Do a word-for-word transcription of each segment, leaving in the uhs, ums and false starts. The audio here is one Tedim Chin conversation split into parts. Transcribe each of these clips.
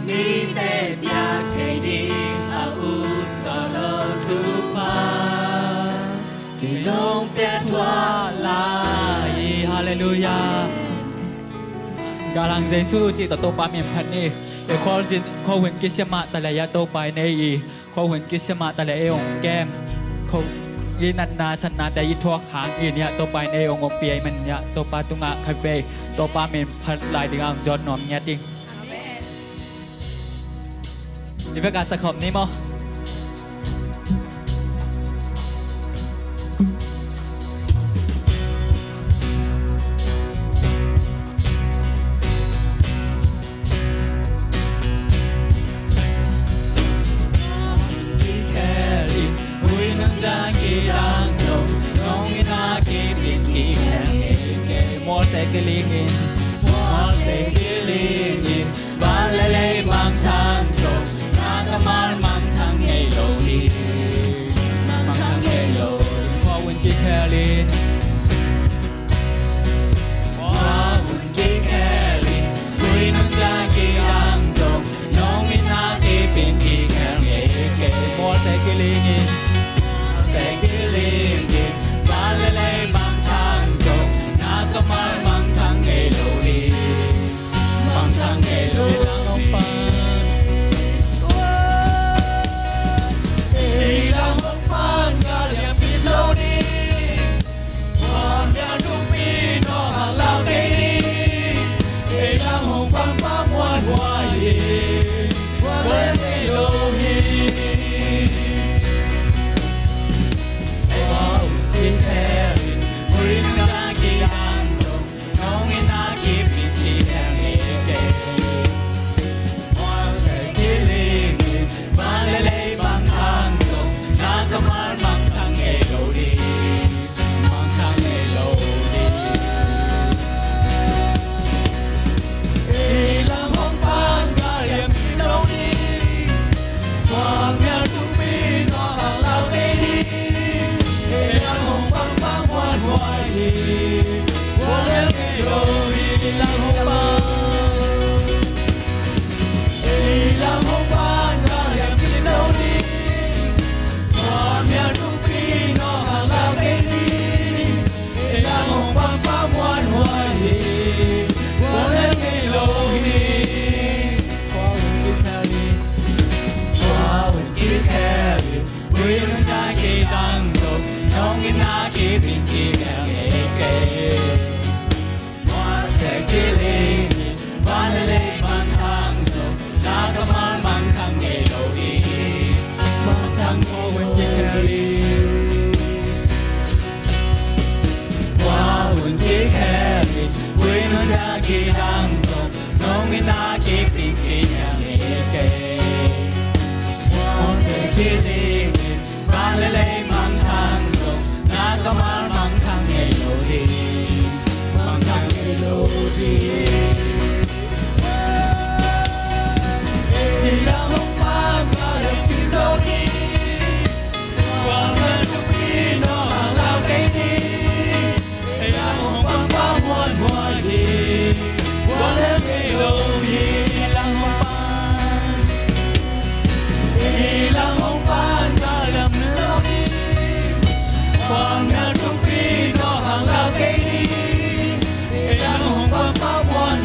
Mite piak thei ding a ut sawh lo thupha kilungpia thuah lai hi. Halleluiah. Galhang Jesu cih tawh Topa min phat ni. Ei khuahun kisia mah taleh ah Topa in ei i khuahun kisia mah taleh ei hong kem, khuahun i natna satnate i thuak hangin ah Topa in ei hong ompih ahih manin ah Topa tungah khatvei Topa min phat lai dingah hong zawn nuam ngiat ing. Amen. I vekpi-a sa khawm ni maw? Kikhel in, hui nuntak kidang zong, nong itna kip in kikhel ngei kei. Mualte kiling in, mualte kiling in, van le lei mangthang zong, na kammal mangthang ngei lo hi. Mangthang ngei lo hi. Khuahun kikhel in, khuahun kikhel in, hui nuntak kidang zong, nong itna kip in kikhel ngei kei. Mualte kiling in, mualte kiling in, van le lei mangthang zong, na kammal mangthang ngei lo hi. Mangthang ngei lo hi. Ei lang hong pan, ka liam kip lo ding. Khuamial thukpi nawk hang lau kei ni. Ei lang hong pang pa muanhuai hi. Khualel ngei lo hi. Khuahun kikhel in, hui nuntak kidang zong, nong itna kip in kikhel ngei kei. Mualte kiling in, van le lei mangthang zong, na kammal mangthang ngei lo ding. Mangthang ngei lo ding. Ei lang hong pan, ka liam kip lo ding. Khuamial thukpi nawk hang lau kei ni. Ei lang hong pang pa muanhuai hi. Khualel ngei lo hi. Ei lang hong pan, ei lang hong pan, ka liam kip lo ding. Khuamial thukpi nawk hang lau kei ni. Ei lang hong pang pa muanhuai hi. Khualel ngei lo hi. Khuahun kikhel in, khuahun kikhel in, hui nuntak kidang zong, nong itna kip in kikhel ngei kei. Mualte kiling in, van le lei mangthang zong, na kammal mangthang ngei lo hi. Mangthang ngei lo hi. Khuahun kikhel in, hui nuntak kidang zong, nong itna kip in kikhel ngei kei. Mualte kiling in, van le lei mangthang zong, na kammal mangthang ngei lo ding. Mangthang ngei lo ding. Ei lang hong pan, ka liam kip lo ding. Khuamial thukpi nawk hang lau kei ni. Ei lang hong pang pa muanhuai hi. Khualel ngei lo hi. Ei lang hong pan, ei lang hong pan, ka liam kip lo ding. Khuamial thukpi nawk hang lau kei ni. Ei lang hong pang pa muan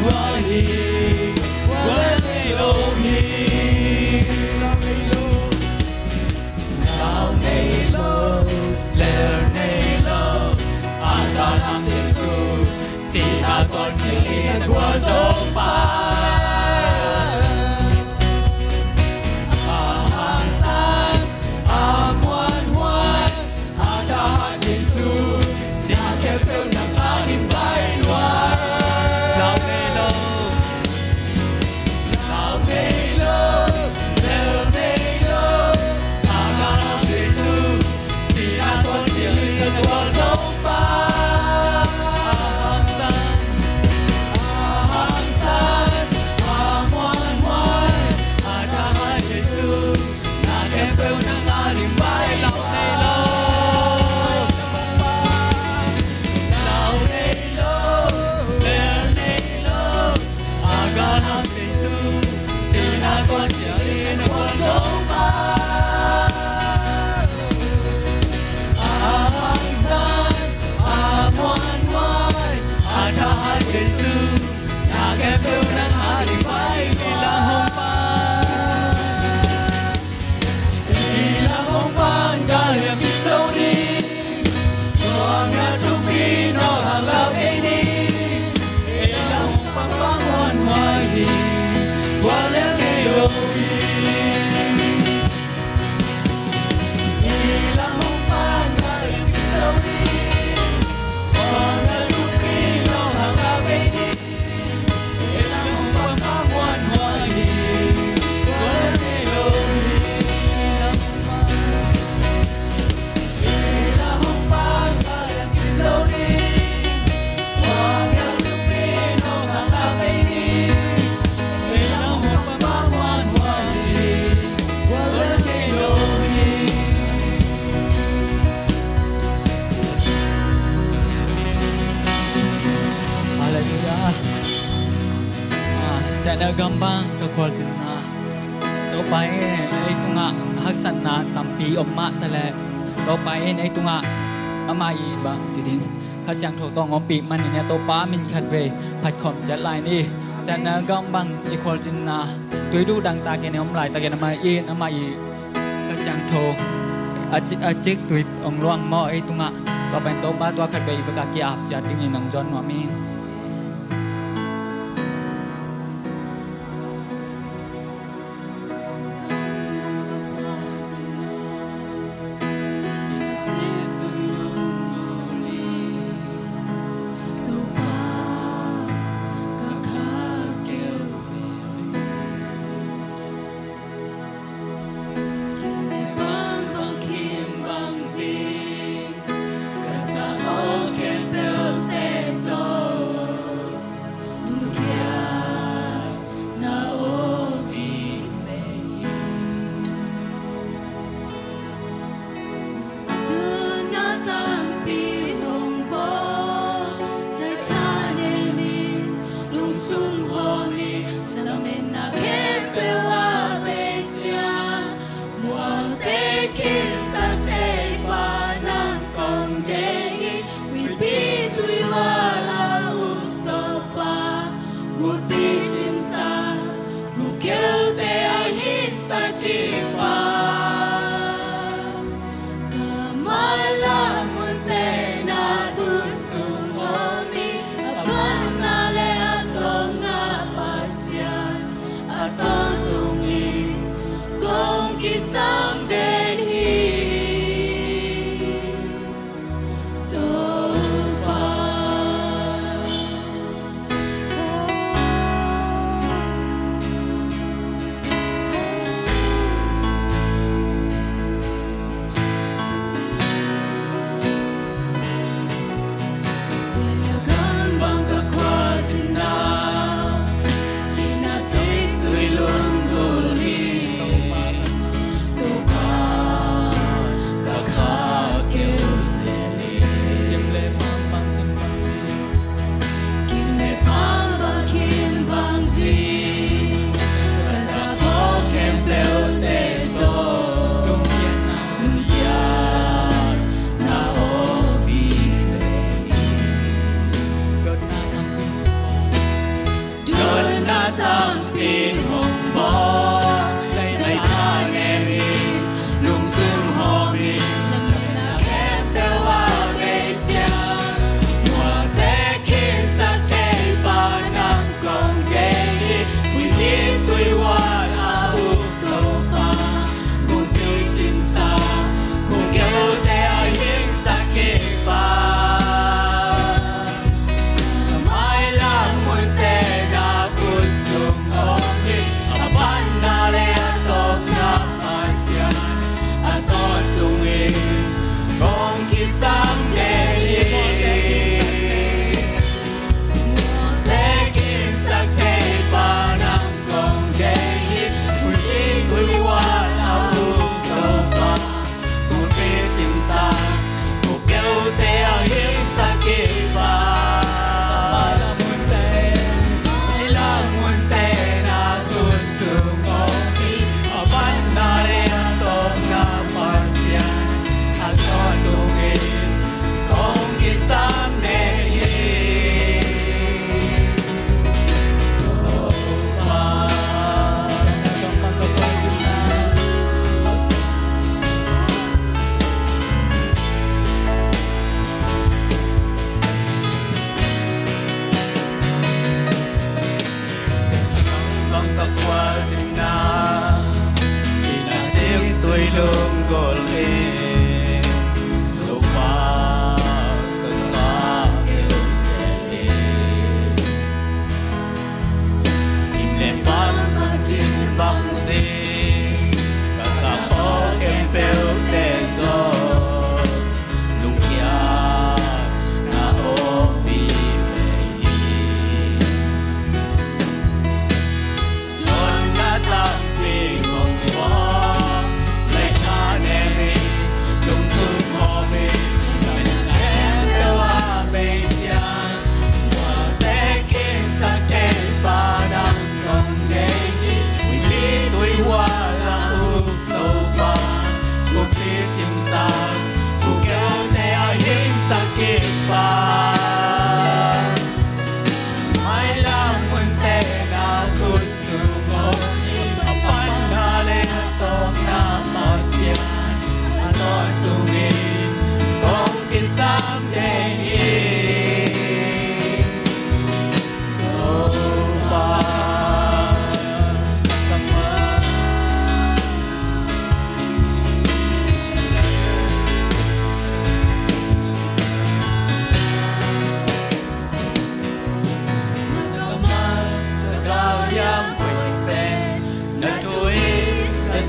Siatna gam bang ka khualzinna, Topa in ei tungah haksatna tampi om mah taleh, Topa in ei tungah amah i bang ci ding, Kha Siangtho tawh hong ompih manin, Topa min khatvei phatkhawm ciat lai ni. Siatna gam bang i khualzinna, tuiduh dangtakin om laitakin amah in amah i Kha Siangtho a ci-, a ciktui hong luang maw ei tungah? Tua pen Topa tua khatvei i vekpi-a ap ciat dingin hong zawn nuam ing.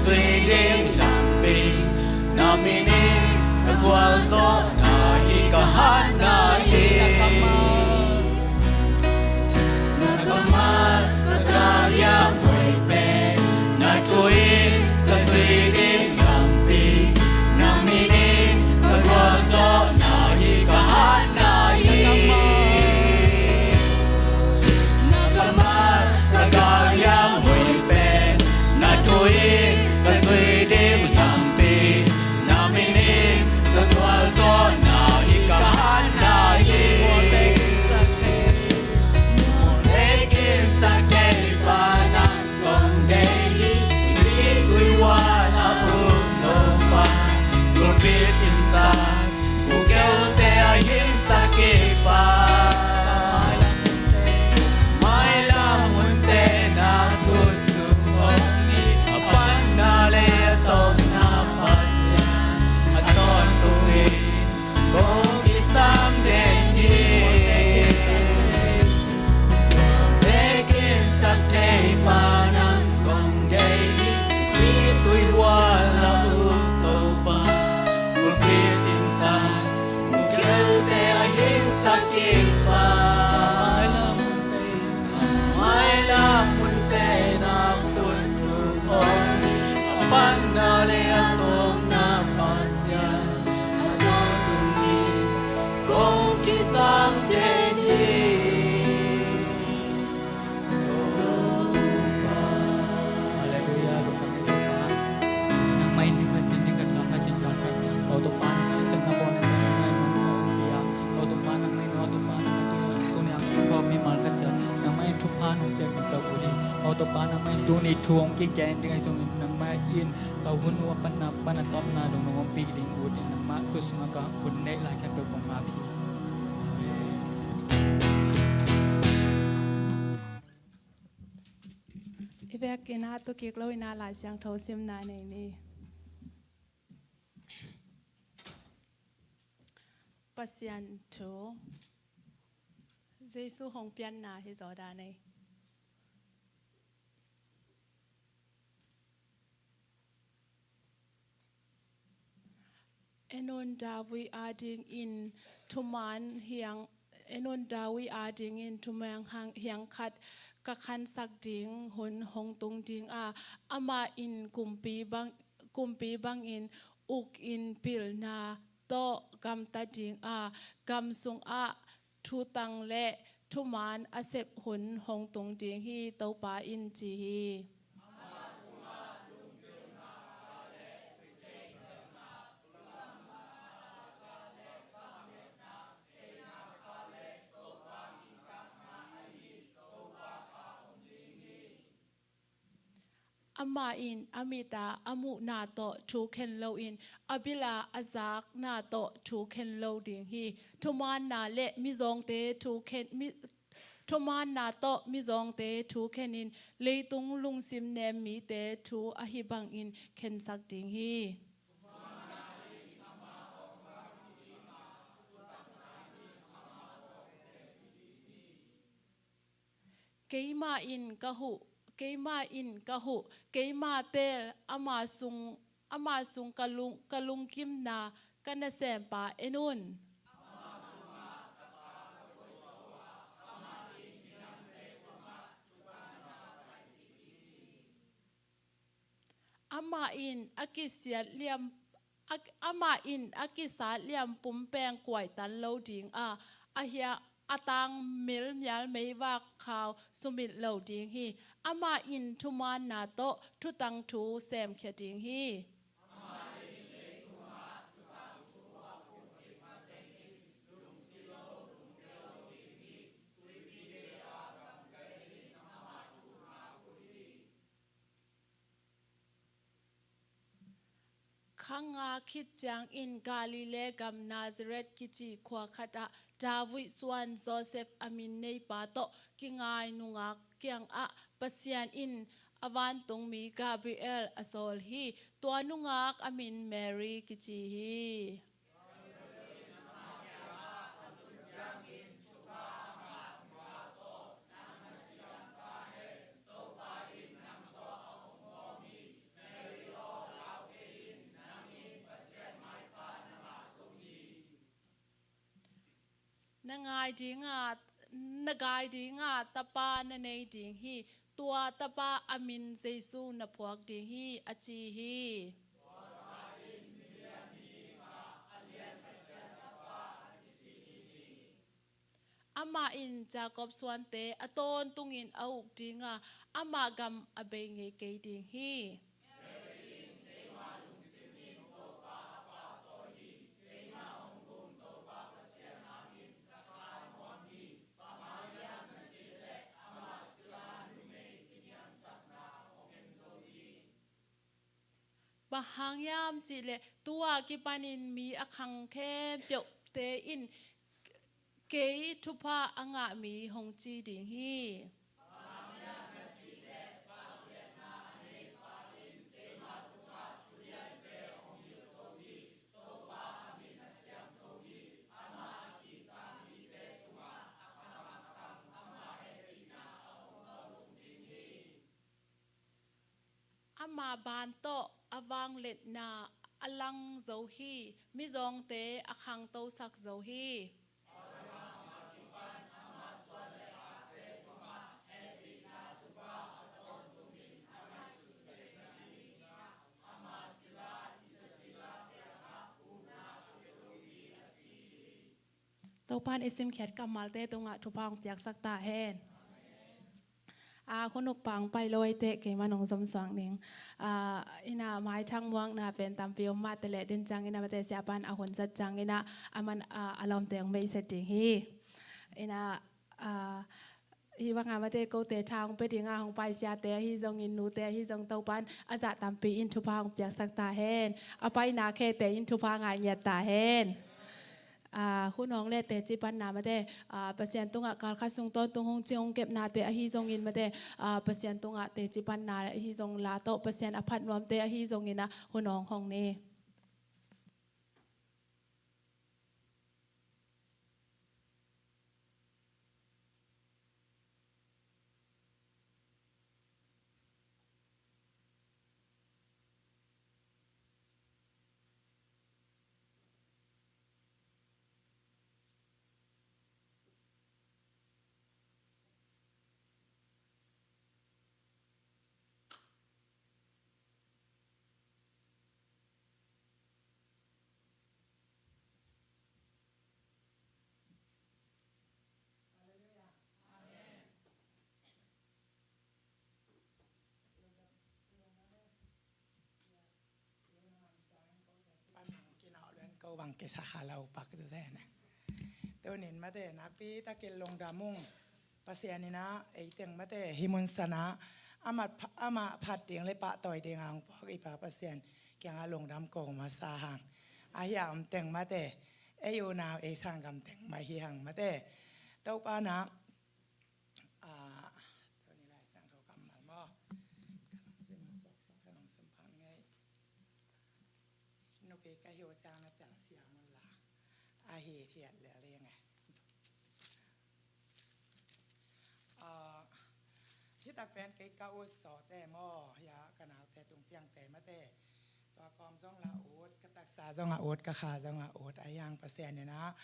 sui ding lampi, na min in ka gualzawhna hi ka hatna hi. Na kammal ka galiam hoih pen, na thu in ka sui ding lampi, na min in ka gualzawhna hi ka hatna hi. Na kammal ka galiam hoih pen, na thu in ka sui ding lampi, na min in ka gualzawhna hi ka hatna hi. Mual le kinsak thei pa nang kong deih hi, tui hual a uk Topa, gulpi cimsak kukeute a hingsak i Pa. Mailam hunte na khut sung om hi, a panna le a tawpna Pasian, a tawntung in kong kisam den hi. Te kinsak thei pa nang kong deih hi, i tui hual a uk Topa, gulpi cimsak kukeute a hingsak i Pa. Mailam hunte na khut sung om hi, a panna le a tawpna Pasian, a tawntung in kong kisam den hi. Halleluiah. Nangmah in ni khat kin ni khat, gam khat kin gam khat, aw Topa, nangmah in sepna bawl, nangmah in nong pia, aw Topa, nangmah in, aw Topa, nangmah in tuni a hong kikhawm mimal khat ciat nangmah in thupha nong piak ding ka ut hi. Aw Topa, nangmah in tuni thu hong kigen ding ahi zongin nangmah in ka hun uh a panna pan a tawpna dong nong ompih ding ut in, nangmah khut sungah ka hun neih lai khempeuh kong ap hi. I vekin ah tu kik lo in ah Lai Siangtho simna nei ni. Pasian thu. Jesu hong pianna hi zaw dan ei. En un, David adingin thuman hiang, en un, David adingin thuman hiang khat ka khansak ding hun hong tung ding a, amah in kumpi bang, kumpi bangin uk in pilna tawh gamta ding a, gam sungah thutang le thuman a sep hun hong tung ding hi, Topa in ci hi. Amah in a mit a a muhna tawh thu khen loin, a bil a a zakna tawh thu khen lo ding hi. Thumaanna le mizawngte thu khen, mi, thumaanna tawh mizawngte thu khenin, leitung lungsim nem mite thu ahi bangin khensak ding hi. Keimah in ka huh, keimah in ka huh, keimah teel ama sung, ama sung ka lung, ka lungkimna ka nasempa en un. Amah in a kisiat liam, a, amah in a kisat liam pumpeng kuaitan lo ding a, a hia, a tangmil mial meivak khau sumit lo ding hi. Amah in thumaanna tawh thutang thu semkhia ding hi. Kha nga khit ciangin Galilee gam Nazareth kici khua khatah David suan Josef a min neipa tawh kingai nungak kiangah Pasian in a vantungmi Gabriel a sawl hi. Tua nungak a min Mary kici hi. na ngai dinga, na gai dinga tapa na nei ding hi. Tua tapa a min Jesu na phuak ding hi, a ci hi. Amah in Jacob suante a tawntungin a uk dinga, amah gam a bei ngei kei ding hi. Bang hang hiam cihleh, tu-a kipanin mi a khang khempeuhte in kei thupha a ngah mi hong ci ding hi. Ama ban tawh a vangliatna a lang zo hi. Mizawngte a khangtosak zo hi. Topan i simkhiat kammalte tungah thupha hong piaksak ta hen. A, hun uk pang pai lo aiteh keimah nong zom suak ning. A, ina maithang muakna pen tampi om mah teleh, den ciang ina mate siapan a hun zat ciang ina aman, a, a lawmte hong beiset ding hi. Ina, a, hi banga mate kote tha hong pia dinga hong pai siate ahi zongin nute ahi zong Topan a zah tampi in thupha hong piaksak ta hen. A paina khete in thupha ngah ngiat ta hen. A, hun hong le teci panna mate, a, Pasian tungah kalkhat sung tawntung hong cing hong kepnate ahi zongin mate, a, Pasian tungah teci panna ahi zong la tawh Pasian a phat nuamte ahi zongin a hun hong hong ni. Pan hong kinawh luan ko bang kisa kha lo pak zu zen. Tunin mate nakpi takin lungdam ung. Pasian ina ei teng mate hi mun sana amah pha-, amah phat ding le pahtawi ding a hong puak i Pa Pasian kianga lungdam ko masa hang. Ahi a om teng mate ei unau ei sanggam teng mah hi hang mate. Topa na, a, tuni Lai Siangtho kammal maw? Ka lungsim a suak, ka lungsim phang ngei. Nupi ka hi uh ciang na telsiam un la. A hi thiat lel ding e. A, hi tak pen kei ka ut sawte maw, hia ka naute tung piangte mate. Tua kawm zong la ut, ka taksa zong a ut, ka kha zong a ut, a hiang Pasian ina,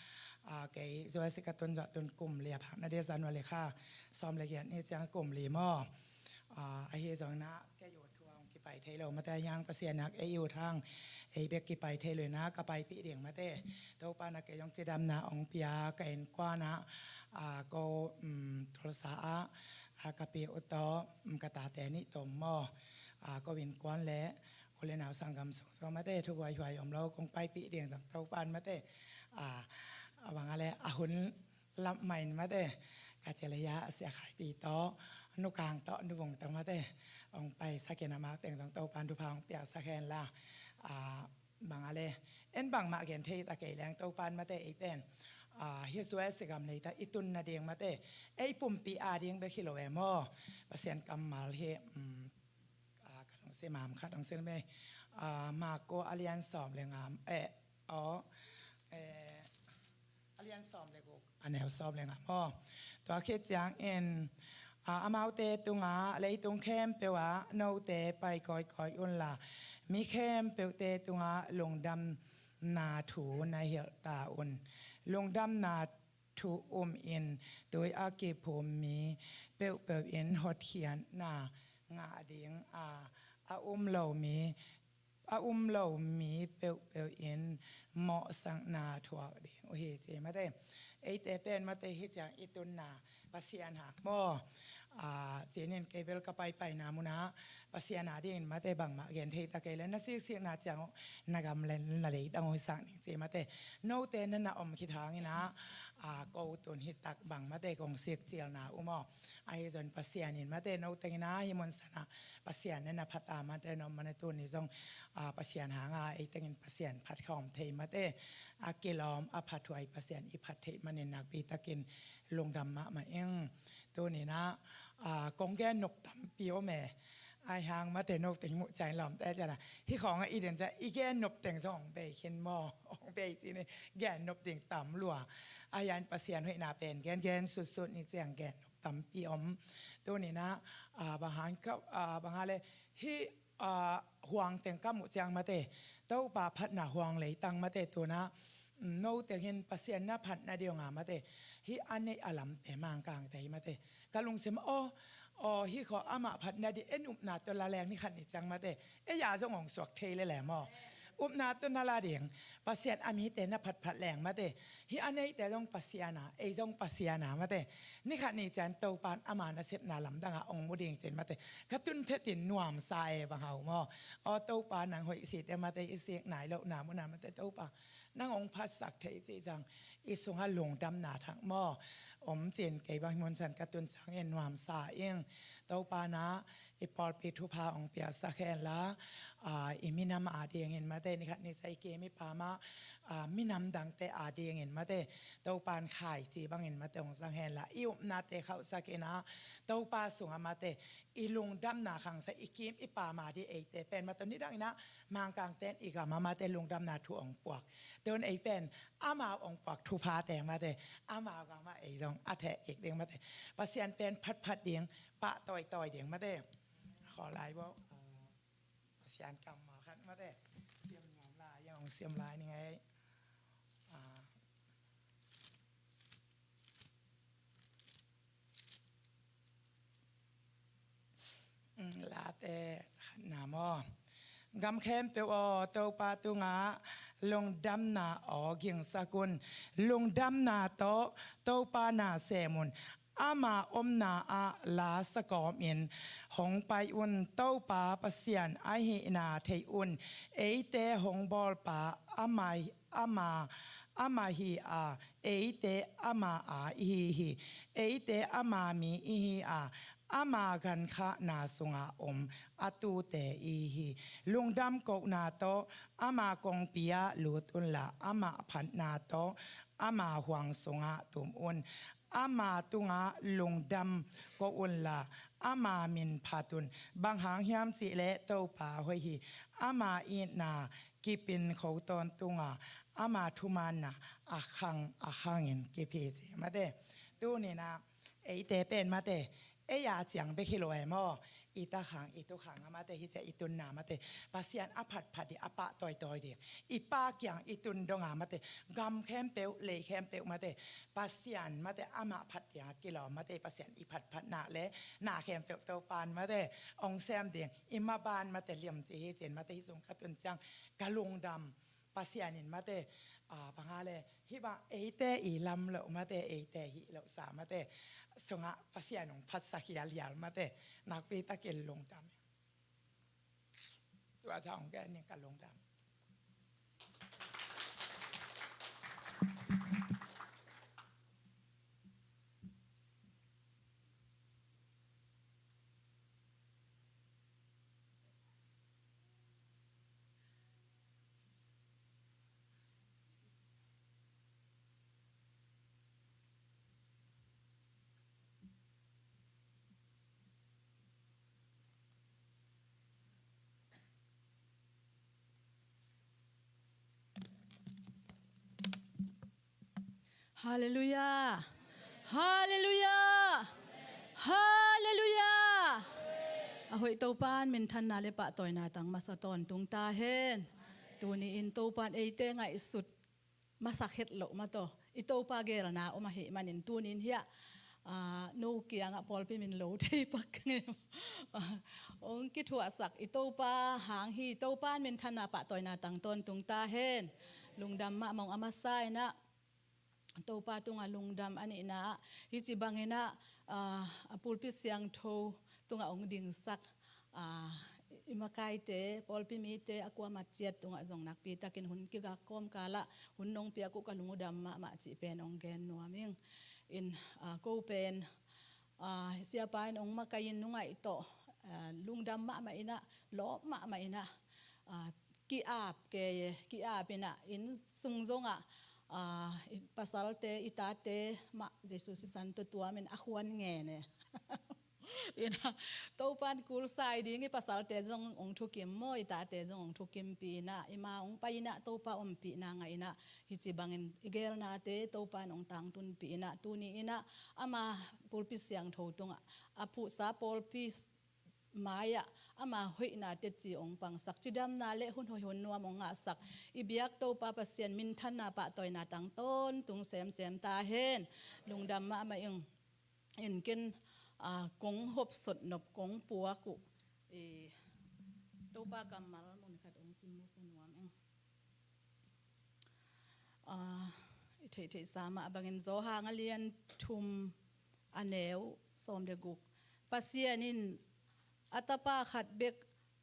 a, kei zuasi ka tun zawh tun kum li a phak na dia January kha sawm le giat ni ciang kum li maw. A, ahi zong na kei ut thu hong kipai thei lo mate, a hiang Pasian nak ei ut hang ei bek kipai thei lo ina ka paipih ding mate. Topa na kei zong cidamna hong pia ka innkuan a, a, ko, um, Tulsa a, a, ka pi ut tawh, um, ka tate nih tom maw. A, ko innkuan le u le nau sanggam sung sung mate thubuaihuai om lo kong paipih ding zong Topan mate. A, a bang a le a hun lam main mate. Ka ci le hia a sia khaipi tawh, nukang tawh, nuvung tawh mate. Ong pai sakin amau teng zong Topan thupha ong piak sak hen la. A, bang a le. En bangmah gen thei ta kei leng Topan mate ei pen. A, hi sua e sigam nei ta i tun na ding mate. Ei pumpi a ding bek hi lo e maw. Pasian kammal hi, um, a, ka lungsim a ham khat hong sim e. A, Marko a lian sawm le nga, eh, aw, eh, a lian sawm le guk, a neu sawm le nga maw. Tua khit ciangin, a, amaute tungah leitung khempeuh ah note pai kawikawi unla, mi khempeuhte tungah lungdamna thu na hilh ta un. Lungdamna thu um in, tui a kiphum mi peuhpeuh in hotkhiatna ngah ding a, a um lo mi, a um lo mi peuhpeuh in mawhsakna thuak ding uh hi ci mate. Eite pen mate hih ciang i tunna Pasian hang maw? A, cinin kei bel ka paipaina munah Pasian a dingin mate bangmah gen thei ta kei le, na siksikna ciang uh na gam le na leitang uh hisak ning ci mate. Note na na om khit hangin ah, a, ko tun hi tak bang mate kong sikcilna uh maw? Ahi zong Pasian in mate note in ah hih mun sanah Pasian na na phat a mate na om mate tuni zong, a, Pasian hanga ei tengin Pasian phat khawm thei mate. A kilawm a phathuai Pasian i phat theih manin nakpi takin lungdam mahmah ing. Tuninah, a, kong gen nop tampi om e. Ai hang mate no teng muh ciang lawmte cianah hih khawngah i den ciah i gen nop teng zong hong bei khin maw? Hong bei cini gen nop ding tam lua. Ai hang Pasian hoihna pen gen gen sutsut ni ciang gen nop tampi om. Tuninah, a, bang hang ka, a, bang hang le hih a, huang teng ka muh ciang mate, Topa phatna huang leitang mate tunah, mm, no teng hin Pasian na phatna dionga mate, hih a neih a lamte Mangkangte hi mate. Ka lungsim aw, aw, hih khaw amah phatna di en upna tawh la leng ni khat ni ciang mate, ei a zong hong suak thei lele maw? Upna tawh na la ding, Pasian a mite na phatphat leng mate, hih a neihte zong Pasian a, ei zong Pasian a mate. Ni khat ni ciang Topa in ama nasepna lamdang a hong mu ding cin mate. Ka tun phetin nuamsa e bang hau maw? Aw Topa nang hoih site mate i sik nai lohna muna mate Topa nang hong phatsak thei cih ciang i sungah lungdamna thak maw? Om cin kei bang hi mun san ka tun ciangin nuamsa ing. Topa na i pawlpi thupha hong piaksak hen la, a, i minam a dingin mate, ni khat ni sa i kim i pam a, a, minam dangte a dingin mate, Topa in khaici bangin mate hong zang hen la, i upnate khauhsak in a, Topa sungah mate, i lungdamna khangsa i kim i pam a di eite pen mate, nidang in a, Mangkangte in i gam a mate, lungdamna thu hong puak. Tun ei pen, amau hong puak thuphate mate, amau gam a ei zong a theh kik ding mate. Pasian pen phatphat ding, pahtawitawi ding mate. Khaw lai bo. Pasian kammal khat mate. Siam nuam lai, yang hong siam lai ni ngei. A. Mm, late, khatna maw? Gam khempeuh aw, Topa tungah lungdamna aw gingsak un. Lungdamna tawh Topa na sem un. Ama omna ah la sa kawmin hong pai un. Topa Pasian ahihna thei un. Eite hong bawlpa ama, ama, ama hi a, eite ama a ihi hi. Eite ama mi ihi a, ama gankhahna sungah om a tute ihi hi. Lungdam kohna tawh ama kongpi ah lut unla, ama phatna tawh ama huang sungah tum un. Ama tungah lungdam ko unla, ama min phat un. Bang hang hiam cihleh Topa hoih hi. Ama itna kip in kho tawntung a, ama thumaanna a khang a khangin kip hi ci mate. Tuninah eite pen mate, ei a ciang bek hi lo e maw? I takhang, i tukhang a mate, hi ciah i tunna mate, Pasian a phatphat ding, a pahtawitawi ding, i Pa kiang i tun dong a mate, gam khempeuh, lei khempeuh mate, Pasian mate, amah phat ding a kilawm mate, Pasian i phatphatna le na khempeuh Topa in mate hong sem ding, i maban mate liam ci hi cin mate, hih sung ka tun ciang ka lungdam. Pasian in mate, a, bang hang le, hih bang eite i lam loh mate, eite hih loh sa mate sungah Pasian hong phatsak hialhial mate, nakpi takin lungdam. Tua sa hong gen ning ka lungdam. Halleluiah. Halleluiah. Halleluiah. A hoih Topa in minthanna le pahtawina tang masa tawntung ta hen. Tuni in Topa in eite ngaihsut masak het loh mataw. i Topa geelna om ahih manin tunin hiah, ah, no kiangah pawlpi min lo thei pak ka ngei. Hong kithuahsak i Topa hang hi, Topa in minthanna pahtawina tang tawntung ta hen. Lungdam mahmah ung. A masa inah Topa tungah lungdam a nihna ah, hih ci banginah, ah, a pulpit siangtho tungah hong dingsak, ah, i makaite, pawlpi mite a kuamah ciat tungah zong nakpi takin hun kigak kawmkalah hun nong piak uh ka lungdam mahmah cih pen hong gen nuam ing. In, ah, ko pen, ah, siapa in hong makaih in nungaih tawh, ah, lungdam mahmah inah, lawp mahmah inah, ah, ki-ap kei e, ki-ap inah inn sung zongah, ah, i pasalte, i tate mah Jesu sisan tuatuam in a huan ngen e. Inah Topa in kulsai ding, i pasalte zong hong thukim maw, i tate zong hong thukimpih inah, i ma hong pai inah Topa ompihna ngah inah, hih ci bangin i geelnate Topa in hong tangtunpih inah, tuni inah ama pulpit siangtho tungah a phuhsa pawlpi mai-ah ama hoihna tetci hong pangsak, cidamna le hun hoih hun nuam hong ngahsak i biak Topa Pasian minthanna pahtawina tang tawntung semsem ta hen. Lungdam mahmah ing. In ken, ah, kong hopsot nop, kong puak uh, eh, Topa kammal mun khat hong sim masa nuam ing. Ah, i theihtheihsa mah bangin Johan a lian thum, a neu sawm le guk. Pasian in a tapa khat bek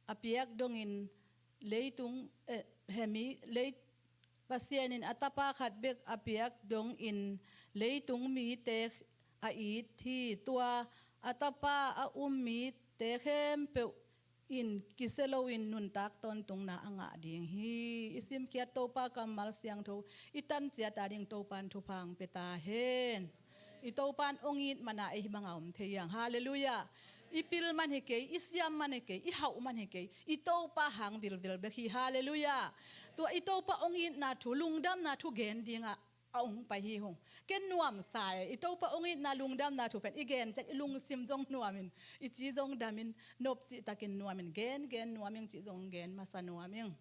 a piak dongin leitung, eh, hemi, lei, Pasian in a tapa khat bek a piak dongin leitung mite a it hi. Tua a tapa a um mite khempeuh in kisia loin nuntak tawntungna a ngah ding hi. I simkhiat Topa kammal siangtho i tan ciat a ding Topa in thupha hong pia ta hen. I Topa in hong it man a ei hih banga om thei hiang. Halleluiah. I pil man hi kei, i siam man hi kei, i hauh man hi kei, i Topa hang vilvil bek hi. Halleluiah. Tua i Topa hong itna thu, lungdamna thu gen dingah a hong pai hi hong. Ken nuamsa e, i Topa hong itna lungdamna thu pen i gen ciang i lungsim zong nuamin, i ci zong damin, nop cihtakin nuamin, gen, gen nuam ing cih zong gen masa nuam ing.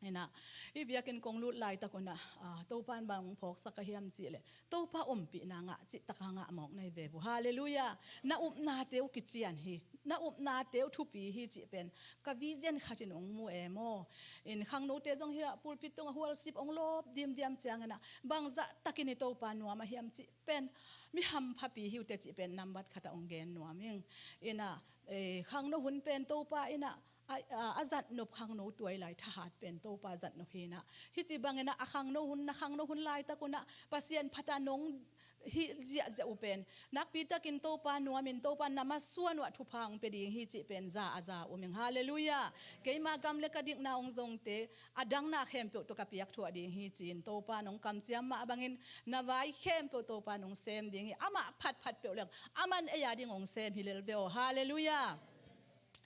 Inah, hih biakinn kong lut laitak unah, ah, Topa in bang hong phawksak ka hiam cih leh, Topa ompihna ngah cihtak a ngah mawk na hi ve uh. Halleluiah. Na upnate uh kician hi, na upnate uh thupi hi cih pen ka vision khatin hong mu e maw. In khangnote zong hiah pulpit tungah hualsip hong lawp dimdiam cianginah bangzah takin i Topa nuam a hiam cih pen, mi hamphapi hi uh teh cih pen nambat khatah hong gen nuam ing. Inah, eh, khangno hun pen Topa inah a, a, a zatnop khangno tuai lai thahat pen Topa zatnop hi inah. Hih ci banginah a khangno hun, na khangno hun laitak unah Pasian phat a nong hih ziahziah uh pen nakpi takin Topa nuamin, Topa na masuan uh ah thupha hong pia ding hi cih pen za a za um ing. Halleluiah. Keima gam le ka dikna hong zongte a dangna khempeuh tawh ka piak thuah ding hi ci-in Topa in hong kamciam mah bangin na vai khempeuh Topa in hong sem ding hi. Amah phatphat peuh leng aman ei a ding hong sem hi lel ve aw. Halleluiah.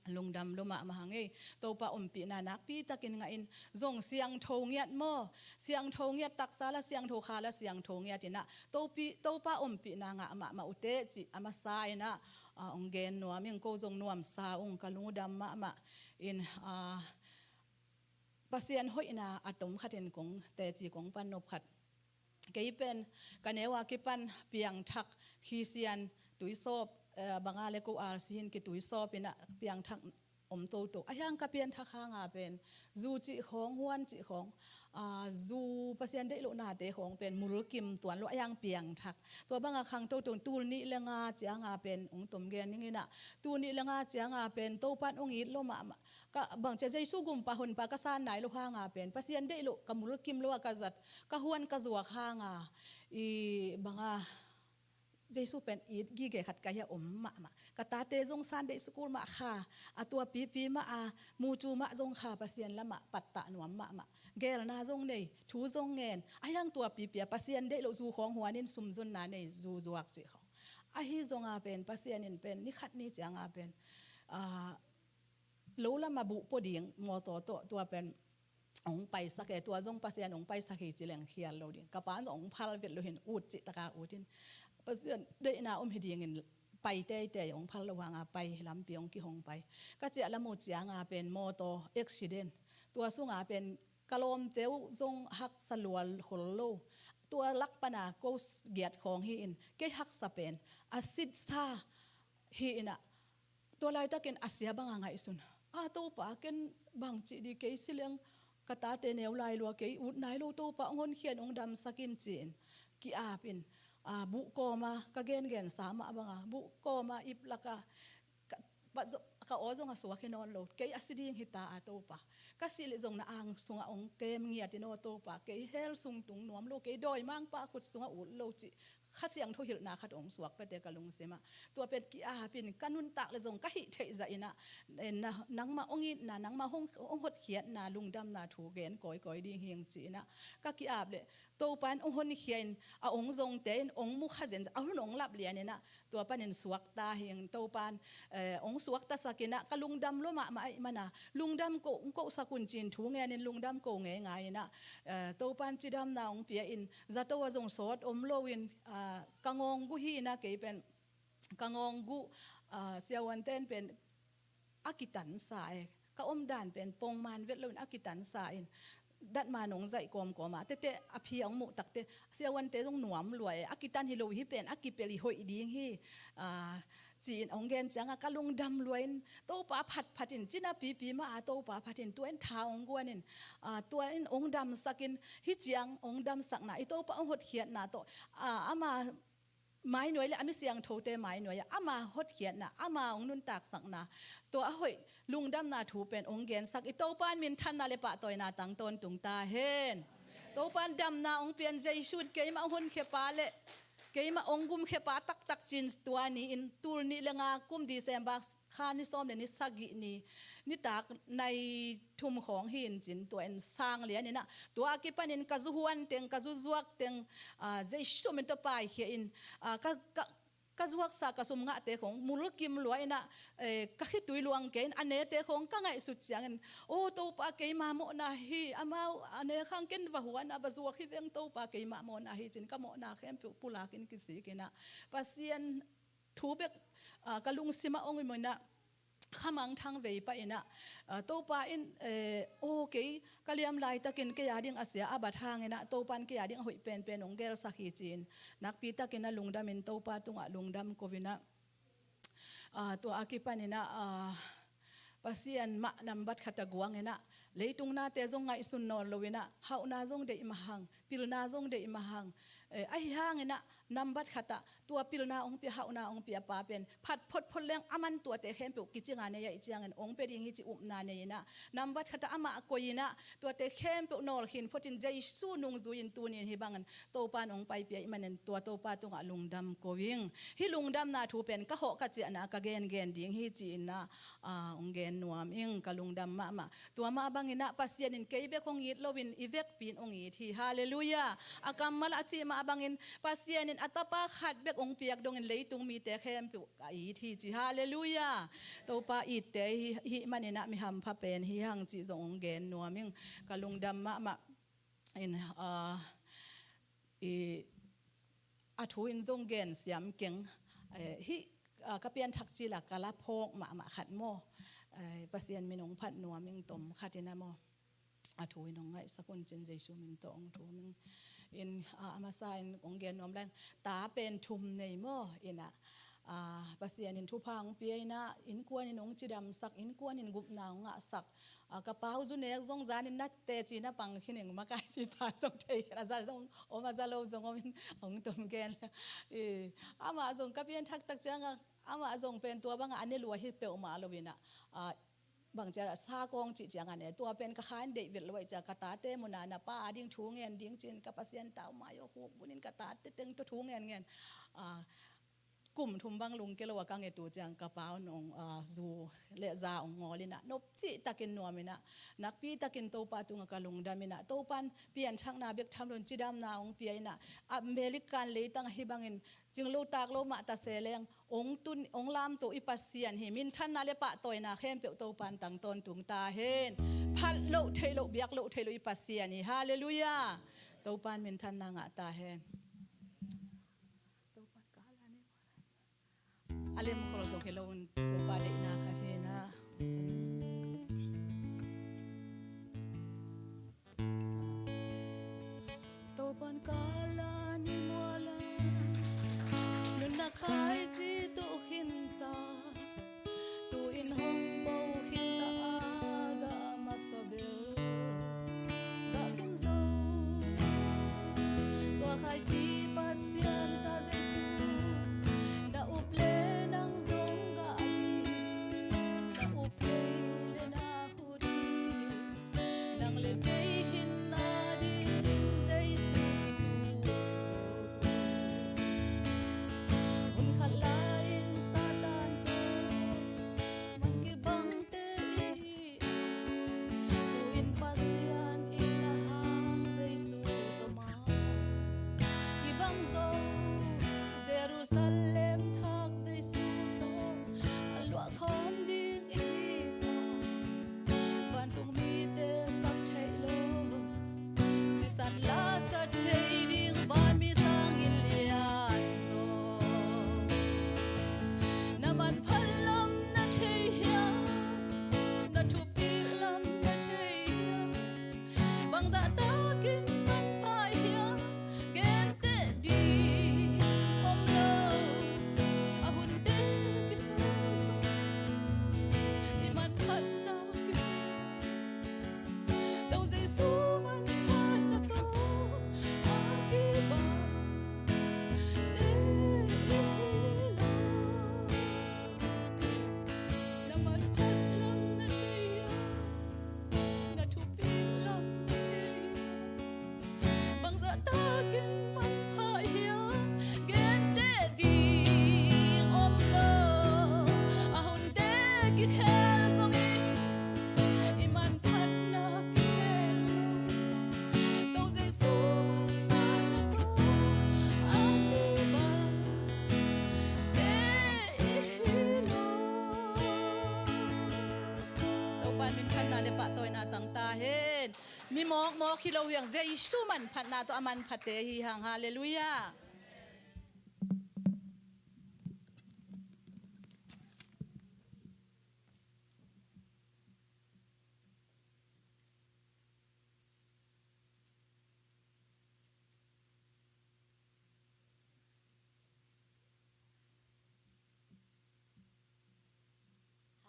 Lungdam lua mahmah hang ei. Topa ompihna nakpi takin ngah in, zong siangtho ngiat maw, siangtho ngiat, taksa la siangtho, kha la siangtho ngiat inah Topi, Topa ompihna ngah mahmah uh teh cih a masa inah, ah, hong gen nuam ing. Ko zong nuamsa ung, ka lungdam mahmah in, ah, Pasian hoihna a tom khatin kong teci, kong pan nop khat. Kei pen ka neu a kipan piangthak, Khisian, Tuisawp, eh, banga le ko R C in kituisawp inah piangthak om toto. A hiang ka pianthak hanga pen zu cih khawng, huan cih khawng, ah, zu Pasian deih loh nate khawng pen mulkim tuan lo a hiang piangthak. Tua banga khang toto, tul nih le nga cianga pen hong tom gen ning inah, tul nih le nga cianga pen Topa in hong it lo mahmah. Ka bangcia Jesu gumpa honpa ka san nai lo hanga pen, Pasian deih loh ka mulkim lo a ka zat, ka huan ka zuak hanga, i banga Jesu pen it gige khat ka hia om mahmah. Ka tate zong Sunday school mah kha, a tua pipi mah a mucu mah zong kha, Pasian lamah pattah nuam mahmah. Geelna zong nei, thu zong ngen, a hiang tua pipi a Pasian deih loh zu khawng huanin sumzonna nei, zu zuak cih khawng. Ahi zonga pen Pasian in pen ni khat ni cianga pen, ah, lo lama buh pua ding mawtaw tawh tua pen hong paisak e, tua zong Pasian hong paisak hi ci leng khial lo ding. Ka pa in zong hong phal vet lo hin, ut cihtaka ut in, Pasian deihna om hi dingin pai teitei, hong phal lo hanga pai, lampi hong kihong pai. Ka ciah lam uh cianga pen mawtaw accident. Tua sunga pen ka lawmte uh zong haksa lual hol lo. tua lak pana ko giat khawng hi-in kei haksa pen a sitsa hi-in ah, tua laitakin a sia banga ngaihsun. A Topa, ken bangci di kei si leng ka tate neu lai lua, kei ut nai lo, Topa hong honkhia in hong damsak in ci-in ki-ap in, a, buh kawma ka gengensa mah banga buh kawma ip laka ka, pat zo-, ka aw zong a suak hi nawn lo, kei a si ding hi ta a Topa. Ka sih leh zong na ang sungah hong kem ngiat in aw Topa, kei hell sung tung nuam lo, kei dawimangpa khut sungah ut lo cih Kha Siangtho hilhna khat hong suak pete ka lungsimah. Tua pen ki-ap in ka nuntak leh zong ka hih theih zah in ah, eh, na, nangmah hong itna, nangmah hong, hong hotkhiatna, lungdamna thu gen kawikawi ding hi ing ci-in ah ka ki-ap leh Topa in hong honkhia in a hong zongte in hong mu kha zenzen, a hun hong lap lian in ah tua panin suakta hi ing. Topa in, eh, hong suaktasak in ah ka lungdam lua mahmah ahih mana lungdam ko, hong kosak un ci-in thu ngenin lungdam ko ngeingai in ah, eh, Topa in cidamna hong pia in zato ah zong sawt om loin, ah, ka ngawng guh hi in ah kei pen ka ngawng guh, ah, siavuante'n pen a kitansa e. Ka omdan pen pongman vet loin a kitansa in datma nong zaih kawmkawm a tete a phi a hong muh takte siavuante zong nuam lua e. A kitan hi lo hi pen a kipel i hoih ding hi, ah, ci-in hong gen ciangah ka lungdam lua in Topa phatphat in cina pipi mah a Topa phat in tua in tha hong guan in, ah, tua in hong damsak in hih ciang hong damsakna i Topa hong hotkhiatna tawh, ah, ama mainuai le a mi siangthote mainuai ah ama hotkhiatna, ama hong nuntaksakna, tua a hoih lungdamna thu pen hong gensak i Topa in minthanna le pahtawina tang tawntung ta hen. Topa in damna hong pia in Jesu in keimah hong honkhia pa le keimah hong gumkhia pa taktak ci-in tua ni-in tul nih le nga kum December kha ni sawm le ni sagih ni, nitak nai thum khawng hi in cin tua in sang lian in ah tua a kipanin ka zu huan teng, ka zu zuak teng, ah, Jesu min tawh paikhia in, ah, ka, ka, ka zuaksa ka sum ngahte khawng mulkim lua in ah, eh, ka khitui luang kei in a nete khawng ka ngaihsut ciangin, aw Topa, keima mawhna hi, amau a ne khang ken va huan a va zuak hi veng Topa, keima mawhna hi cin ka mawhna khempeuh pulak in kisik in ah Pasian thu bek, ah, ka lungsimah hong imu in ah khamangthang vei pah in ah, ah, Topa in, eh, aw kei ka liam laitakin kei a ding a sia a bat hang in ah Topa in kei a ding a hoih penpen hong gelsak hi ci-in nakpitakin a lungdam in Topa tungah lungdam ko in ah, ah, tua a kipan in ah, ah, Pasian mah nambat khat a guang in ah leitung nate zong ngaihsun nawn lo in ah hauhna zong deih mah hang, pilna zong deih mah hang, eh, ahi hang in ah nambat khat ah tua pilna hong pia, hauhna hong pia pa pen phat photphot leng aman tuate khempeuh kicinga nei ahih ciangin hong pia ding hi ci upna nei in ah nambat khat ah amah koi in ah tuate khempeuh nawlkhin phot in Jesu nungzui in tuni in hih bangin Topa in hong paipia ahih manin tua Topa tungah lungdam ko ing. Hih lungdamna thu pen ka hawh ka ciahna ka gengen ding hi ci-in ah, ah, hong gen nuam ing, ka lungdam mahmah. Tua mah bangin ah Pasian in kei bek hong it loin i vekpi in hong it hi. Halleluiah. A kammal a cih mah bangin Pasian in a tapa khat bek hong piak dongin leitung mite khempeuh a it hi ci. Halleluiah. Topa itte hi, hih manin ah mi hampha pen hi hang cih zong hong gen nuam ing. Ka lungdam mahmah in, ah, i, a thu in zong gen siam keng. Eh, hih, ah, ka pianthak cil a ka la phawk mahmah khat maw. Eh, Pasian min hong phat nuam ing tom khat in ah maw. A thu in hong ngaihsak un cin Jesu min tawh hong thum ing. In, ah, a masa in hong gen nuam lai ing. Ta pen thum nei maw in ah, ah, Pasian in thupha hong pia in ah innkuan in hong cidamsak, innkuan in gupna hong ngahsak. Ah, ka pau zu nek zong zan in na teci na pang khin ing, makaipipa zong thei khin, a za zong om a za lo zong om in hong tom gen. I, amah zong ka pianthak tak ciangah amah zong pen tua bangah a ne lua hi peuhmah lo in ah, ah, bang ciah sa kawng cih ciangah ne tua pen ka kha in deih vet lo ahih ciah ka tate muna na pa a ding thu ngen ding cin ka Pasian tau mai aw khuk bunin ka tate teng tawh thu ngen ngen. Ah, kum thum bang lungke lo a ka nget uh ciang ka pau nong, ah, zu le za hong ngawl in ah nopcih takin nuam in ah nakpi takin Topa tungah ka lungdam in ah Topa in pianthakna bek tham loin cidamna hong pia in ah American leitang ahi bangin cinglo taklo mah ta se leng hong tun, hong lamto i Pasian hi. Minthanna le pahtawina khempeuh Topa in tang tawntung ta hen. Phat loh theih loh, biak loh theih loh i Pasian hi. Halleluiah. Topa in minthanna ngah ta hen. A lemkhol zong hi lo in Topa deihna khat hi na. Topan ka la Min phatna le pahtawina tang ta hen. Mi mawkmawk hi lo hi hang, Jesu manphatna tawh a manphate hi hang. Halleluiah.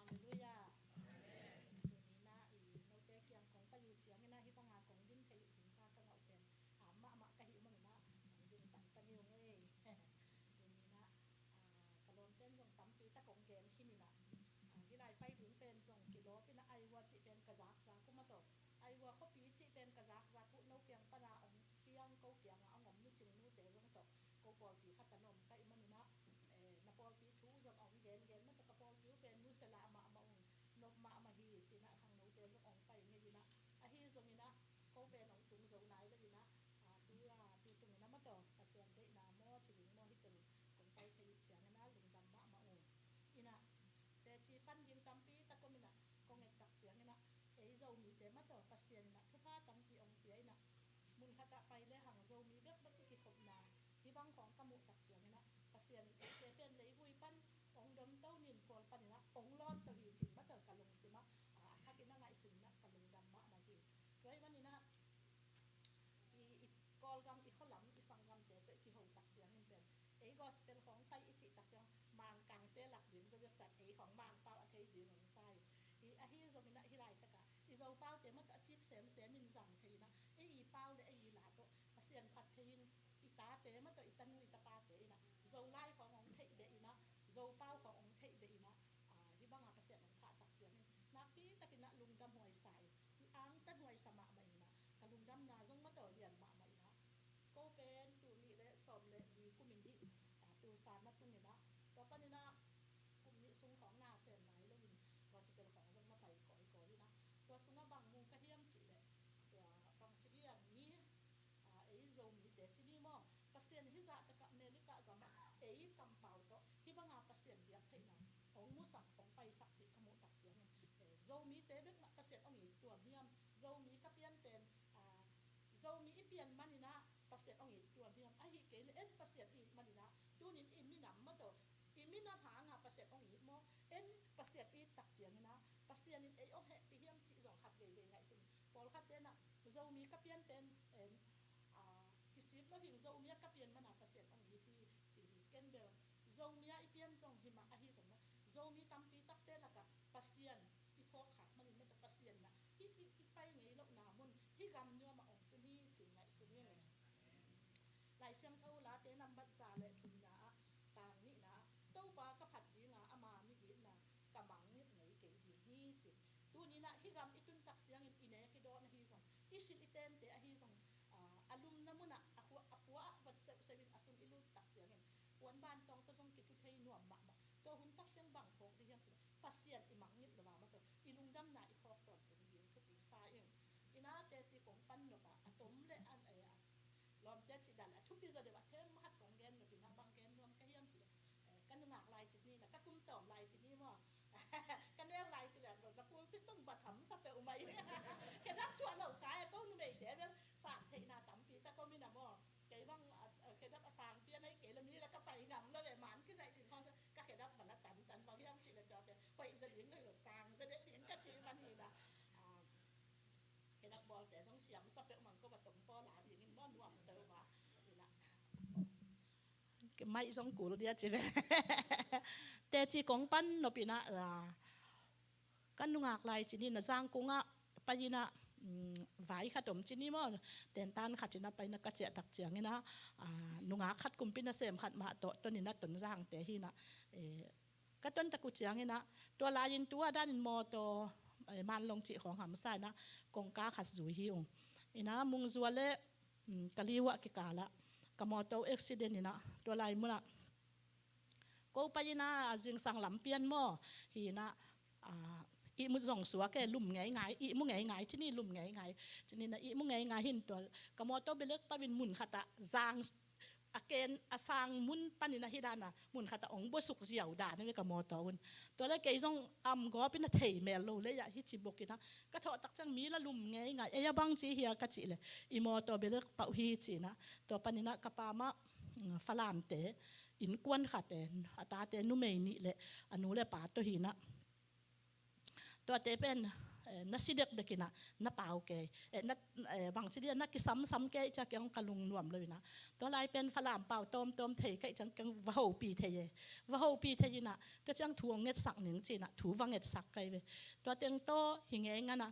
Halleluiah. Tuni-in ah i note kiang kong pai uh ciangin ah hih banga kong din thei uh ding kha ka ngah uh pen, a, mahmah ka hih uh manin ah kong din pantang hi ung ei. Tuni-in ah, a, ka lawmte'n zong tampi tak kong gen khin in ah, a, hih lai pai ding pen zong kilawp in ah Iowa cih pen ka zakzak uh maw taw. Iowa khuapi cih pen ka zakzak uh, no kiang pan a ong piang ko kiangah ong om nu Cing nute zong tawh ko pawlpi khat a na om ka hih manin ah, eh, na pawlpi thu zong a ong gengen maw taw, ka pawlpi uh pen nu Sela mahmah ung, nop mahmah hi ci-in ah khangnote zong ong pai ngei in ah, ahi zongin ah ko pen ong tung zo nai lo in ah, a, tu, a, tu tungin ah maw taw Pasian deihna maw ci ding maw hih teng kong pai thei uh ciangin ah lungdam mahmah ung. In ah teci pan ding tampi tak om in ah kong et tak ciangin ah ei Zomite maw taw Pasian in ah thupha tampi ong pia in ah, mun khat ah pai le hang Zomi bekbek i kikhopna hih bang khawng ka muh tak ciangin ah Pasian in eite pen leivui pan ong domto, ninphual panin ah ong lawnto hi cih maw taw ka lungsim ah, a, a thak in ah ngaihsun in ah ka lungdam mahmah hi. Tua ahih manin ah i, i Kawlgam, i khualam, i sanggamte tawh i kiho tak ciangin pen ei gospel khawng pai i cih tak ciang Mangkangte lak ding ka biaksa, ei khawng Mangpau a thei ding ong sa hi. I, ahi zongin ah hih laitak ah i Zopaute maw taw a cik semsem in zang thei in ah ei i pau le ei i la tawh Pasian phat thei in, i tate maw taw, i tanu i tapate in ah Zolai khawng ong theih beh in ah, Zopau khawng ong theih beh in ah, a, hih banga Pasian ong phah tak ciangin nakpi takin ah lungdam huai sa in, i angtan huai sa mahmah in ah ka lungdamna zong maw taw lian mahmah in ah, ko pen tul nih le sawm le li kum in hih, a, Tulsa na tung in ah, tua panin ah kum nih sung khawng na sem nai lo in gospel khawng zong na pai kawikawi in ah, tua sungah bang mu ka hiam cih leh, tua bang ci hiam ni, a, ei Zomite ci ni maw, Pasian hih zahtak ah America gamah ei kampau tawh hih banga Pasian biak theihna ong musak, ong paisak cih ka muh tak ciangin, eh, Zomite bek mah Pasian ong it tuam hiam? Zomi ka pian pen, a, Zomi i pian manin ah Pasian ong it tuam hiam? Ahih kei leh en Pasian i it manin ah tuni-in i minam maw taw, i minam hanga Pasian ong it maw? En Pasian i it tak ciangin ah Pasian in ei ong hehpih hiam cih zong khat veivei ngaihsun. Pawlkhatte in ah Zomi ka pian pen, em, a, kisik lo hing, Zomi a ka pian mana Pasian ong it hi ci hi. Ken bel Zomi a i pian zong hi mah, ahi zong mah Zomi tampi takte lakah Pasian i phawkkhak manin maw taw Pasian in ah i, i, i pai ngei lohna mun hih gam nuamah ong tun hi ci ngaihsun ing. Lai Siangtho Late nambat za le thumna ah, tang nihna ah, Topa ka phat dinga ama migitna ka mangngilh ngei kei ding hi ci. Tuni-in ah hih gam i tun tak ciangin i nek i dawng ahi zong, i silh i tente ahi zong, a, a lumna munah a khua, a khua ah vat seuhseuh in a sung i lut tak ciangin puanban tawng tawh zong kithu thei nuam mahmah. Tua hun tak ciang bang phawk ding hiam cih leh Pasian i mangngilh lo a maw taw i lungdamna i phawk tawntung ding thupi sa ing. In ah teci kong pan nop ah a tom le a, eh, a lawmte cih dan le a thupi zaw deuh a them khat kong gen nop in ah bang gen nuam ka hiam cih leh, eh, ka nungak lai ci ni, na ka kum tawm lai ci ni maw, ka neu lai ci leh na pulpit bang bat hamsa peuhmah in. Khedap thuah lo kha e, ko numeite bel sang theihna tampi tak om in ah maw. Kei bang a, a, khedap a sang pian ahi kei leh mi lak ka pai ngam lo ve, man kizaih ding khawng sa, ka khedap bang a tantan bang hiam cih leh tua pen hoih zaw ding lo, sang zaw deuh ding ka cih man hi in ah. A, khedap bawlte zong siamsa peuhmah ko va tom pawl a dingin maw, nuam peuhmah in ah. Maih zong kul dia ci ve. Teci kong pan nop in ah, a, ka nungak lai ci ni, na Zangkung ah pai in ah, mm, vai khat om ci ni maw, tentan khat in ah pai in ah ka ciah tak ciangin ah, a, nungak khat kumpi nasem khat mah tawh ton in ah Tonzangte hi in ah, eh, ka ton tak uh ciangin ah tua lai-in tu a danin mawtaw, eh, Manlong cih khawng hamsa in ah kongka khat zui hi ung. In ah Mungzua le, mm, Kaliwa kikal ah ka mawtaw accident in ah tua lai munah ko pai in ah zingsang lampian maw hi in ah, a, ihmut zong suak e, lum ngeingai, ihmu ngeingai ci ni, lum ngeingai ci ni in ah ihmu ngeingai hi in tua ka mawtaw belek pau in mun khat ah zang a ken a sang mun panin ahi dana mun khat a ong buasuk ziau dan a ve ka mawtaw un. Tua le kei zong am gawpin a thei mel lo le ah hici bokin a ka thawh tak ciang mi la lum ngei ngai ei a bang ci hia ka cih le i mawtaw belek pauh hi cina tua panin a ka pa mah Falamte innkuan khat e a tate numei nih le a nu le pa tawh hi na tuate pen na si dekdek ina na pau kei na bangci dia na kisamsam kei cia kei hong ka lungnuam lo ina tua lai pen Falam pau tawmtawm thei kei ciang kei va hopi thei e va hopi thei ina tua ciang thu hong ngetsak ning cina thu va ngetsak kei ve tua teng tawh hi ngei ngana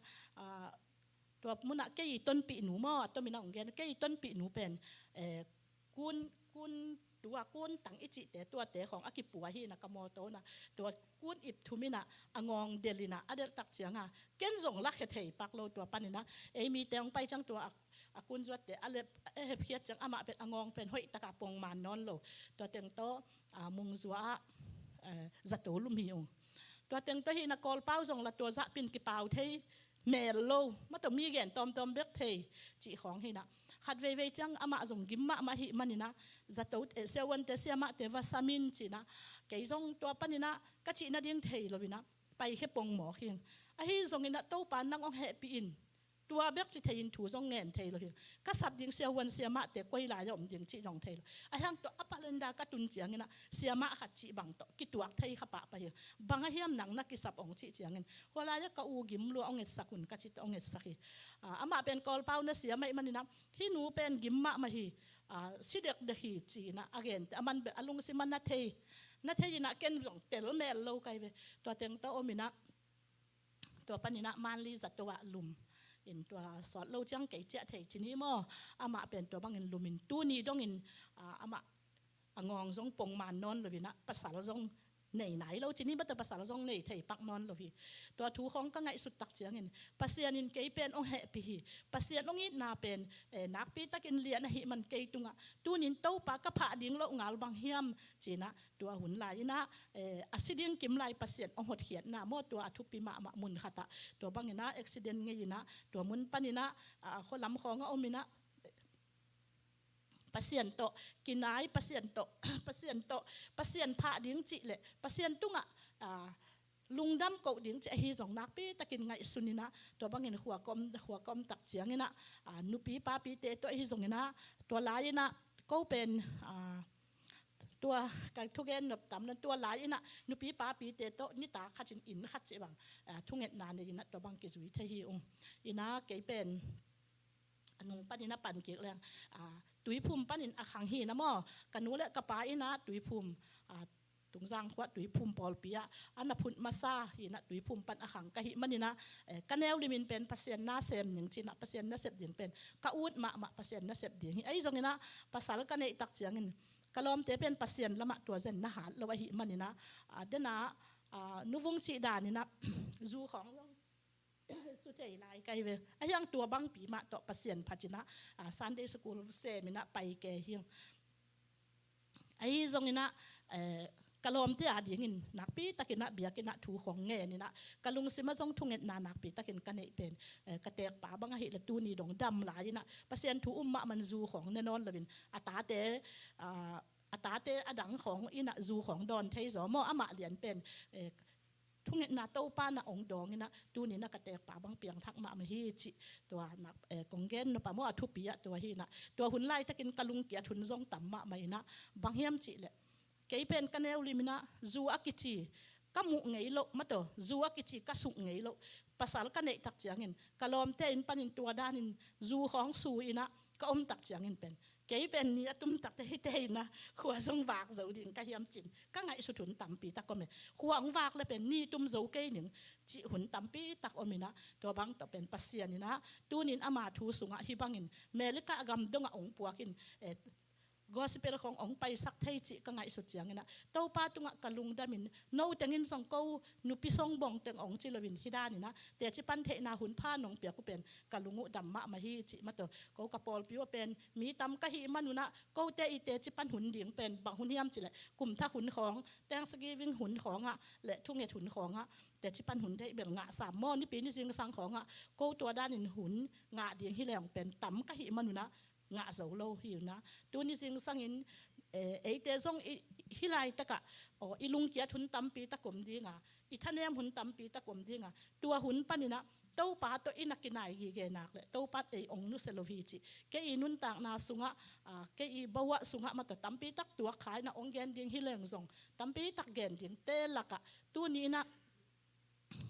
tua muna kei i tonpih nu maw a tomina hong gen kei i tonpih nu pen kun kun tua kun tang i cihte tuate khawng a kipua hi na ka mawtaw na tua kun ip thum ina a ngawng del ina a delh tak cianga ken zong lakhia thei pak lo tua panina ei mite hong pai ciang tua a kun zuatte a lep a hepkhiat ciang amah pen a ngawng pen hoih taka pongman nawn lo tua teng tawh mungzua ah zato lum hi ung tua teng tawh hi na Kawlpau zong la tua zahpin kipau thei mel lo mataw mi gen tawmtawm bek thei cih khawng hi na khat veivei ciang amah zong gim mahmah hi manina zato siavuante siamahte va samin cina kei zong tua panina ka cih nading thei lo ina paikhia pongmawk hi ahi zongina Topa nang hong hehpih in tua bek ci thei in thu zong ngen thei lo hi ka sap ding siavuan siamahte koi lai a om ding cih zong thei lo ahi hang tua a palenda ka tun ciangina siamah khat cih bang tawh kituak thei kha pahpah hi bang a hiam nang na kisap ong cih ciangin hua lai a ka u gim lua ong etsak hun ka ci tawh ong etsak hi amah pen Kawlpau na siamah ih manina hi nu pen gim mahmah hi si dekdek hi cina a gente a man bel a lungsim a na thei na thei ina ken zong tel mel lo kai ve tua teng tawh om ina tua panina manli zato ah lum in tua sawt lo ciang kei ciah thei cini maw amah pen tua bangin lumin tuni dongin amah a ngawng zong pongman nawn lo ina pasal zong nei nai lo cini bata pasal zong nei thei pak nawn lo hi tua thu khawng ka ngaihsut tak ciangin Pasian in kei pen ong hehpih hi Pasian ong itna pen nakpi takin lian ahi man kei tungah tunin Topa ka phah ding loh ngal bang hiam cina tua hun lai ina a si ding kim lai Pasian ong hotkhiatna maw tua a thupi mahmah mun khatah tua bangina accident ngei ina tua mun panina khualam khawng a om ina Pasian tawh kinai Pasian tawh Pasian tawh Pasian phah ding cih le Pasian tungah lungdam koh ding cih ahi zong nakpi takin ngaihsun ina tua bangin khua ka om tak ciangina nupi papite tawh ahi zongina tua lai ina ko pen tua ka thugen nop tam nan tua lai ina nupi papite tawh nitak khatin inn khat cih bang thungetna nei ina tua bang kizui thei hi ung ina kei pen a nung panin a pan kik leng tuiphum panin a khang hi na maw ka nu le ka pa ina tuiphum Tungzang khua tuiphum pawlpi ah a na phut masa hi na tuiphum pan a khang ka hih manina ka neu limin pen Pasian na sem ning cina Pasian na sep ding pen ka ut mahmah Pasian na sep ding hi ahi zongina pasal ka neih tak ciangin ka lawmte pen Pasian lamah tua zen na hat lo ahi manina dena nuvung cih danina zu khawng zong su thei lai kai ve ahi hang tua bangpi mah tawh Pasian phatina Sunday school semina pai ke hi ahi zongina ka lawmte a dingin nakpi takina biakina thu khawng ngenina ka lungsima zong thungetna nakpi takin ka neih pen ka tekpa bang ahi le tuni dong dam laina Pasian thu um mah man zu khawng ne nawn loin a tate a tate a dang khawng ina zu khawng dawn thei zaw maw amah lian pen thungetna Topa na ong dawng ina tuni na ka tekpa bang piangthak mahmah hi cih tua na kong gen nop a maw a thupi ah tua hi na tua hun laitakin ka lungkiat hun zong tam mahmah ina bang hiam cih leh kei pen ka neu lim ina zu a kici ka muh ngei loh mataw zu a kici ka suk ngei loh pasal ka neih tak ciangin ka lawmte in panin tua danin zu khawng su ina ka om tak ciangin pen kei pen ni a tum takte hite ina khua zong vak zo ding ka hiam cin ka ngaihsut hun tampi tak om e khua ong vak le pen ni tum zo kei ning cih hun tampi tak om ina tua bang tawh pen Pasian ina tunin ama thu sungah hi bangin Melika gam dongah ong puakin gospel khawng ong paisak thei cih ka ngaihsut ciangina Topa tungah ka lungdamin no tengin zong ko nupi songbawng teng ong ci loin hi danina teci pan theihna hun pha nong piak uh pen ka lung uh dam mahmah hi cih mataw ko ka pawlpi uh pen mi tam ka hih manunah kote i teci pan hun ding pen bang hun hiam cileh kumthak hun khawng Thanksgiving hun khawngah le thunget hun khawngah teci pan hun deih bel ngah sam maw nipi ni zingsang khawngah ko tua danin hun ngah ding hi leng pen tam ka hih manunah ngah zo lo hi uh na. Tuni zingsangin, eh, eite zong i, hih laitakah, aw, i lungkiat hun tampi tak om dinga, i thanem hun tampi tak om dinga, tua hun paninah Topa tawh i na kinai gige nak leh Topa in ei ong nusia lo hi cih. Kei i nuntakna sungah, ah, kei i bawah sungah mataw tampi tak tuak kha inah ong gen ding hi leng zong tampi tak gen dingte lakah tuni inah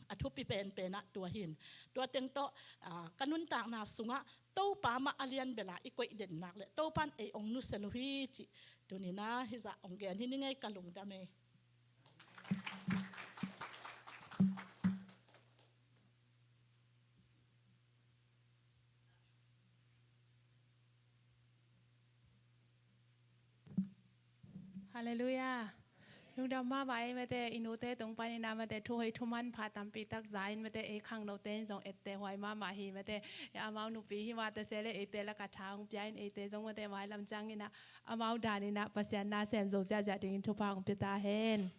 a thupi penpenah tua hin. Tua teng tawh, ah, ka nuntakna sungah Topa mah a lian bela i koih den nak leh Topa in ei ong nusia lo hi cih. Tuni inah hizah ong gen hi ning ei, ka lungdam ei. Halleluiah. Lungdam mahmah ei, mate, i nute tung paninah, mate, thu hoi thu manpha tampi tak za in, mate, ei khangnote in zong etteh huai mahmah hi, mate. Amau nupi hi mah ta se leh eite lakah tha hong pia in, eite zong, mate, mailam cianginah amau daninah Pasian na sem zo ziahziah dingin thupha hong pia ta hen.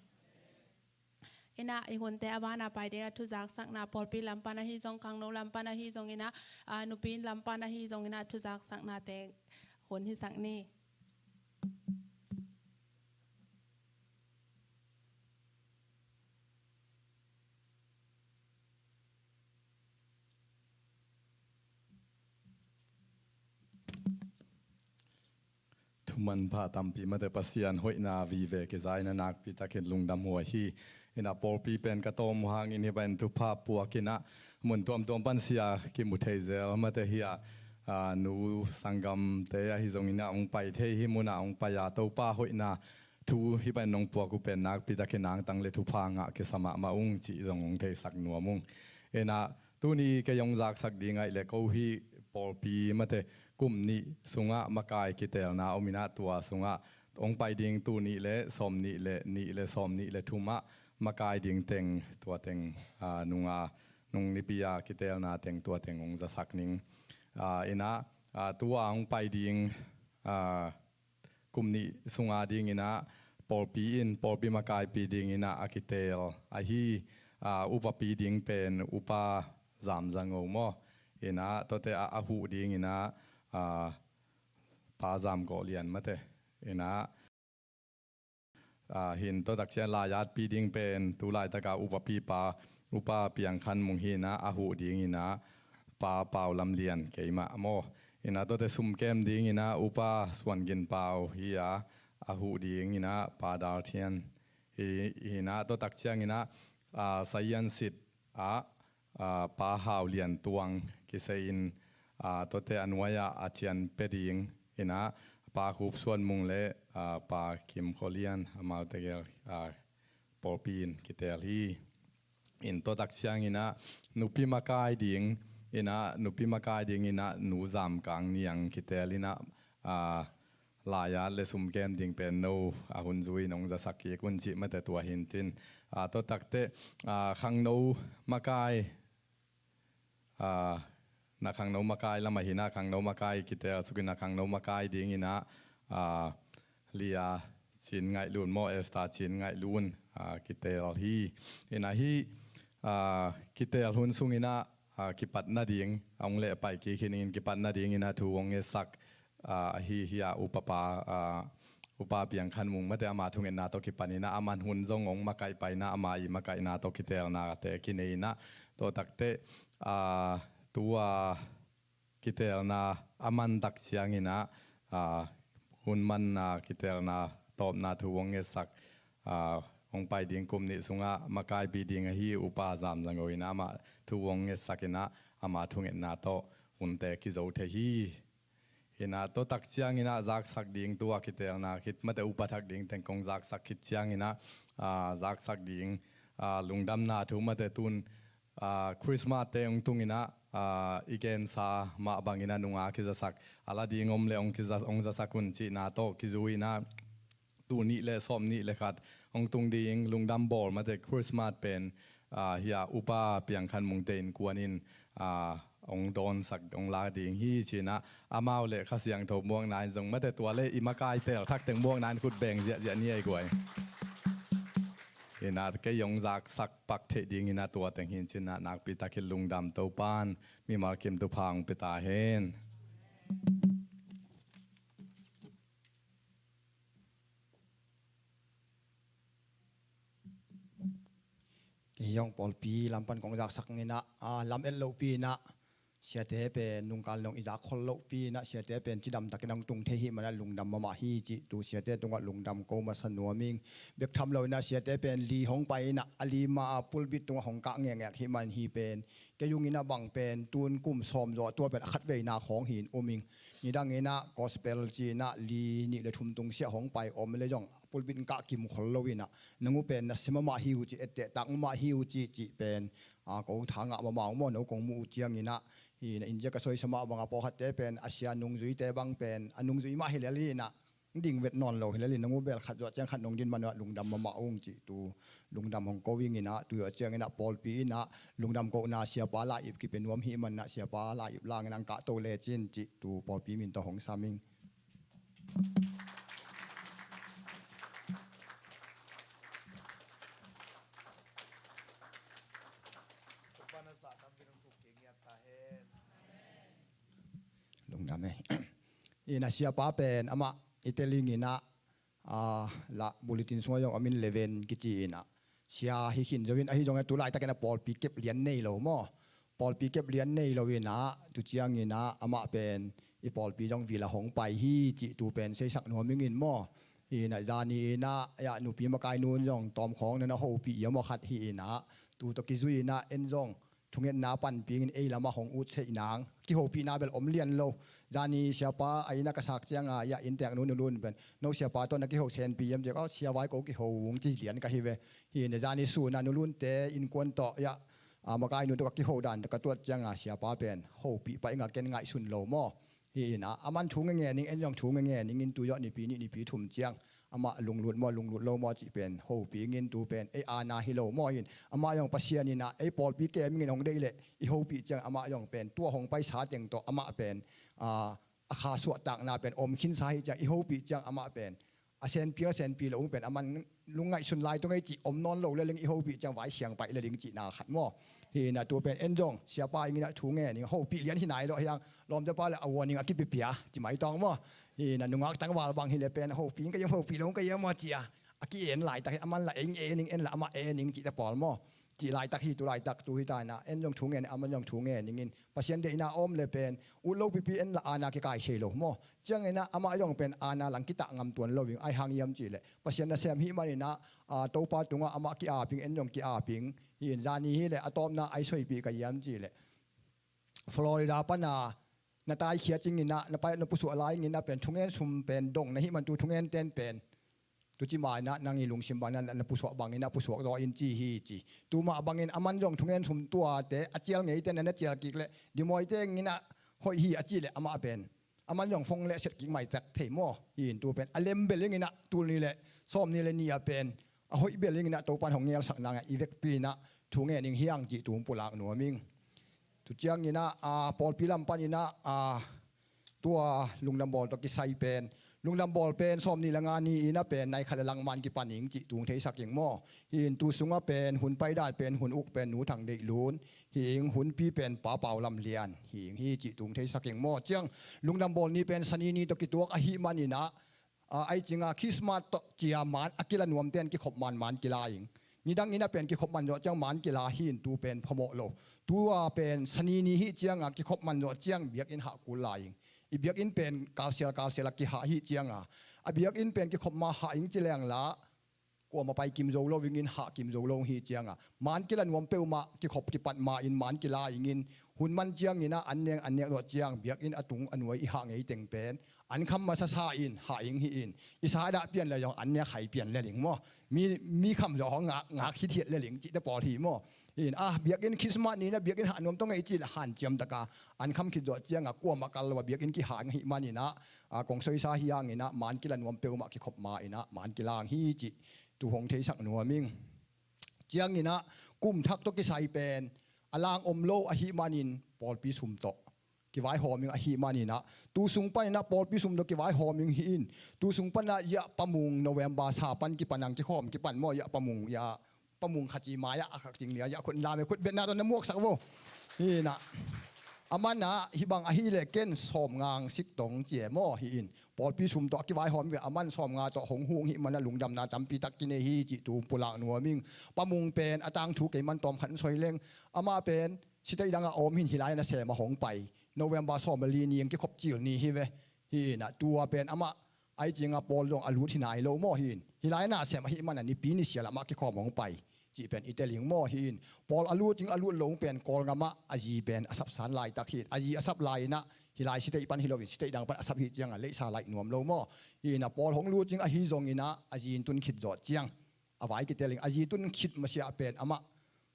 Inah i hunte a bana pai dingah thuzaksakna, pawlpi lam pan ahi zong, khangno lam pan ahi zong inah, ah, nupi inn lam pan ahi zong inah thuzaksaknate hun hisak ni. Thu manpha tampi, mate, Pasian hoihna vive kiza inah nakpi takin lungdam huai hi. Inah pawlpi pen ka tawm uh hangin hih bangin thupha puak inah mun tuamtuam pan sia kimu thei zel, mate, hi a, ah, nu sanggamte ahi zong inah hong pai thei, hih munah hong pai a Topa hoihna thu hih bangin hong puak uh pen nakpi takin angtang le thupha ngah kisa mahmah ung cih zong hong theisak nuam ung. Inah tuni kei hong zaksak ding ahih leh ko hih pawlpi, mate, kum nih sungah makai kitelna om inah tua sungah hong pai ding tul nih le sawm nih le nih le sawm nih le thumah makai ding teng, tua teng, ah, nunga nung nipi a kitelna teng tua teng hong zasak ning. Ah, inah, ah, tua hong pai ding, ah, kum nih sunga dinginah pawlpi in pawlpi makaipi dinginah a kitel ahi, ah, upapi ding pen Upa Zam Za Ngo maw. Inah tuate a, a huh dinginah, ah, Pa Zam Gawh Lian, mate. Inah, ah, hin tua tak ciang lai-atpi ding pen tu laitaka upapipa Upa Piang Khan Mung hi inah, a huh dinginah Pa Pau Lam Lian, keimah maw. Inah tuate sumkem dinginah Upa Suan Gin Pau hi a, a huh dinginah Pa Dal Thian hi, hi inah tua tak cianginah, ah, Sayan Sit ah, ah, Pa Hau Lian Tuang kisai in, ah, tuate a nuai-ah a cian pia ding inah Pa Khup Suan Mung le, ah, Pa Kim Kho Lian, amaute gel, ah, pawlpi in kitel hi. In tua tak cianginah nupi makai ding inah, nupi makai dinginah Nu Zam Kang Niang kitel inah, ah, lai-at le sumkem ding pen no a hun zui in hong zasak kik un cih, mate, tua hin cin. Ah, tua takte, ah, khangno makai, ah, na khangno makai lamah hinah khangno makai kitel sukinah khangno makai dinginah, ah, Lia Cin Ngaih Lun maw, Esther Cin Ngaih Lun, ah, kitel hi. Inah hih, ah, kitel hun sunginah, ah, kipat nading, a hong lehpai kik hi ningin kipat nadinginah thu hong ngetsak, ah, ahi hi a, upapa, ah, Upa Piang Khan Mung, mate, ama thungetna tawh kipaninah a man hun zong hong makaih painah ama i makaihna tawh kitelnate kinei inah tua takte, ah, tua kitelna a man tak cianginah, ah, hun manna kitelna tawpna thu hong ngetsak, ah, hong pai ding kum nih sungah makaipi ding ahi Upa Zam Za Ngo inah amah thu hong ngetsak inah ama thungetna tawh hunte kizo thei hi. Inah tua tak cianginah zaksak ding tua kitelna khit, mate, upa thak ding teng kong zaksak khit cianginah, ah, zaksak ding, ah, lungdamna thu, mate, tun, ah, Christmas te hong tunginah, ah, i gensa mah banginah nunga kizasak a la ding om le hong kiza, hong zasak un cihna tawh kizui inah tul nih le sawm nih le khat hong tung ding lungdam bawl, mate, Christmas pen, ah, hi a, Upa Piang Khan Mungte innkuan in, ah, hong dawnsak, hong lak ding hi cinah amau le Kha Siangtho muakna in zong, mate, tua le i makai tel thak teng muakna in khut beng ziahziah ni ei guai. Inah kei hong zaksak pak theih dinginah tua teng hin cinah nakpi takin lungdam, Topan mimal kim thupha hong pia ta hen. Hih hong pawlpi lam pan kong zaksak inah, a, lam et lohpi inah, siate pen nungkal nong i zak khol lohpi inah, siate pen cidam takin hong tung thei hih manah lungdam mahmah hi cih tu siate tungah lungdam ko masa nuam ing. Bek tham lo inah siate pen li hong pai inah, a li ma a pulpit tungah hong kah ngekngek hih man hi pen. Kei ung inah bang pen tun kum sawm zaw tua pen a khat veina khawng hi in um ing. Nidang inah gospel ci inah li nih le thum tung siah hong pai om le zong pulpit in kah kim khol lo inah, nang uh pen nasia mahmah hi uh ci, etteh tak mahmah hi uh ci, cih pen, a, ko tha ngah mahmah uh maw, no kong muh uh ciang inah. Hi inah, inziak a soisa mah bang a pawlkhatte pen a sia nungzuite bang pen a nungzui mah hi lel hi inah, ding vet nawn lo hi lel hi, nang uh bel khat zawh ciang khat nong din manah lungdam mahmah ung cih tu lungdam hong ko ing inah, tu zawh ciang inah pawlpi inah lungdam kohna siapa lai-ip kipia nuam hih manah siapa lai-ip lang inah hong kahto lecin cih tu pawlpi min tawh hong sam ing. Lungdam e. Inah siapa pen amah i tel ing inah, a, la bulletin sungah zong a min leven kici inah, sia hi khin zo in, ahi zongin tu laitakin a pawlpi kep lian nei lo maw. Pawlpi kep lian nei lo inah, tu ciang inah amah pen i pawlpi zong vila hong pai hi cih tu pen seisak nuam ing in maw. Hi inah zani inah, ya, nupi makai nun zong tawmkhawng na na hopih ia maw khat hi inah, tu tawh kizui inah en zong thungetna panpingin ei lamah hong ut seih nang. Kihopihna bel om lian lo. Zani siapa a inn ah ka sak cianga, ya, innteek nu Nu Lun pen, no siapa tawh na kiho senpi hiam ci a, aw, sia vai ko kiho ung ci lian ka hi ve. Hi inah zani suna Nu Lunte innkuan tawh, ya, a, makai nu tawh ka kiho dan tawh ka tuat cianga siapa pen hopih pah inga ken ngaihsun lo maw. Hi inah, aman thu ngenge ning, en zong thu ngenge ning in tu zawh nipi nih nipi thum ciang. Amah lunglut maw, lunglut lo maw cih pen hopih ing in tu pen ei aana hi lo maw in. Amah zong Pasian inah ei pawlpi kem ing in hong deih leh i hopih ciang amah zong pen tua hong paisa teng tawh amah pen, a, a kha suahtakna pen om khinsa hi ciang i hopih ciang amah pen a senpi a senpi lo ung pen aman lungngaihsun lai tung ei cih om nawn lo le ling i hopih ciang vai siang paih le ling cihna khat maw. Hi inah tu pen en zong siapa ing inah thu ngen ing, hopih lian hi nai lo hiang, lawmte pa le a warning a kipiapia ci mai tawng maw. Hi inah nungak tangval bang hi le pen hopih ing ka hiam, hopih lo ung ka hiam maw ci a, a ki-en laitak hi, aman la eng en ing, en la amah en ing cihte pawl maw. Cih laitak hi, tu laitak tu hi ta inah, en zong thu ngen, aman zong thu ngen ing in. Pasian deihna a om le pen ut lo pipi en la aana kikai sei lo maw. Ciang inah amah zong pen aana lang kitah ngam tuan lo ing, ai hang hiam cih leh Pasian nasem hih man inah, a, Topa tungah amah ki-ap ing, en zong ki-ap ing. Hi in zani hi leh a tawpna ai soipih ka hiam cih leh Florida pana na taikhia cing inah, na pai, na pusuah lai ing inah pen thungen sum pen dong na hih man tu thungen ten pen tu ci ma inah nang i lungsim bang inah na pusuah bang inah pusuak zaw in ci hi ci. Tu mah bangin aman zong thungen sum tuate a cial ngeite na na cial kik leh dimawite ing inah hoih hi a cih leh amah pen aman zong phone le set kik maitak thei maw. Hi in tu pen a lem bel ing inah tul ni le sawm ni le ni a pen a hoih bel ing inah Topan hong ngelsak nangah i vekpi inah thu ngen ing hiang cih tu hong pulak nuam ing. Tu ciang inah, a, pawlpi lam pan inah, a, tua lungdam bawl tawh kisai pen, lungdam bawl pen sawm ni le nga ni inah pen nai khat le lang man kipan ing cih tu hong theisak ing maw. Hi in tu sungah pen hun paidan pen hun uk pen Nu Thang Deih Lun hi ing, hunpi pen Pa Pau Lam Lian hi ing hi cih tu hong theisak ing maw. Ciang lungdam bawl ni pen Sani ni tawh kituak ahih man inah, a, ai cinga Christmas tawh cia man a kila nuamte in kikhop man man kila ing. Nidang inah pen kikhop man zawh ciang man kila hi in tu pen phamawh lo. Tua pen Sani ni hih cianga kikhop man zawh ciang biakinn hah kul lai ing. I biakinn pen kalsial kalsial a kihah hih cianga a biakinn pen kikhop ma hah ing ci leng la kuamah pai kim zo lo ing in, hah kim zo lo hi cianga man kila nuam peuhmah kikhop kipat ma in man kila ing in, hun man ciang inah an neng an nek zawh ciang biakinn a tung a nuai i hah ngei teng pen an kham masa sa in hah ing hi in, i sa dah pian le zong an nek hai pian le ling maw. Mi, mi kham zawh hong ngak, ngak hithiat le ling cihte pawl hi maw. Hi in, a, biakinn Christmas ni inah biakinn hah nuam tawh ngei cih le hanciam taka an kham khit zawh cianga kuamah kal lo a biakinn kihah ing ahih man inah, a, kong soisa hiang inah man kila nuam peuhmah kikhop ma inah man kilang hi cih tu hong theisak nuam ing. Ciang inah kum thak tawh kisai pen a lang om lo ahih manin pawlpi sum tawh kivaihawm ing ahih man inah, tu sung pan inah pawlpi sum tawh kivaihawm ing hi in, tu sung pan inah ya pamung November sa pan kipan ang kikhawm kipan maw, ya pamung, ya pamung khaci mai ah a khak cing lia ya khut lam e, khut betna tawh na muaksak vo. Hi inah Aman ah hih bang ahih leh ken sawmnga ang sik tong ci e maw hi in. Pawlpi sum tawh a kivaihawm ve, aman sawmnga tawh hong hung hih man ah lungdamna tampi tak kinei hi cih tu pulak nuam ing. Pa Mung pen a tangthu kei man tawm khat in soi leng, amah pen state dang ah a om hi in, hih lai-ah nasem ah hong pai. November sawm le li ni ang kikhop cil ni hi ve. Hi in ah tua pen amah ai cing ah pawl zong a lut hi nai lo maw hi in. Hih lai-ah nasem ahih man ah nipi nisial amah kikhawm hong pai cih pen i tel ing maw hi in. Pawl a lut ing a lut lo ing pen Kawlgam ah a zi pen a sapsan laitak hi in. A zi a sap lai in ah hih lai state pan hi lo in state dang pan a sap hi ciang ah leisa laih nuam lo maw hi in ah pawl hong lut ing ahi zong in ah a zi in tun khit zawh ciang a vai kitel ing. A zi tun khit masiah pen amah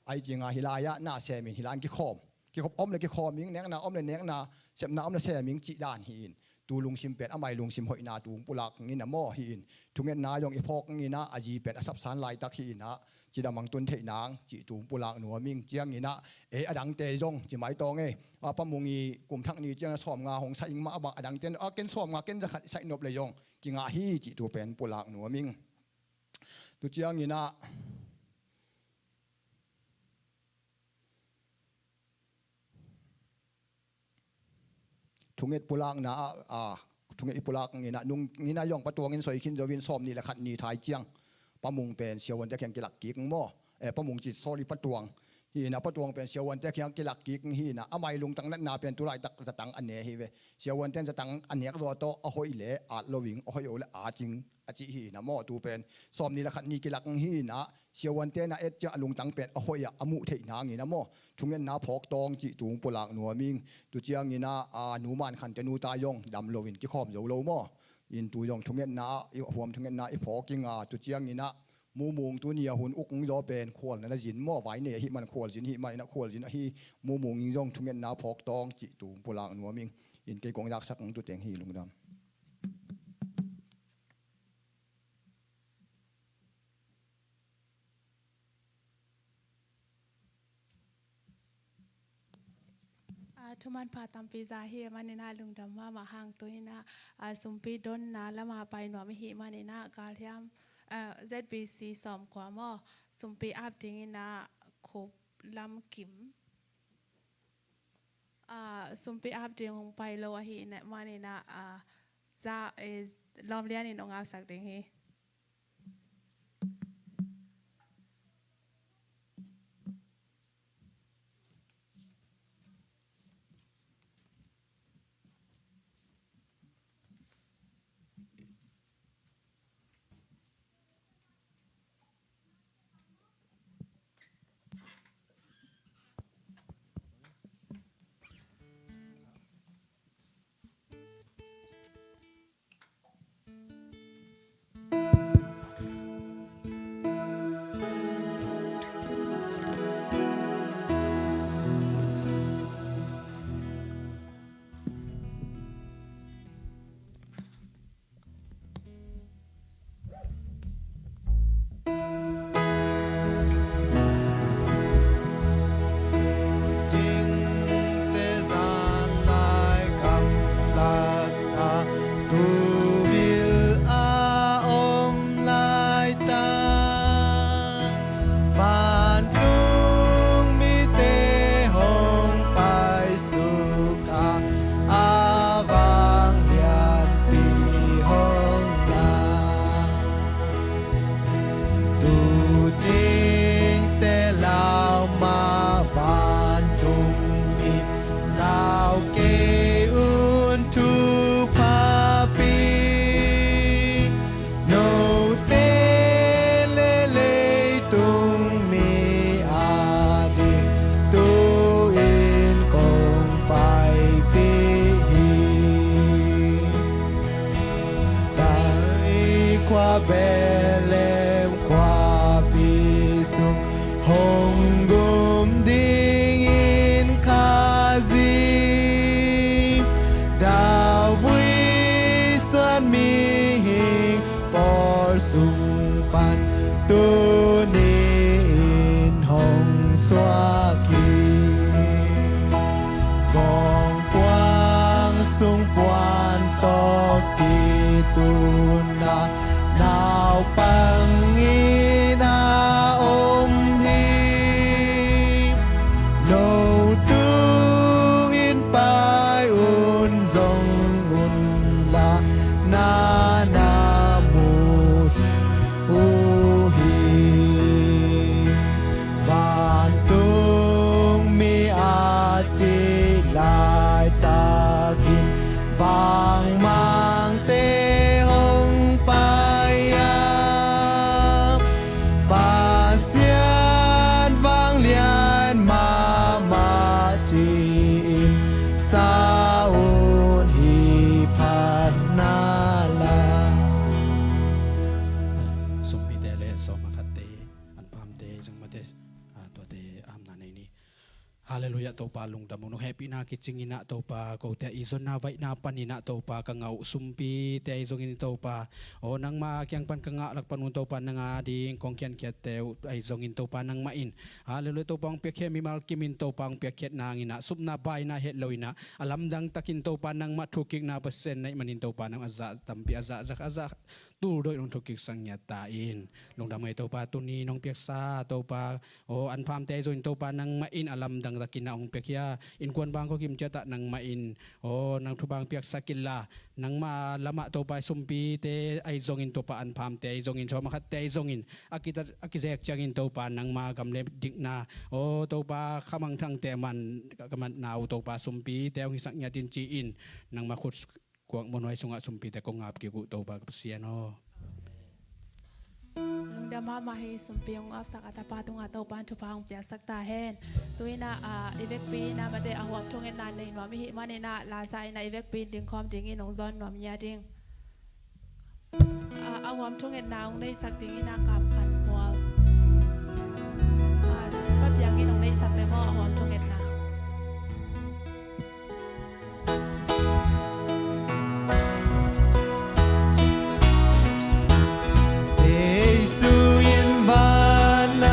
ai cing ah hih lai-ah nasem in hih lai-ah kikhawm, kikhop om le kikhawm ing, nekna om le nekna, sepna om le sem ing cih dan hi in. Tu lungsim pen amah i lungsim hoihna tu pulak ing in ah maw hi in. Thungetna zong i phawk ing in ah a zi pen a sapsan laitak hi in ah cidam ang tun theih nang cih tu pulak nuam ing. Ciang in ah ei a dangte zong ci mai tawng ei. A Pa Mung i kum thak ni ciang ah sawmnga hong sa ing mah a bang a dangte in a ken sawmnga ken za khat i saih nop le zong kingah hi cih tu pen pulak nuam ing. Tu ciang in ah thunget pulakna ah, ah, thunget i pulak ing in ah nung in ah zong Pa Tuang in soi khin zo in sawm nih le khat ni thai ciang Pa Mung pen siavuante kiang kilak kik ing maw. Eh, Pa Mung ci, sorry, Pa Tuang. Hi in ah Pa Tuang pen siavuante kiang kilak kik ing hi in ah amah i lungtang natna pen tu laitak zatang a ne hi ve. Siavuante in zatang a nek zaw tawh a hoih le at lo ing, a hoih lo le at ing a cih hi in ah maw. Tu pen sawm nih le khat ni kilak ing hi in ah siavuante in ah et ciang a lungtang pen a hoih ah a muh theih nang in ah maw. Thungetna phawk tawng cih tu pulak nuam ing. Tu ciang in ah a nu Man Khan te nu ta zong dam lo in kikhawm zo lo maw. In tu zong thungetna ah i huam thungetna i phawk ing a, tu ciang in ah Mu Mung tuni a hun uk ung zaw pen khualna na zin maw, vai nei ahih man khual zin ahih man in ah khual zin ahi Mu Mung in zong thungetna phawk tawng cih tu pulak nuam ing. In kei kong zaksak ung tu teng hi, lungdam. Ah, thuman pha tampi za hi, manin ah lungdam mahmah hang tu in ah, ah, sumpi donna lamah pai nuam i hih manin ah, galhiam, ah, Z B C sawmkua maw, sumpi ap ding in ah Khup Lam Kim. Ah, sumpi ap ding hong pai lo ahih manin ah, ah, za, eh, lawmlian in hong apsak ding hi. Cingte zan lai gamlak ah, tuu vil a om laitak, vantung mite hong paisuk a, a vanglianpi hong lak. Tu cingte lau mah, vantung mi lau kei un thupha pi. Note le leitung mi ading tu-in kong paipih hi. Dai khua Bethlehem khuapi sung hong gum dingin Khazih, David suan mihing pawl sung pan tuni-in hong suak hi. Gawngpuang sung puan tawh kitun a, naupang in a om hi. No tung in Topa lungdam ung. Nong hehpihna kicing in ah Topa, kote a i zonna vaihna panin ah Topa, ka ngah uh sumpite ahi zongin Topa, aw nangma kiang pan ka ngah lak pan un Topa, nang ading kong khiankhiatte uh ahi zongin Topa, nangmah in, halleluiah, Topa hong piakhia mimal kimin Topa hong piakhia nangin ah, supna baina het lo in ah, a lamdang takin Topa nangmah thukikna Pasian na hih manin Topa, nang a zah tampi, a zah zah, a zah tuldawi nong thukik sang ngiat ta in. Lungdam ei Topa, tuni nong piaksa Topa, aw anphamte ahi zongin Topa, nangmah in a lamdang takin ah hong piakhia, innkuan bang khuakim ciat ah nangmah in, aw nang thupha hong piaksak inla, nangmah lamah Topa sumpite ahi zongin Topa, anphamte ahi zongin, thawmakhatte ahi zongin, a kitat a kizek ciangin Topa, nangma gam le dikna, aw Topa khamangthangte man ka matna uh Topa, sumpite hong hisak ngiat in ci-in, nangma khut kuak muanhuai sungah sumpite kong ap kik uh Topa ka Pasian aw. Lungdam mahmah hi. Sumpi hong apsak a tapa tungah Topa in thupha hong piaksak ta hen. Tu-in ah, ah, i vekpi in ah mate a huam thungetna nei nuam i hih manin ah, lasa in ah i vekpi in dingkhawm dingin hong zawn nuam ngiat ing. Ah, a huam thungetna hong neisak dingin ah Kam Khan Khual, ah, Pa Piang in hong neisak le maw a huam thungetna. Jesu in van a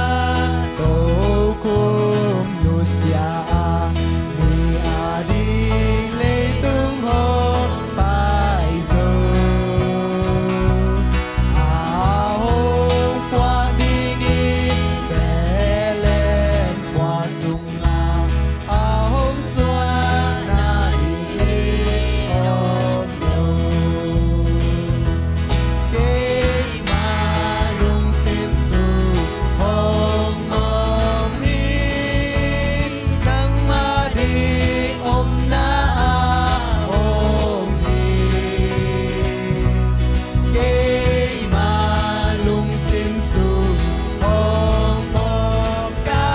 tokhom nusia a, mi ading leitung hong pai zo. A hong puah dingin Bethlehem khua sung a hong suahna hi om lo. Keima lungsim sung hong om hi, nangmah ding omna ah om hi. Keima lungsim sung hong om ka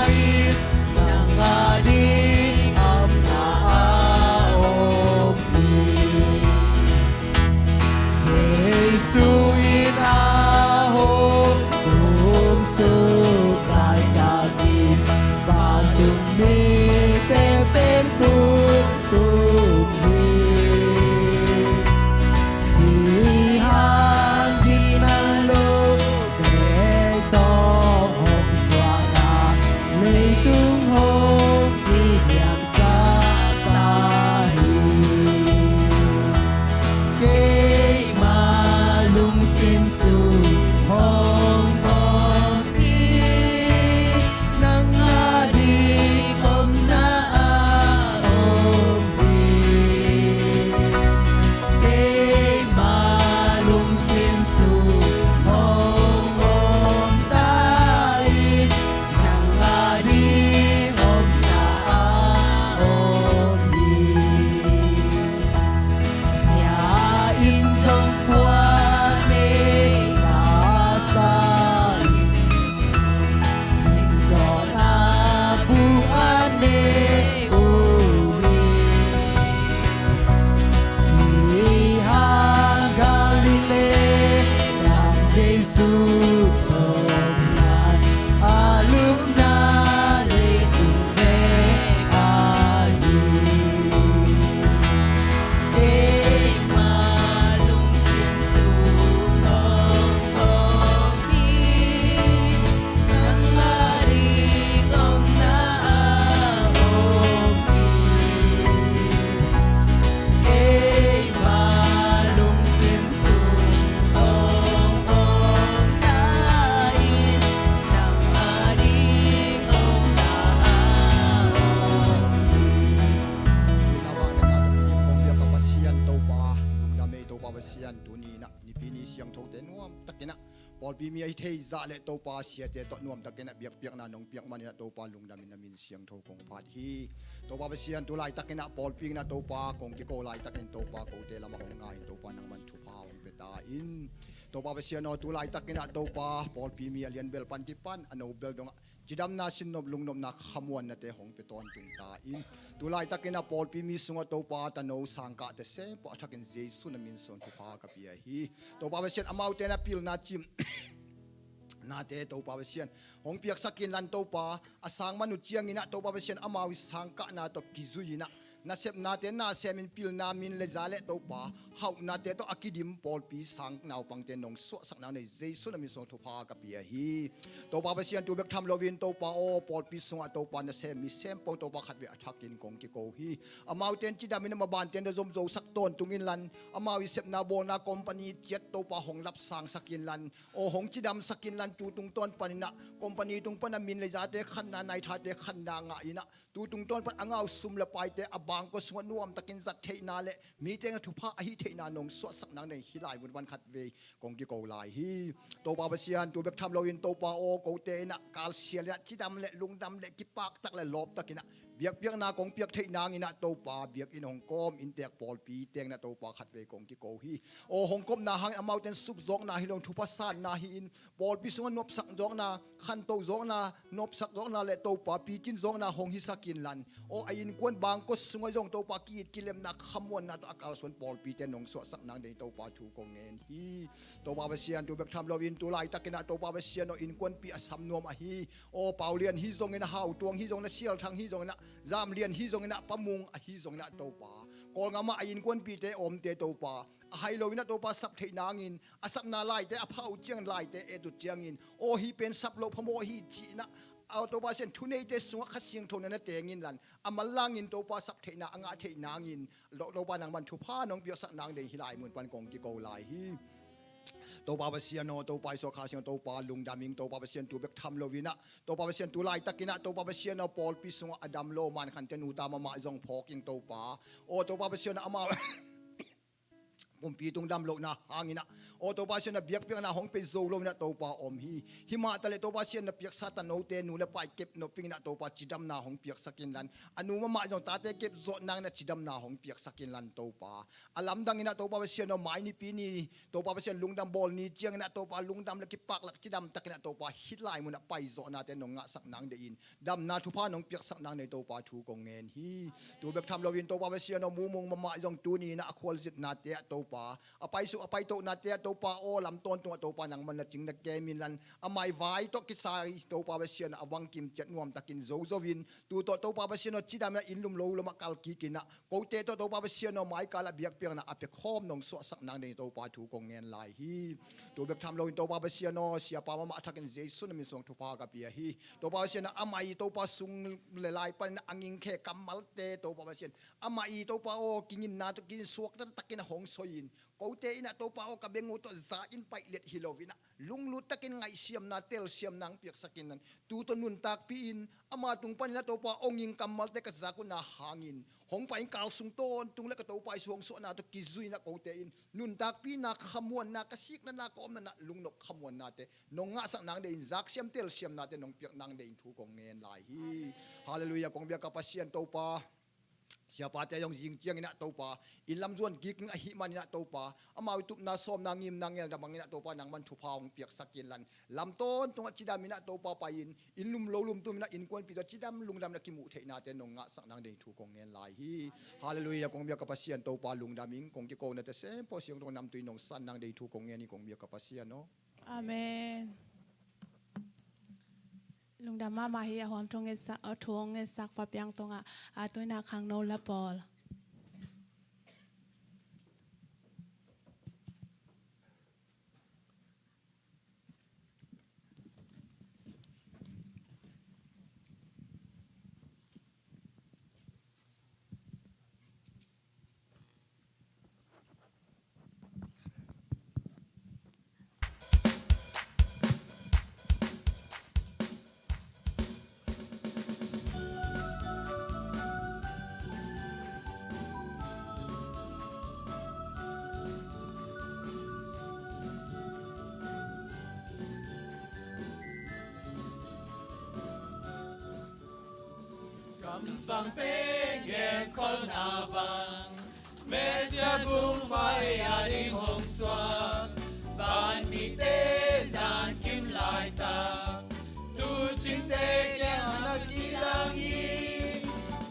hi, nang ading omna ah om hi. Jesu in a hong tumsuk laitak in, vantung mite pen tung tung hi. Hih hang gimna lo bek tawh hong suahna, leitung hong kihiamsak ta hi. Keima lungsim sung hong om hi, nang ading omna ah om hi. Keima lungsim sung hong om ta in, nang ading omna ah om hi. Bia in zong puan nei ka sa in, singdawn a bu a nei uh hi. Hih hang Galilee gam Jesu omna, a lupna leitung veng ahi. Keima lungsim sung hong om hi, nang ading omna ah om hi. Keima lungsim sung hong om ta in, nang ading omna ah om hi. Tua bang na ka tawh kidim kong bia ka Pasian Topa, lungdam ei Topa Pasian, tuni in ah Nipi ni siangthote nuam takin ah pawlpi mi a hi thei zah le Topa siate tawh nuam takin ah biakpiakna nong piak manin ah Topa lungdam in na min siangtho kong phat hi. Topa Pasian, tu laitakin ah pawlpi in ah Topa kong kiko laitakin Topa kote lamah hong ngai in Topa nangman thupha hong pia ta in. Topa Pasian aw, tu laitakin ah Topa pawlpi mi a lian bel pan kipan a no bel dongah cidamna, sinnop, lungnopna, khamuannate hong pia tawntung ta in. Tu laitakin ah pawlpi mi sungah Topa tano sangkahte sempuah a thakin Jesu na min suang thupha ka pia hi. Topa Pasian, amaute na pilna cim nate Topa Pasian hong piaksak inlan Topa, a sang man uh cianginah Topa Pasian amau i sangkahna tawh kizui inah nasepnate na semin pilna min le za le Topa hauhnate tawh a kidim pawlpi sang naupangte nong suahsak nang nei Jesu na min sung thupha ka pia hi. Topa Pasian tu bek tham loin Topa aw pawlpi sungah Topa nasem mi sempong Topa khatvei a thakin kong kiko hi. Amaute in cidam inah mabanten da zomzosak tawntung inlan amau i sepna bawlna company ciat Topa hong lapsangsak inlan aw hong cidamsak inlan tu tungtawn paninah company tung pana min le zate khanna naithate khanna ngah inah tu tungtawn pan a ngau sum le paite a bangkua sungah nuamtakin zat theihna le mite nga thupha ahi theihna nong suahsak nang nei hih lai mun pan khatvei kong kiko lai hi. Topa Pasian tu bek tham loin Topa aw kote inah kalsial inah cidam le lungdam le kipaktak le lawptak inah biakpiakna kong piak theih nanginah Topa biakinn hong kawm inntek pawlpi tenginah Topa khatvei kong kiko hi. Aw hong kopna hangin amaute in sukzawkna hi lo in thupha sanna hi in pawlpi sungah nuapsak zawkna khanto zawkna nuapsak zawkna le Topa picin zawkna hong hisak inlan aw a innkuan bangkua sungah zong Topa ki-it kilemna khamuanna tawh a kalsuan pawlpite nong suahsak nang nei Topa thu kong ngen hi. Topa Pasian tu bek tham loin tu laitakinah Topa Pasian aw innkuanpi a sam nuam ahi aw Paulian hi zongin a Hautuang hi zongin a Sialthang hi zongin a Zamlian hi zongin a Pamung ahi zongin a Topa Kawlngam ah a innkuanpite omte Topa a hai loinah Topa sap theih nangin a sapna laite a pha uh ciangin laite et uh ciangin aw hih pen sap loh phamawh hi cihnah aw Topa Pasian thuneite sungah Kha Siangtho na na teng inlan a manlangin Topa sap theihna a ngah theih nangin Topa nangman thupha nong piaksak nang nei hih lai mun pan kong kiko lai hi. Topa Pasian aw Topa Isua Kha Siang Topa lungdam ing Topa Pasian tu bek tham loinah Topa Pasian tu laitakinah Topa Pasian aw pawlpi sungah a dam lo man khante nuta mahmah zong phawk ing Topa aw Topa Pasian aw amau pumpi tung dam lohna hanginah aw Topa Pasian aw biakpiakna hong pei zo loinah Topa om hi. Himah taleh Topa Pasian na piaksa tanote nu le pa i kep nopinginah Topa cidamna hong piaksak inlan a nu mahmah zong tate kep zawh nanginah cidamna hong piaksak inlan Topa a lamdanginah Topa Pasian aw mai nipi ni Topa Pasian lungdam bawl ni cianginah Topa lungdam le kipaklak cidamtakinah Topa hih lai munah paizawhnate nong ngahsak nang deihin damna thupha nong piaksak nang nei Topa thu kong ngen hi. Tu bek tham loin Topa Pasian aw mumung mahmah zong tuni inah a khualzinate ah Topa a paisuk a paitohnate ah Topa aw lam tawntungah Topa nangman na cing na kem inlan a maivai tawh kisai Topa Pasian a vangkim ciat nuamtakin zozo in tu tawh Topa Pasian aw cidam inah inn lum lo lamah kalkikinah kote tawh Topa Pasian aw maikal ah biakpiakna a pia khawm nong suahsak nang deihin Topa thu kong ngen lai hi. Tu bek tham loin Topa Pasian aw siapa mahmah a thakin Jesu na min sung thupha ka pia hi. Topa Pasian aw amah i Topa sung le lai paninah a ngingkhe kammalte Topa Pasian amah i Topa aw kinginna tawh kinsuakta takin a hong soi in kote inah Topa aw ka beng uh tawh za in paih let hi loinah lunglut takin ngaihsiamna telsiamna ang piaksak inlan tu tawh nuntakpih in ama tung paninah Topa aw nging kammalte ka zak uhna hangin hong pai in kalsung tawntung le ka Topa Isu hong suahna tawh kizui inah kote in nuntakpihna khamuanna ka sikna na ka omna na lungnop khamuannate nong ngahsak nang deihin zaksiam telsiamnate nong piak nang deihin thu kong ngen lai hi. Halleluiah kong biak ka Pasian Topa siapate zong zing cianginah Topa inn lam zuan kik ing ahih maninah Topa amau i tupna sawmna ngimna ngelna banginah Topa nangman thupha hong piaksak inlan lam tawntungah cidam inah Topa pai-in inn lum lo lum tuminah innkuanpi tawh cidam lungdam na kimuh theihnate nong ngahsak nang deihin thu kong ngen lai hi. Halleluiah kong biak ka Pasian Topa lungdam ing kong kikonate sempawh siangtho namtui nong san nang deihin thu kong ngen hi kong biak ka Pasian aw. Amen. Lungdam mahmah hi a huam thu ngetsak, a thu ngetsak Pa Piang tungah a tuina khangno la pawl. Kamsangte genkholhna bang Messiah gumpai a ding hong suak, vanmite zankim laitak tuucingte kiangah na kidang hi.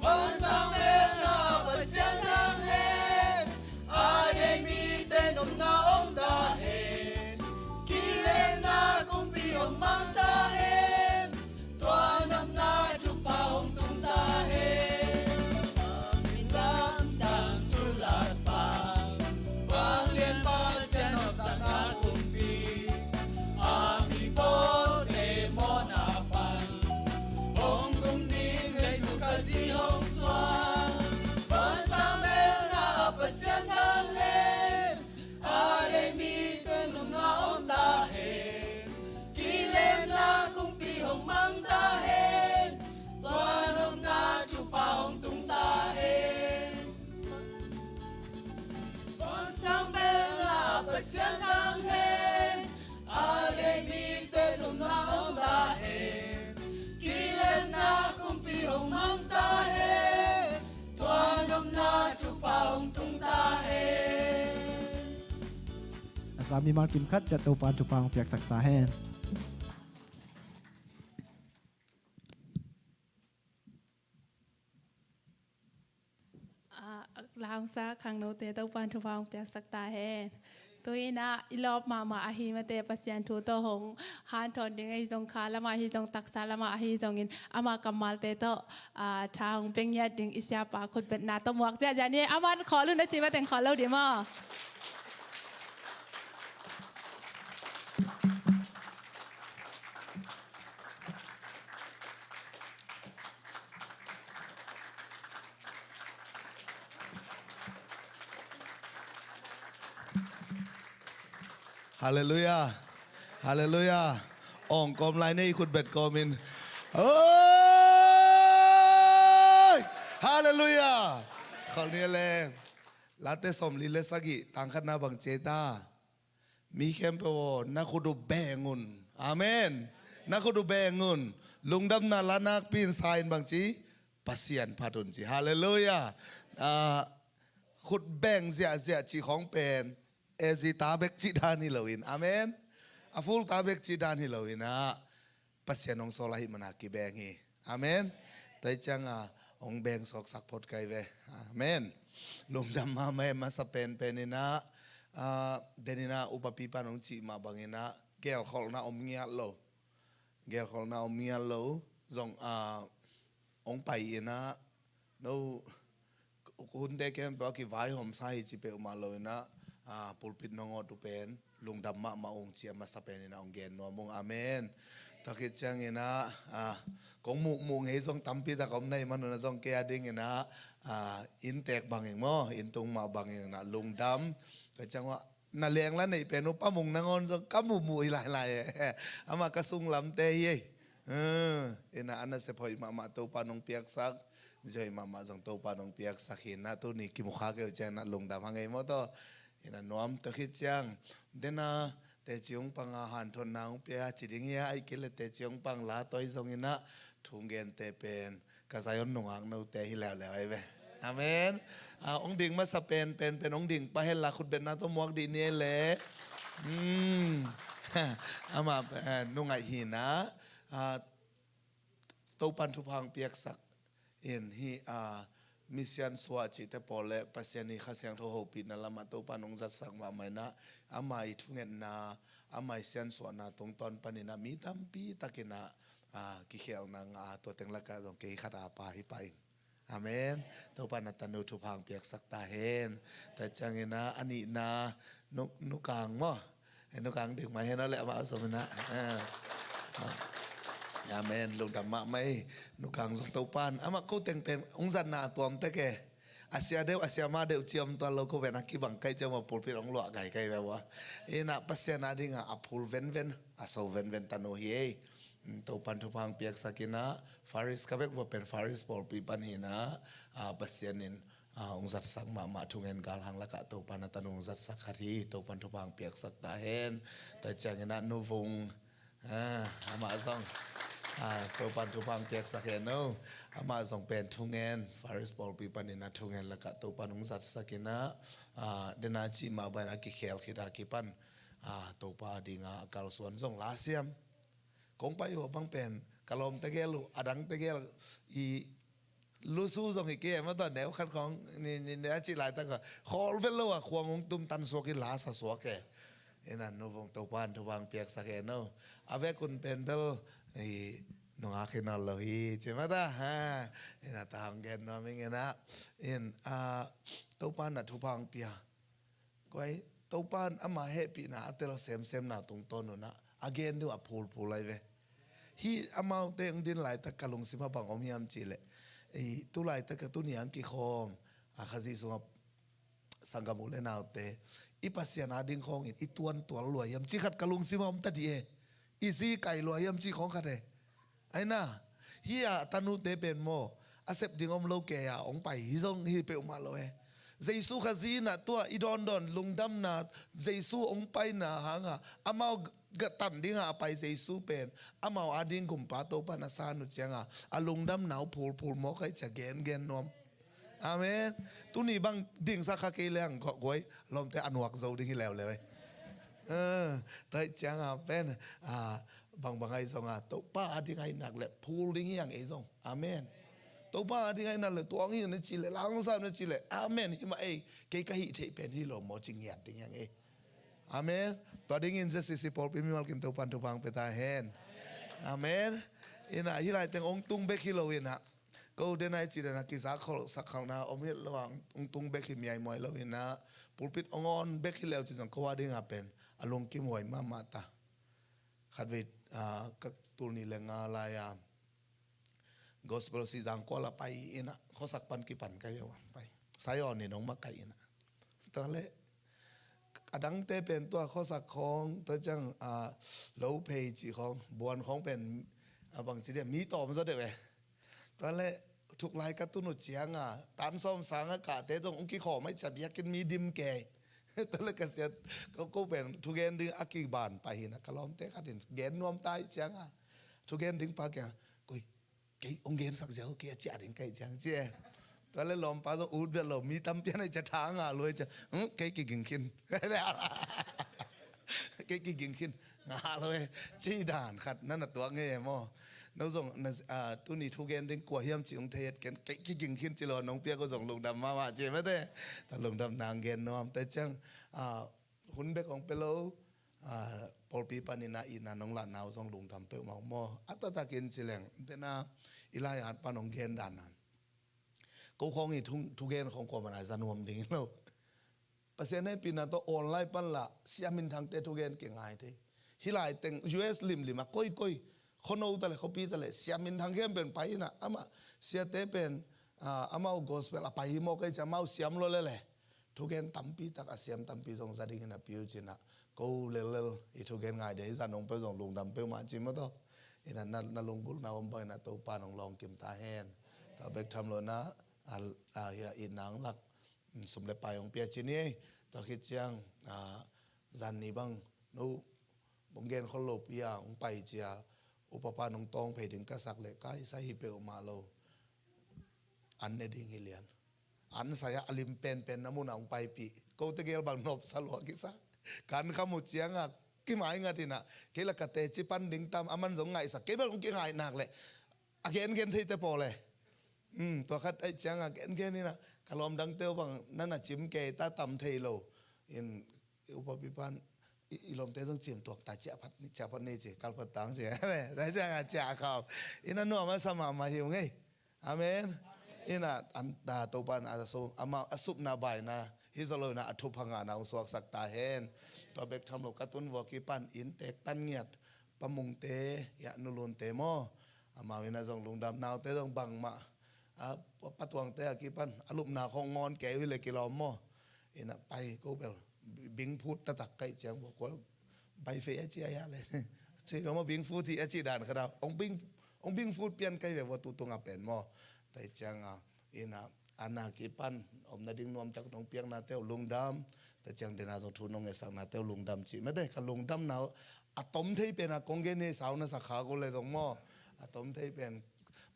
Hong sang belna Pasian dang hen, a deih mite nopna om ta hen. Kilemna kumpi om ma Sa mimal kim khat ciat Topa'n thupha hong piaksak ta hen. Ah, la hong sa khangnote Topa'n thupha hong piaksak ta hen. Tu-in ah i lawp mahmah ahi mate Pasian thu tawh hong hanthawn ding ahi zong, kha lamah ahi zong, taksa lamah ahi zongin ama kammalte tawh, ah, tha hong pia ngiat ding i siapa khutbetna tawh muak ziahziah ni. Aman khawl un a ci mateng khawl lo dih maw? Halleluiah. Halleluiah. Awng kawm lai nei khutbet kawmin. Oi! Halleluiah. Khawl ni le. Late sawmli le sagih tang khatna bang ci ta? Mi khempeuh aw, na khut uh beng un. Amen. Na khut uh beng un. Lungdamna la nakpi in sa in bang ci? Pasian phat un ci. Halleluiah. Ah, khut beng ziahziah ci khawng pen ezita bek cih dan hi loin. Amen. A full ta bek cih dan hi loin ah, Pasian hong sawl ahih mana kibeng hi. Amen. Tua hi cianga hong beng sawksak phot kai ve. Amen. Lungdam mahmah e. Masa penpen inah, ah, den inah upapi pan hong cih mah bang inah gelkholhna om ngiat lo. Gelkholhna om ngiat lo. Zong, ah, hong pai inah no hunte khempeuh a kivaihawmsa hi ci peuhmah lo inah, ah, pulpit nong awt uh pen lungdam mahmah ung ci a masa pen inah hong gen nuam ung. Amen. Tua khit ciang inah, ah, kong muhmuh ngei zong tampi tak om na hih man unah zong kei a ding inah, ah, inntek bangin maw, inntung mah bangin inah lungdam. Tua ciang uah na lengla neih pen uh Pa Mung nangawn zong ka muhmuh hi lailai e. Amah ka sunglamte hi ei. Hmm, inah a nasep hoih mahmah Topa nong piaksak, zia hoih mahmah zong Topa nong piaksak hi inah tuni kimu kha kei uh ciang inah lungdam hang ei maw taw. Inah nuam tua khit ciang dena teci hong panga hanthotna hong pia ci ding hi a, ahih kei leh teci hong pang la tawi zong inah thunggente pen ka Zion nungak note hi leuleu ahi ve. Amen. Ah, hong ding masa pen, pen, pen hong ding pah hen la khutbetna tawh muak dih ni ei le. Hmm. Amah, eh, nungaih hi inah, ah, Topan thupha hong piaksak in hih, ah, mi siansuah cihte pawl le Pasian i Kha Siangtho hopihna lamah Topan hong zatsak mahmah inah, ama i thungetna, ama i siansuahna tungtawn pan inah mi tampi tak inah, ah, kikhelna ngah a, tua teng lakah zong kei khat a pa hi pah ing. Amen. Topan a tanu thupha hong piaksak ta hen. Tua ciang inah a nihna Nu, Nu Kang maw? Eh, Nu Kang ding mah hen aw le amah a zom inah. Ah. Amen. Lungdam mahmah ei. Nu Kang zong Topan amah ko teng pen hong zatna a tuam tek e. A sia deuh, a sia ma deuh ci om tuan lo, ko pen a kibang kai ciang maw pulpit hong luah gai kai ve ua. Inah Pasian a dingah a phul venven, a so venven tanu hi ei. Topan thupha hong piaksak inah, Faris ka vek vua pen Faris pawlpi pan hi inah, ah, Pasian in, ah, hong zatsak mahmah thungen galhang lakah Topan a tanu hong zatsak khat hi. Topan thupha hong piaksak ta hen. Tua ciang inah Nu Vung, ah, amah zong, ah, Topan thupha hong piaksak hen no. Amah zong pen thungen, Faris pawlpi pan inah thungen lakah Topan hong zatsak inah, ah, dena cih mah bang a kikhel khit a kipan, ah, Topa dinga a kalsuan zong lasiam. Kong pai uh a bang pen ka lawm tegel uh, a dang tegel i lusu zong hi kei e, ma tua neu khat khawng ni, ni, ni a cih laitak a khawl vet lo a khuang hong tum tan suak i la sa suak e. Inah Nu Vung Topan thupha hong piaksak e no. A vekun pen bel i nungak hi nawn lo hi ci mata ha. Inah ta hong gen nuam ing inah. In, ah, Topan a thupha hong pia. Koi, Topan ama hehpihna a tel semsemna tungtawn unah a gen ding uh a phulphul lai ve. Hih amaute hong din laitak ka lungsim a bang om hiam cihleh, ei, tu laitak a tuni ang kikhawm a Khazih sungah sanggam u le naute, i Pasian a ding khawngin i tuantual lua hiam cih khat ka lungsim a om ta dih e. I zi kai lua hiam cih khawng khat e. Aina, hih a tanute pen maw, a sep ding om lo kei a hong pai hi zong hi peuhmah lo e. Jesu Khazih inah tua i dawndawn lungdamna, Jesu hong paina hanga amau gatan dinga a pai Jesu pen amau a ding Kumpa Topa na san uh cianga a lungdamna uh phulphul mawk ahi cia gengen nuam. Amen. Tuni bang dingsak kha kei leng guai lawmte a nuak zo ding hi leuleu e. Tua ahih ciangin pen bangbang ahi zongin Topa a ding ahi nak leh phul ding hi hang ei zong. Amen. Topa a ding ahi nak leh tuang hi na ci leh, langsa na ci leh, amen, hi mah ei, kei ka hih theih pen hi lo maw ci ngiat ding hi hang ei. Amen. Tua dingin ZCC pawlpi mimal kim Topan thupha hong pia ta hen. Amen. Ina hih lai teng hong tung bek hi lo ina, ko den ai ci den a kizak kholh sak khalna om hi lo a, hong tung bek hi miaimuai lo ina, pulpit hong on bek hi leu ci zong ko a ding a pen a lungkim huai mahmah ta. Khatvei ka tul nih le nga lai a gospel Sihzang kual a pai ina, khuasak pan kipan ka hi a pai, Zion in hong makaih ina. Tua leh a dangte pen tua khuasak khawng, tua ciang lo phei cih khawng, buan khawng pen a bangci dia mi tawm zaw deuh e. Tua leh thuklai ka tun uh ciangin tan sawm sang a kahte zong hong kikhawm aih cia, biakinn mi dim kei. Tua leh ka sia, ko, ko pen thugen ding a kiban pai hi na, ka lawmte khat in gen nuam ta aih ciangin thugen ding pa kiangah, koi, kei hong gensak ziau, kei a ciah ding ka hih ciang ci e. Tua leh lawmpa zong ut vet lo, mi tampi an aih cia tha ngah lo aih cia, kei kiging khin. Kei kiging khin, ngah lo e. Ci dan khat na na tuak ngei e maw? No zong tuni thugen ding kua hiam ci hong thei het ken, kei kiging khin ci lo, nong piak uh zong lungdam mahmah ci mate. Tua lungdam nang gen nuam te ciang hun bek hong pia lo, pawlpi panin a itna nong lahna uh zong lungdam peuhmah uh maw? A taktakin ci leng dena i lai-at pan hong gen dan a, ko khawng i thugen khawng kuamah na za nuam ding hi lo. Pasian hehpihna tawh online pan lah Sia Min Thangte thugen kingai thei. Hih lai teng US limlim a koikoi, khuano ta leh khuapi ta leh Sia Min Thang khempeuh in pai ina, amah siate pen amau gospel a pai hi maw, kei cia amau siam lua lele. Thugen tampi tak a siam tampi zong za dingin a piu cina, ko lellel i thugen ngai dia i zan hong peuh zong lungdam peuhmah ci maw taw. Ina na, na lunggulhna om bangin a Topa nong lawng kim ta hen. Tua bek tham lo na, a, a, hia itna hong lak, sum le pai hong pia cini ei. Tua khit ciang a, zan ni bang no bong gen khol lo pi a hong pai cia, upapa nong tawng phei ding ka sak leh kai sai hi peuhmah lo. An ne ding hi lian. An sai a, a lim penpen na mun a hong paipih. Kote gel bang nopsa lua kisa. Kan kha mu cianga kimai ngat ina, kei la ka teci pan ding tam, aman zong ngaihsak, kei bel hong kingai nak leh a gengen theite pawl e. Tua khat aih cianga gengen ina, ka lawm dangte uh bang na na cim kei ta tam thei lo. In upa pipan i, i lawmte zong cim tuak ta, ciah phat ni, ciah phat ni ci, kal phat tang ci. Tua cianga ciah khawm ina nuam a sa mahmah hi uh ngei. Amen. Ina an, a, Topa in a, a supna baina hi zaw lo ina a thupha ngahna hong suaksak ta hen. Tua bek tham lo ka tun vua kipan inntek tan ngiat, Pa Mungte, ya, Nu Lunte maw? Amau ina zong lungdam, naute zong bangmah. A, Pa Tuangte a kipan a lupna khong ngawn kei uh hi le kilawm maw? Ina pai ko bel bingphut taktak kaih ciang vua kual bai fei a ci a ya le. Ci ka maw bingphut hi a ci dan kha dau. Ong bing, ong bingphut pian kai ve vua tu tunga pen maw? Tai cianga ina ana kipan omna ding nuamtak nong piaknate uh lungdam. Tai ciang dena zong thu nong ngesaknate uh lungdam ci mate. Ka lungdamna uh a tom thei pen a kong gen hi, sau na sa kha ko le zong maw? A tom thei pen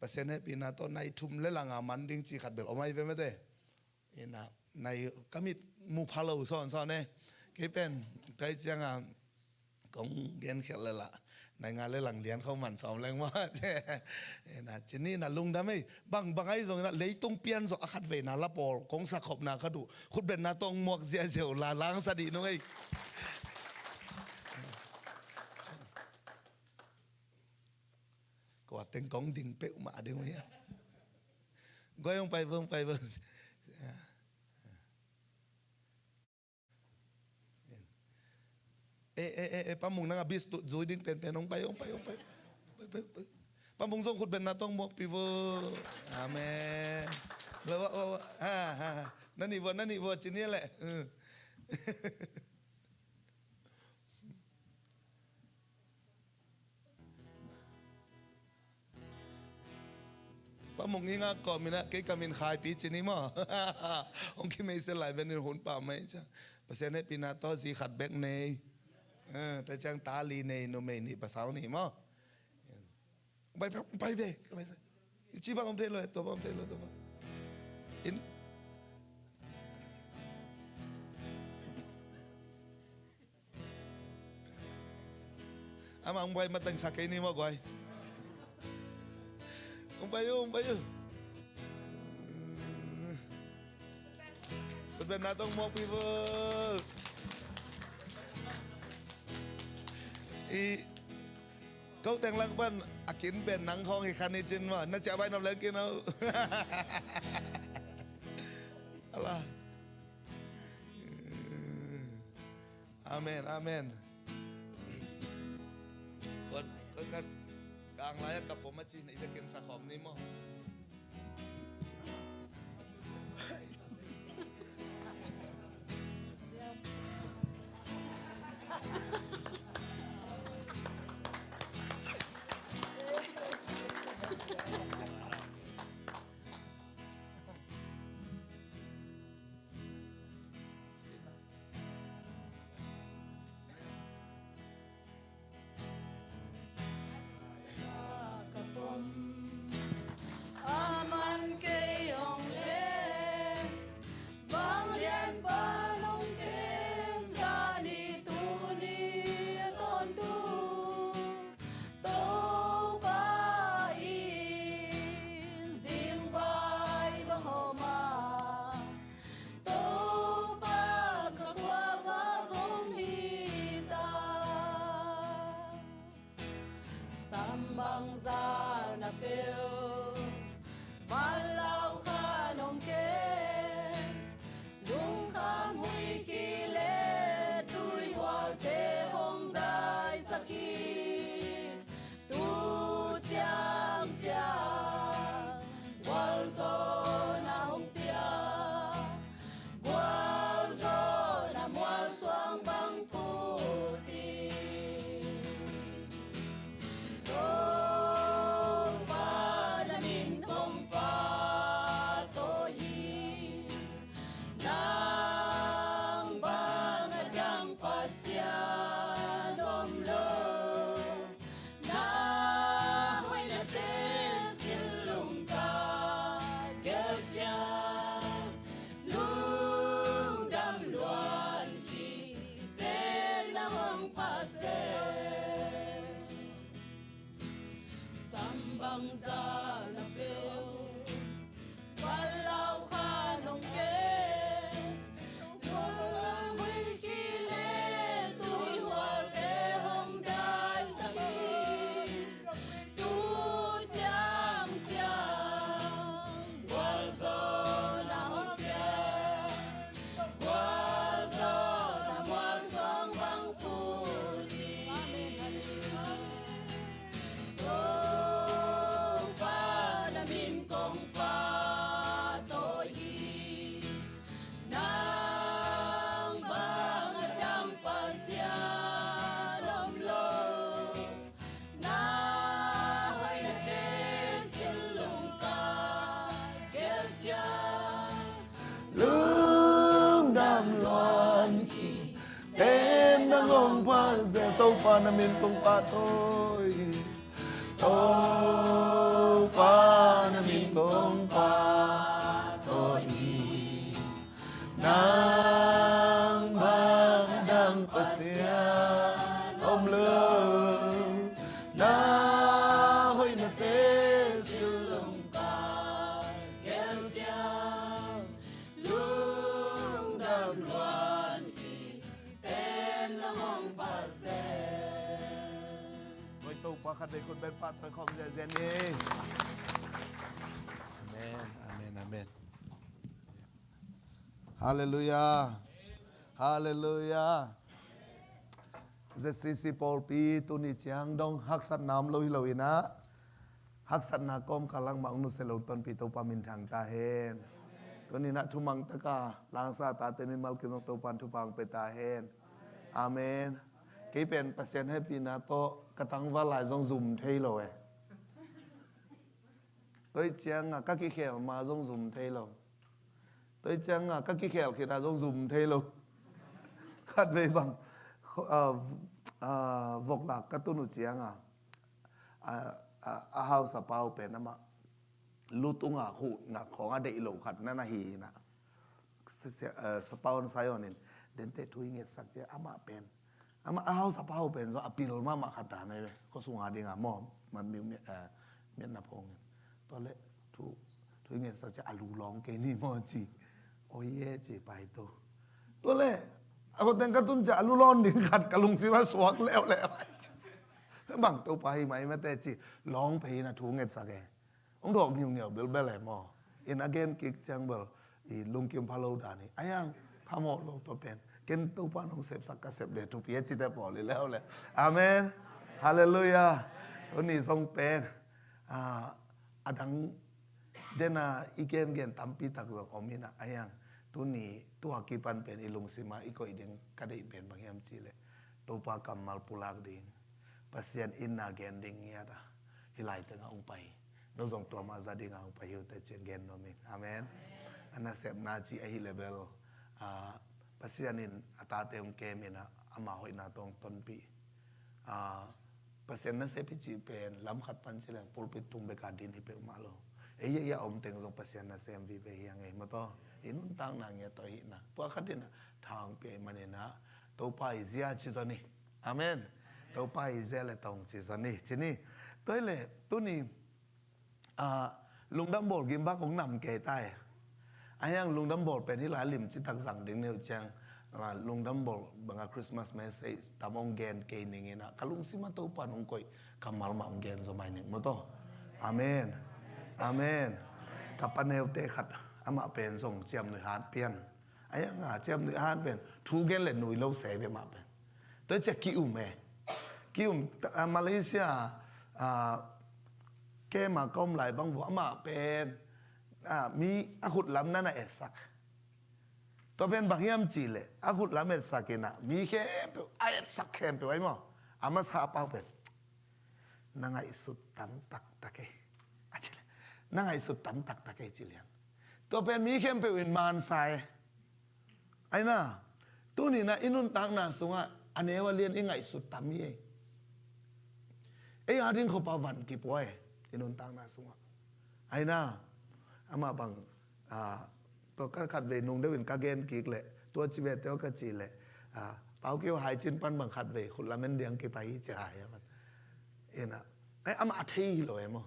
Pasian hehpihna tawh nai thum le langa man ding ci khat bel om ai ve mate. Ina nai ka mit mu pha lo sawnsawn e. Kei pen kai cianga kong genkhialh le lah nai nga le lang lian kho man sawm leng maw? Ina cini na lungdam ei. Bang, bang ai zong ina leitung pian zawh a khat veina la pawl kong sakhopna khat uh khutbenna tawh muak ziahziah uh la langsa dih nung ei. Ko a teng kong ding peuhmah ding uh hiam? Guai hong pai vong, pai vong. E, e, e, e, Pa Mung nang a bis tu zui ding penpen hong pai, hong pai, hong pai. Pai, pai, pai. Pa Mung zong khutbenna tawh muak pi vo. Amen. Lo, wa, wa, wa. Ha, ha, ha. Na nih vo, na nih vo, cin hi leh. Pa Mung i ngak kawm ina kei ka min Khaipi cini maw? Hong kimeisel lai venin hun pah mai cia. Pasian hehpihna tawh zi khat bek nei. Eh, ta ciang ta li nei, numei nih, pasal nih maw? Pai, pai, pai ve. I ci bang om thei lo, to bang om thei lo, to bang. In. Amah hong pai mateng sa kei ni maw guai. Hong pai uh, hong pai uh. Kutbenna tawh mawk people. I, ko teng lak pan a kin pen nang khawng hi khan hi cin maw. Na ciah bai nop leng kin aw. Alah. Amen, amen. Kon, kon kan. Kang lai a ka pom a ci na i vekin sa khawm ni maw. A man kei hong le, bang lian pan hong kem, zani tuni a tawntung Topa in zingvai bang hawm a, Topa ka khuavak hong hi ta. Sam bangzah na peuh, van lau kha nong kem, lungkham huih kileh tuihualte hong daisak hi. Tu ciangciang gualzawhna hong pia, gualzawhna mualsuang bang phut hi. Topa na min kong pahtawi hi. Nang bang a dang Pasian om lo. Na hoihnate silh lung ka gelh ciang, lungdam luan kik, tenna hong pha seh. Sam bangzah na peuh, van lau kha nong kem, lungkham huih kileh tuihualte hong daisak hi. Tu ciangciang gualzawhna hong pia, gualzawhna mualsuang bang phut hi. Topa na min kong pahtawi hi. Nang bang a dang Pasian om lo. Na hoihnate silh lung ka gelh ciang, lungdam luan kik, tenna hong pha seh. Topa na min kong pahtawi hi. Topa na min kong pahtawi hi. Nang bang a dang Pasian om lo. Na hoihnate silh lung ka gelh ciang, lungdam luan kik, tenna hong pha seh. Oi, Topa khat vei khut beng pahtawi khawm zenzen ni. Amen, amen, amen. Halleluiah. Halleluiah. ZCC pawlpi tuni ciang dong haksatna om lo hi lo in ah, haksatna kawmkal ah mah hong nusia lo tonpi Topa minthang ta hen. Tuni in ah thumang taka langsa tate mimal kim zong Topa in thupha hong pia ta hen. Amen. Kei pen Pasian hehpihna tawh ka tangval lai zong zum thei lo e. Tua ciang a ka kikhel ma zong zum thei lo. Tua ciang a ka kikhel khit a zong zum thei lo. Khat vei bang, kho-, a, a, voklak ka tun uh ciang a, a, a, a hausa pau pen amah lutung a khuh ngak khawng a deih lo khat na na hi hi na. Sa, sa, a, sapau na sai on in, dente thu i ngetsak ciang amah pen Amah a hausa pa ho pen zong a pil mahmah khat dan ahi ve. Khuasung a ding a maw, man miu miat, eh, miatna phawng in. Tua leh thu, thu i ngetsak ciang a lu lawng kei ni maw ci. Oi ye ci pai to. Tua leh a khuateng ka tun ciang a lu lawng ding khat ka lungsim ah suak leuleu. Bang Topa hi mai mate ci, lawng phei in a thu ngetsak e. Hong dawk ngiungiau belbel e maw. In a gen kik ciang bel i lungkim pha lo dan hi. A hiang phamawh lo tua pen. Ken Topa nong sepsak ka sep le thupi a cite pawl hi leuleu. Amen. Halleluiah. Tuni zong pen, ah, a dang dena i gengen tampi tak zong om in a, a hiang tuni tua kipan pen i lungsim ah i koih ding ka deih pen bang hiam cih leh Topa kammal pulak ding, Pasian itna gen ding ngiat a, hih lai tengah hong pai hi. No zong tua mah za dingah hong pai hi uh teh ci-in gen nuam ing. Amen. A nasepna cih ahih leh bel, ah, Pasian in a tate hong kem in a, ama hoihna tawh hong tonpih. Ah, Pasian nasep hi cih pen lam khat pan ci leng pulpit tung bek a din hi peuhmah lo. Ei, ei, a om teng zong Pasian nasem vive hi hang ei maw taw. I nuntakna ngiat tawh ahihna. Tua khat in a tha hong pia ahih manin a, Topa i zia ci zaw ni. Amen. Topa i zia le tong ci zaw ni, ci ni. Tua hi leh tuni, ah, lungdam bawl gim bang hong nam kei ta hi. A hiang lungdam bawl pen hih lai lim citak zang ding neuh ciang, ah, lungdam bawl bang a Christmas message tam hong gen kei ning in a, ka lungsim ah Topa nong koih kammal mah hong gen zaw mai ning maw taw. Amen. Amen. Ka paneute khat amah pen zong ciamnuih hat pian. A hiang a ciamnuih hat pen thu gen le nui lo se ve mah pen. Tua ciang ki-um e. Ki-um, ah, Malaysia, ah, kem a ka om lai bang vua amah pen, ah, mi a khut lam na na etsak. Tua pen bang hiam cih leh a khut lam etsak in a, mi khempeuh a etsak khempeuh ahi maw. A masa a pau pen, na ngaihsut tam taktak ei. A ci leh, na ngaihsut tam taktak ei ci lian. Tua pen mi khempeuh in mansa e. Aina, tuni na i nuntakna sungah a neu a lian i ngaihsut tam hi ei. Ei a ding khop a van kipua ei i nuntakna sungah. Aina, amah bang, ah, tua ka khat vei nung deuh in ka gen kik leh, tua ci ve teo ka ci leh, ah, Pau Kio hai cin pan bang khat vei khut lamen diang kipai hi ci hai a man. Ina, ai, amah a thei hi lo e maw.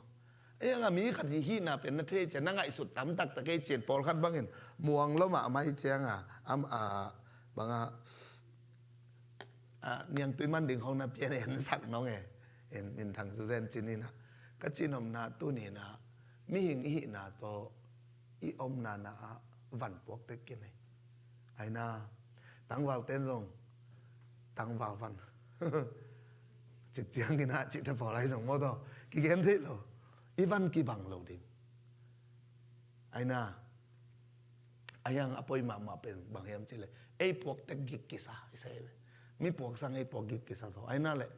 Ai, anga mi khat hi hihna pen na thei cian, na ngaihsut tam taktak ei cian, pawlkhat bangin muang lo mahmah hi cianga, am, a, banga, a, niangtui man ding khong na pian en sak nong e. En, min thang su zen cin ina. Ka cinomna tuni na, mihing i hihna tawh i omna na a van puak tek kin e. Aina, tangval ten zong, tangval van. Cik ciang ina, cik te pawl ai zong maw taw. Kigen theih lo. I van kibang lo ding. Aina, a hiang a poi mahmah pen bang hiam cih leh, ei puak tek gik kisa, i sa hi ve. Mi puak sang ei puak gik kisa zaw. Aina leh,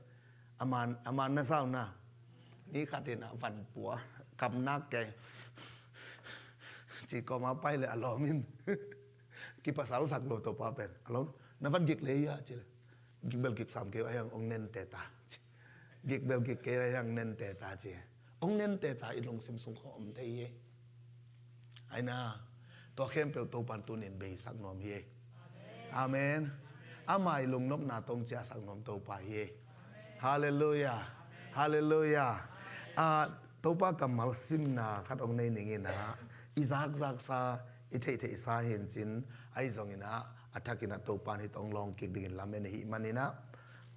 a man, a man na sau na. Mi khat in a van pua, kam nak kei. Ci kawm a pai leh a lawm in. Kipasal sak lo Topa pen. A lawm, na van gik lei a ci leh. Gik bel gik sam kei a hiang ong nen te ta. Gik bel gik kei a hiang nen te ta ci. Ong nen te ta i lungsim sung kho om te i e. Aina, tua khempeuh Topan tunin beisak nuam hi e. Amen. Ama i lungnopna tong ciahsak nuam Topa hi e. Halleluiah. Halleluiah. Ah, Topa kammal simna khat ong nei ning ina, i zakzaksa, i theihtheihsa hin cin, ai zong ina, a thak ina Topan hi tong lawng kik dingin lamen hi man ina,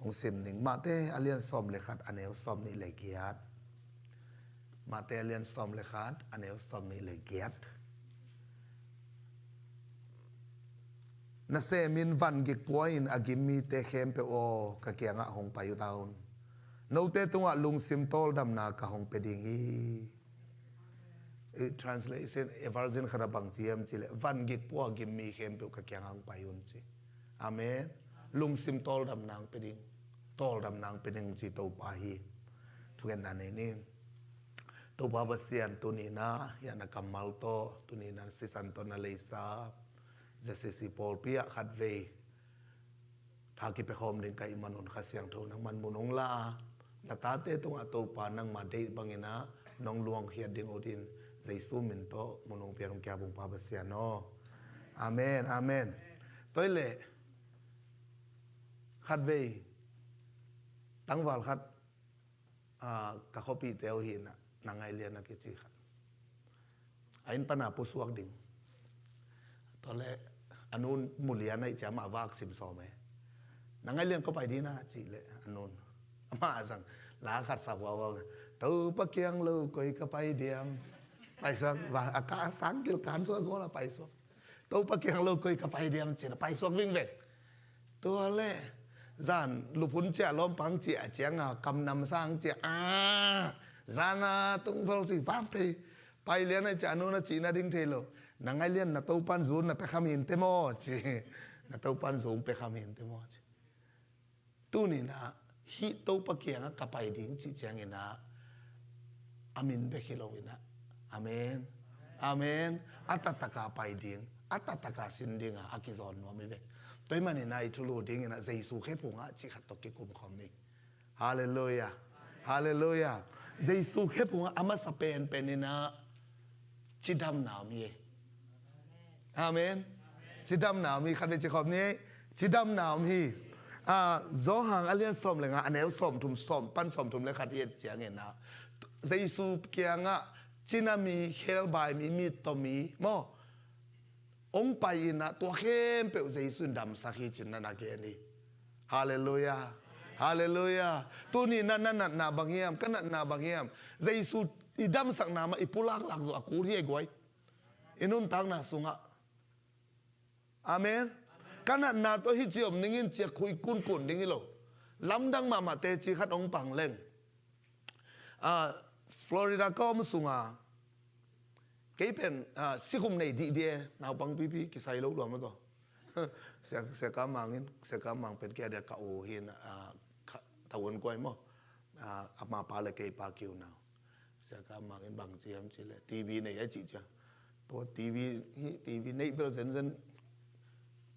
ong sim ning. Mate a lian sawm le khat a neu sawm nih le giat. Mate a lian sawm le khat a neu sawm nih le giat. Nasemin van gik pua in a gim mite khempeuh aw, ka kiangah hong pai uh ta un. Note tungah lungsim tawldamna ka hong pia ding hi. I translation, a version khat a bang ci hiam cih leh, van gik pua a gim mi khempeuh ka kiangah hong pai un ci. Amen. Lungsim tawldamna hong pia ding. Tawldamna hong pia ding ci Topa hi. Thugenna nei ni. Topa Pasian tuni na, hiah na kammal tawh, tuni na sisan tawh na leisa, Z C C pawlpi ah khat vei tha kipia khawm ding ka hih manun Kha Siangtho nangman mun hong la a, na tate tungah Topa nangma deih bangin a nong luangkhiat ding ut in, Jesu min tawh mun hong pian hong kia bungpa Pasian aw. Amen, amen. Tua hi leh, khat vei, Tangval khat, ah, ka khuapihte uh hi inah, Nangailian a kici khat. A inn pana pusuak ding. Tua leh a nun mulian ahih ciang amah vak sim sawm e. Nangailian, kua pai ding na, cih leh a nun, amah zang la khat sa huauhuau. Topa kiang lo koi ka pai diam. Paisuak, va, a ka sangkil kan suak gola paisuak. Topa kiang lo koi ka pai diam, ci-in a paisuak vingveng. Tua leh zan luphun ciah lawmpang ciah cianga kamnam sang ciah, a, zan a tungsol si vak phei. Pai lian ahih ciang a nun a cih nading thei lo. Nangailian, na Topan zun na pia kha mah inteh maw, ci. Na Topan zun pia kha mah inteh maw, ci. Tuni inah hih Topa kiangah ka pai ding cih ciang inah a min bek hi lo inah. Amen. Amen. A taktaka pai ding, a taktaka sin dinga a kizawn nuam hi ve. Tua ahih manin ah i thulu ding inah Jesu khephungah cih khat tawh kikum khawm ni. Halleluiah. Halleluiah. Jesu khephungah a masa penpen inah cidamna om hi. Amen. Cidamna om hi, khat vei ci khawm ni. Cidamna om hi. Ah, Johan a lian sawm le nga, a neu sawmthum, sawm pan sawmthum le khat i et ciang inah, Jesu kiangah cina mi, khelbai mi, mittaw mi maw, hong pai inah tua khempeuh Jesu in damsak hi, ci-in na na gen hi. Halleluiah. Halleluiah. Tuni na, na natna bang hiam, ka natna bang hiam? Jesu i damsakna mah i pulaklak zawh a kul hi ei guai. I nuntakna sungah. Amen. Ka natna tawh hih ci om ning in ci-a khui kunkun ding hi lo. Lamdang mahmah teci khat hong pang leng. Ah, Florida ka om sunga kei pen, ah, sikhum nei dihdih e, naupang pipi kisai lo lua mah tawh. Sia, Sia Kam Mang in, Sia Kam Mang pen kei a dia ka u hi in, ah, ka, Tavuan Kuai maw. Ah, amah pa le kei pa kiu nau. Sia Kam Mang in bang ci hiam cih leh, TV nei a cih ciang, tua TV hi, TV neih bel zenzen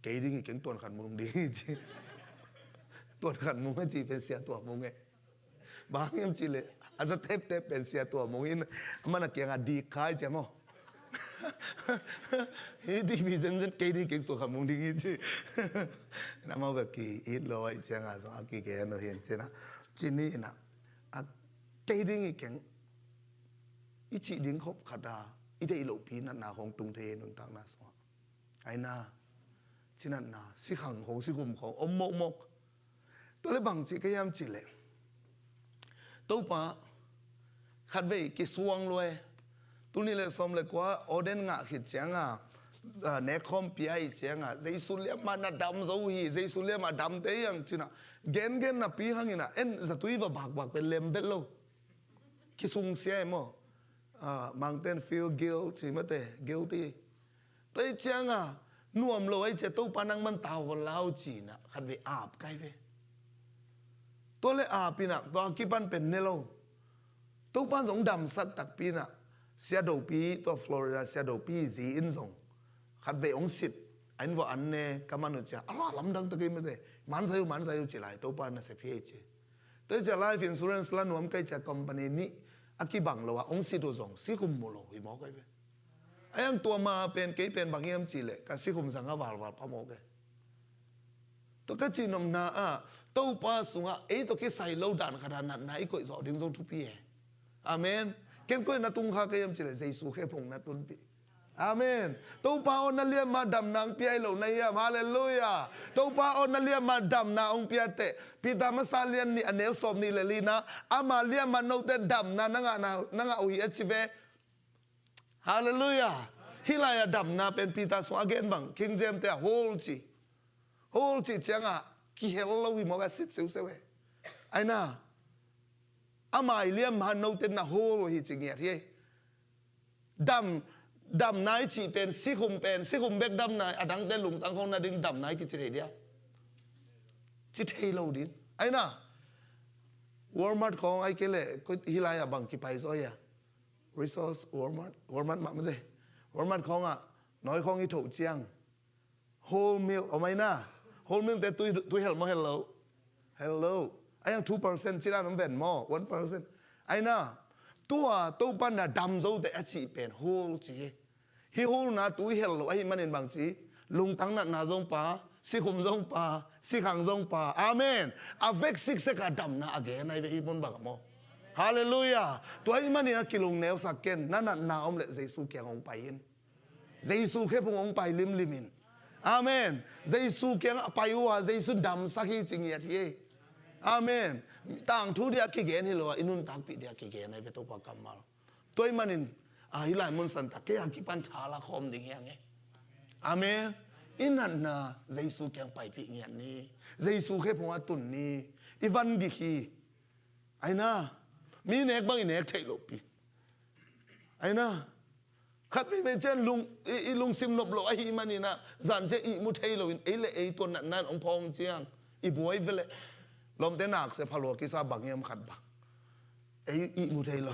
kei ding hi keng, Tuan Khan Mung ding hi ci. Tuan Khan Mung a cih pen Sia Tua Mung e. Bang hiam cih leh a za teptep pen Sia Tua Mung in, amah na kiangah dik kha hi ci maw. Hih TV zenzen kei ding hi keng, Tuan Khan Mung ding hi ci. Amau bek ki it lo ahih ciangah zong a kigen lo hi in ci inah. Ci ni inah. A, kei ding hi keng, i cih ding khop khat a i deih lohpi natna khawng tung thei hi nuntakna sungah. Aina, cinatna, sikhang khawng, sikhum khawng om mawkmawk. Tua leh bang cih ka hiam cih leh, Topa khatvei kisuang lua e. Tul nih le sawm le kua ordain ngah khit cianga, ah, nekkhawm pia ahih cianga, Jesu liamah na dam zo hi, Jesu liamah damte hi hang ci inah, gengen napi hang inah, en zatui va bakbak pen lem vet lo. Kisungsia e maw. Ah, Mangte'n feel guilt ci mate, guilty. Tua ahih cianga nuam lo ahih ciang Topa nangman tau va lau ci inah khatvei ap kai ve. Tua leh ap inah tua kipan pen ne lo. Topa zong damsak takpi inah Sia Dopi, tua Florida Sia Dopi zi in zong khatvei hong sit. A inn vua an ne ka man uh ciang, a la lamdang ta kei mate. Mansai uh, mansai uh ci lai, Topa nasep hi ei ci. Tua ciang life insurance la nuam kei ciang company nih a kibang lo ah hong sit uh zong sikhum mu lo hi mawk ahi ve. A hiang tua ma pen kei pen bang hiam cih leh ka sikhum zang a valval phamawh kei. Tua ka cihnopna ah Topa sungah ei tawh kisai lo dan khat a natna i koih zawh ding zong thupi e. Amen. Ken koi na tung kha ka hiam cih leh Jesu khephung na tunpih. Amen. Topa aw, na liamah damna hong pia hi lo na hiam? Halleluiah. Topa aw, na liamah damna hong pia teh. Peter masa lian nih a neu sawm nih le lina, ama liamah note damna na ngah, na, na ngah uh hi a ci ve. Halleluiah. Hih lai-ah damna pen Peter sung a gen bang, King James te ah whole ci. Whole cih ciangah kihel lo hi mawk a, sit siusiu e. Aina, ama i liamah note na whole uh hi ci ngiat hi. Dam, damna i cih pen sikhum pen, sikhum bek damna, a dangte lungtang khong na ding damna i kici thei dia? Ci thei lo ding. Aina, Walmart khong ai kei leh, koi hih lai-ah bang kipai zaw hia? Resource, Walmart, Walmart mah mate. Walmart khongah nawi khong i thoh ciang whole milk om aina. Whole milk te tui, tui hel maw, hel lo? Hel lo. A hiang two percent ci dan om ven maw, one percent. Aina, tua Topa na dam zo teh a cih pen whole ci hi. Hih whole na tui hel lo ahih manin bang ci? Lungtang natna zong pia, sikhum zong pia, sikhang zong pia. Amen. A vek siksek a damna a gen ahi ve hih mun bang ah maw. Halleluiah. Tua ahih manin a kilungneusak ken, na natna om leh Jesu kiang hong pai in. Jesu khephung hong pai limlim in. Amen. Jesu kiang a pai uh a Jesu damsak hi ci ngiat hi ei. Amen. Tangthu dia kigen hi lo a, i nuntakpih dia kigen ahi ve Topa kammal. Tua ahih manin, a, hih lai mun santak kei a kipan tha la khawm ding hi hang e. Amen. I natna Jesu kiang paipih ngiat ni. Jesu khephung ah tun ni. I van gik hi. Aina, mi nek bang i nek theih loh pi. Aina, khat veivei ciang lung, i, i lungsim nop loh ahih manin ah, zan ciang ihmu thei loin, ei le ei tua natna in hong phawng ciang, i buai ve leh. Lawmte naksia phalua kisa bang hiam khat bang. Ei ihmu thei lo.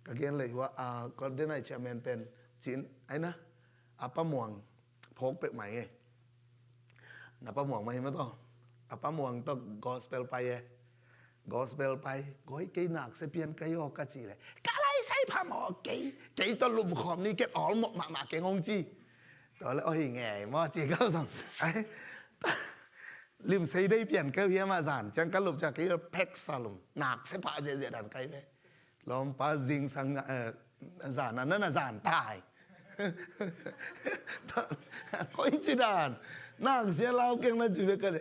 Ka gen leh hua, a, ka den ai chairman pen, cin, aina, a pa muang, phawk pek mai nge. Na pa muang mah hi mah tawh. A pa muang tawh gospel pai e. Gospel pai, koi kei naksia pian ka hi aw ka cih leh, ka lai sai pha maw kei, kei tawh lum khawm ni ket awl mawh mahmah keng hong ci. Tua leh aw hi ngei maw ci ka zong. Ai, lim sei dei pian ka hi a mah zan ciang ka lum ciang kei phek sa lum. Naksia pha ziahziah dan ka hi ve. Lawmpa zingsang, eh, zan a, na na zan tai. Koi ci dan. Naksia lau keng na ci ve ka le.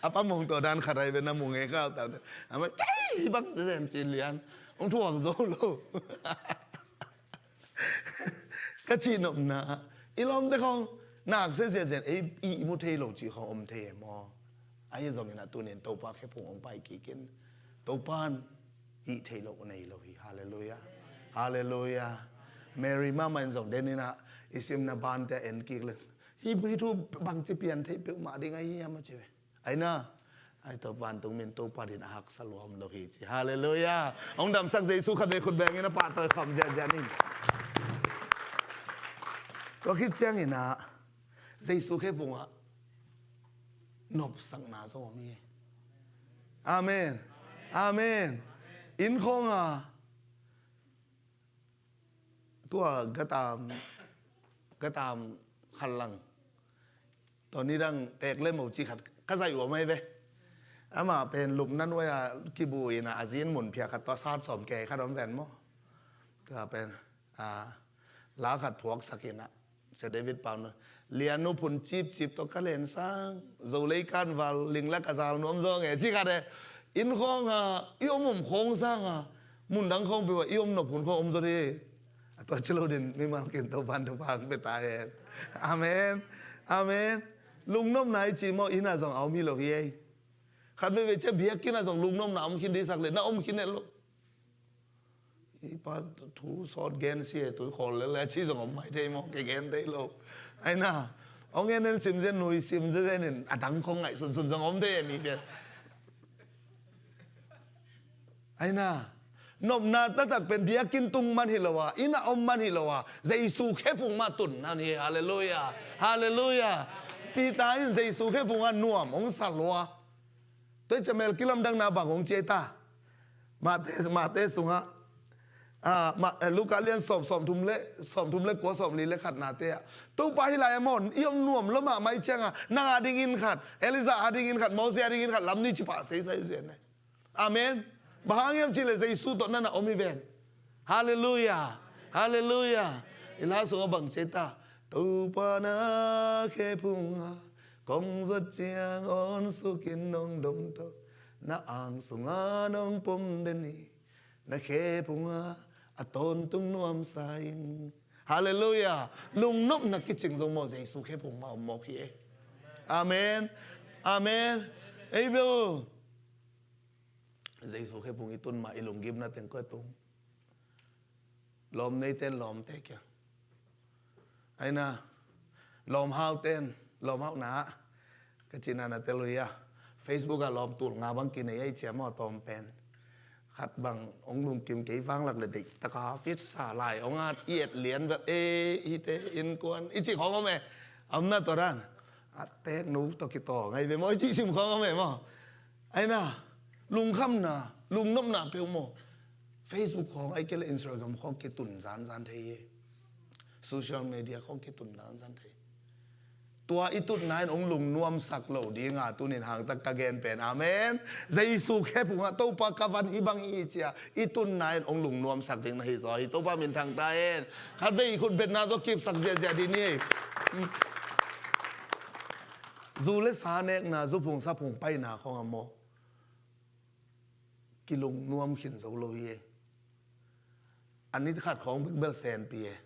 A pa mong tawh dan khat ai ve na mong e ka ta. A ma kei bang zen ci lian. Hong thuak zo lo. Ka cihnopna, i lawmte khawng naksia ziahziah ei ihmu thei lo cih khawng om thei e maw? Ahi zongin ah tunin Topa khephung hong pai kik in. Topa in hih thei lo nei lo hi. Halleluiah. Halleluiah. Mary mahmah in zong den in ah i simna bante a en kik leng, hih, hih thu bangci pian theih peuhmah ding ahi hiam a ci ve. Aina, ai Topa vantung min Topa din a haksa lua om lo hi ci. Halleluiah. Hong damsak Jesu khat vei khut bengin a pahtawi kham ziahziah ning. Tua khit ciangin ah Jesu khephung ah nopsakna zong om hi. Amen. Amen. Inn khawng a tua gatam, gatam khat lang. Tua nidang tek le mo ci khat ka zaih uh a mai ve. Amah pen lupna nuai a kibu in a, a zin mun phiak khat tua sat sawm kei khat om ven maw. Tua pen, a, la khat phuaksak in a, Sia David Pau na, lian uh phun cipcip tawh ka len sang, zo lei kan val, ling la ka zal nuam zaw nge, ci khat e. Inn khawng a, i om om khawng sang a, mun dang khawng peuh a, i om nop hun khawng om zaw di. A tua ci lo din, mimal kin Topa in thupha hong pia ta hen. Amen. Amen. Lungnopna i ci maw, inn a zong a om hi lo hi ei. Khat veivei ciang biakinn a zong lungnopna om khin di sak le, na om khin het lo. I pa thu sawt gen si e, tu khawl lel le ci zong om mai thei maw, ke gen thei lo. Aina, hong en en sim zen, nui sim zen zen in, a dang khong ngaih sunsun zong om thei e mi pian. Aina, nopna taktak pen biakinn tung man hi lo a, inn a om man hi lo a, Jesu khephung mah tun nan hi, halleluiah, halleluiah. Peter in Jesu khephung a nuam hong sa lua. Tua hi ciang mel kilamdanna bang hong ci ei ta. Mate, Mate sungah, ah, ma, eh, Luka lian sawm, sawm thum le, sawm thum le kua, sawm li le khatnate ah, Topa, hih lai a maw, i om nuam lua mahmah i ciang a, nang a dingin khat, Elijah a dingin khat, Moses a dingin khat lam ni ci pah seisai zen e. Amen. Bang hang hiam cih leh Jesu tawh na na om hi ven. Halleluiah. Halleluiah. I la sungah bang ci ei ta. Topa na khephung a kong zuat ciang awn sukin nong dom tawh, na ang sungah nong pom den hi. Na khephung ah a tawntung nuamsa ing. Halleluiah. Lungnopna kicing zong maw Jesu khephung mah om mawk hi e. Amen. Amen. Ei bel Jesu khephung i tun mah i lunggimna teng koi tung. Lawm neite in lawmte kiang. Aina, lawm haute in lawm hauhna ah ka cihna na tel uh hi a. Facebook ah lawm tul nga bang kinei ahi ciam aw tawm pen. Khat bang hong lungkim kei vanglak le deih taka fit sa lai hong at i et lian vet e, hite innkuan i cih khawng om e. Om na tua dan. A tek nu tawh kitaw ngai ve maw i cih sim khawng om e maw. Aina, lungkhamna, lungnopna peuh maw. Facebook khawng, ahih kei leh Instagram khawng kitun zanzan thei hi. Social media khong kitun dan zan thei. Tua i tutna in hong lungnuamsak lo dinga tunin hangtak ka gen pen. Amen. Jesu khe phungah Topa ka van hi bang hi cia i tutna in hong lungnuamsak ding na hi zaw hi. Topa minthang ta hen. Khatvei i khut betna zaw kipsak ziahziah ding ni. Zu le sa nekna, zu phung sa phung paina khong a maw, kilungnuam khin zo lo hi e. A ni khat khawng bek bel senpi e.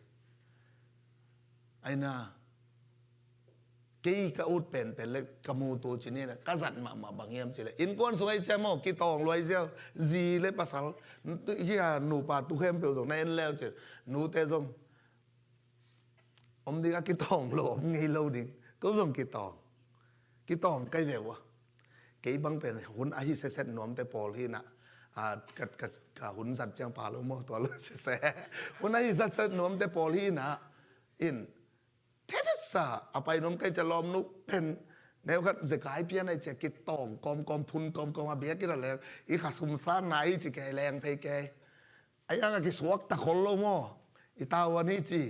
Aina, kei ka ut penpen le ka mutu ci ni na, ka zat mahmah bang hiam ci le, innkuan sung ai ciam aw, kitawng luai ziau, zi le pasal, hia nupa tu khempeuh zong na en leu ci, nute zong om ding a, kitawng lo om ngei lo ding. Ko zong kitawng. Kitawng kai ve ua. Kei bang pen hun ahi seset nuamte pawl hi na. A, ka, ka, ka hun zat ciang pa lo maw, tua lo sese. Hun ahi seset nuamte pawl hi na. In, thetheisa a pai nuam kai cia lawmnu pen, neu khat zekai pian ai cia kitawng kawmkawm, phun kawmkawm a biak i ra leng, i kha sumsan na i ci kei leng phei kei. A yang a kisuak ta khol lo maw? I tau an hi ci.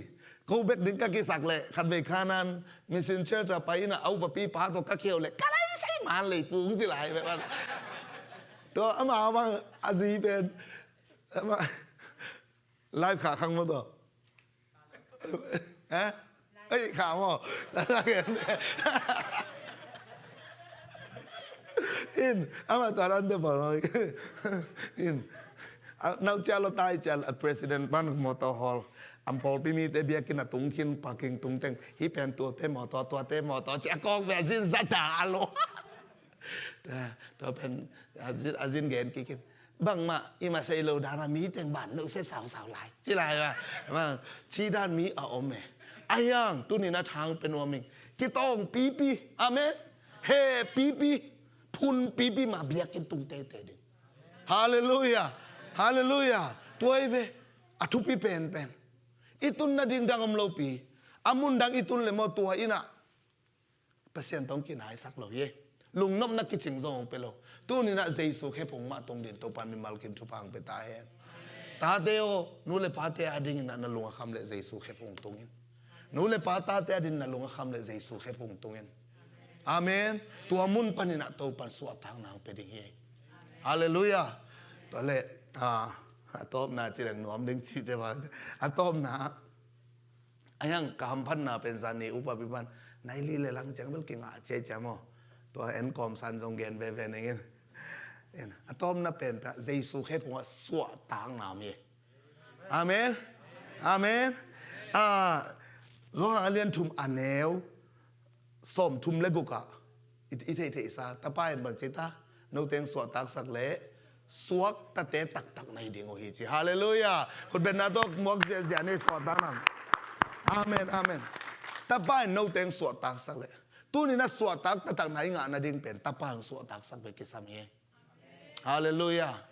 Ko bek ding ka kisak leh, khatvei khanan Mission Church a pai ina, au papi pa tawh ka kheu leh, ka lai sei man lei pung ci lai bek man. Tua ama bang a zi pen, ama live kha khang maw tua? Ha? Ei, kha maw? In, ama tua dan te pawl maw? In, a, nau cia lo tai cia lo, a president pan motor hall. Am pawlpi mite biakinn a tung khin, parking tung teng. Hi pen tuate motor, tuate motor, cia kawk bia zin za da lo. Tua, tua pen, a zin, a zin gen kik in. Bangmah i mah sei lo dan a mi teng ban lo se sausau lai. Ci lai ba. Bang, ci dan mi a om e. A hiang, tuni na thang pen uaming. Kitawng pipi. Amen. He pipi. Phun pipi ma biakinn tung tete ding. Halleluia. Halleluia. Tua i ve. A thupi penpen. I tun na ding dang om lo pi. A mun dang i tun le maw tua ina. Pasian tawh kinaisak lo hi. Lungnopna kicing zong hong pia lo. Tuni na Jesu khephung mah tung din Topa mimal kim thupha hong pia ta hen. Tate aw, nu le pate a dingin na, na lung a kham le Jesu khephung tungin. Nu le pa tate a din na lung a kham le Jesu khephung tungin. Amen. Tua mun panin a Topan suahtakna hong pia ding hi. Halleluia. Tua le, a, a tawpna ci leng nuam ding ci te ba. A tawpna, a hiang ka hamphatna pen zani upa pipan nai li le lang ciang bel kingah ciai ciam aw. Tua en kawmsan zong gen veve nengin. A tawpna pen ta Jesu khephungah suahtakna mi. Amen. Amen. A, Johan a lian thum a neu sawm thum le gukah i, i theihtheihsa tapa in bang ci ta, noteng suahtaksak le suaktate taktak na hi ding uh hi ci. Halleluia. Khutbetna tawh muak ziahziah ni suahtakna. Amen, amen. Tapa in noteng suahtaksak le. Tuni na suahtak taktak na i ngah nading pen tapa in suahtaksak ve kisam hi. Halleluia.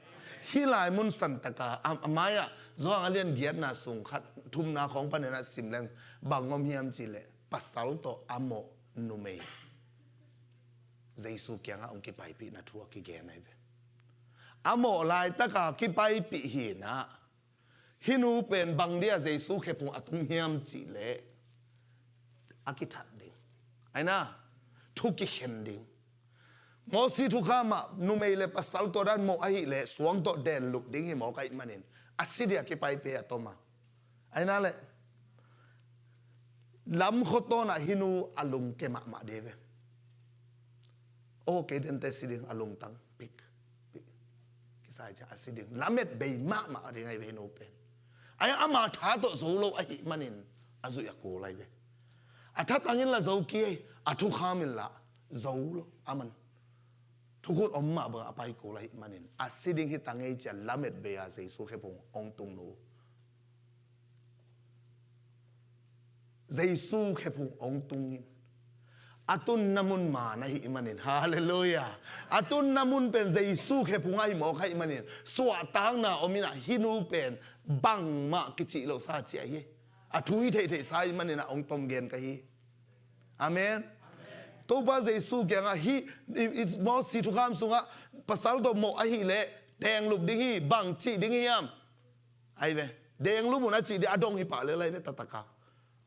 Hih lai mun santaka a, a mai-ah Johan a lian giatna sung khat thumna khawng panin a sim leng bang om hiam cihleh pasal tawh a mawh numei Jesu kiangah hong kipaipihna thu a kigen ahi ve. A mawh laitaka kipaipih hinah hih nu pen bang dia Jesu khephung a tung hiam cihleh a kithat ding. Aina thu kikhen ding. Mosi thukham ah numei le pasal tawh dan mawh ahileh suang tawh denlup ding hi mawk ahih manin a si dia kipaipih a toma. Aina le lam khawtawn ah hih nu a lungke mahmah dih ve. Aw kei dente si ding a lungtang pik pik. Kisai cia a si ding lamet bei mahmah a ding ahi ve hih nu pen. Ahi ama tha tawh zo lo ahih manin a zuih a kul ahi ve. A thatang in la zo kei, a thukham in la zo lo a man. Thukhun om mah bang a pai kul ahih manin a si ding hi ta ngei cia lamet bei a Jesu khephung hong tung nu. Jesu khephung hong tungin a tunna mun man ahih manin, halleluia. A tunna mun pen Jesu khephung ahi mawk ahih manin suahtakna om inah hih nu pen bangmah kicih lo sa ciah hi. A thu i theihtheihsa ahih manin a hong tom gen ka hi. Amen. Topa Jesu kiangah hih i, i, Mosi thukham sungah pasal tawh mawh ahileh denglup ding hi, bang cih ding hiam? Ahi ve. Denglup un a cih dih a dong hi pah lel ahi ve tataka.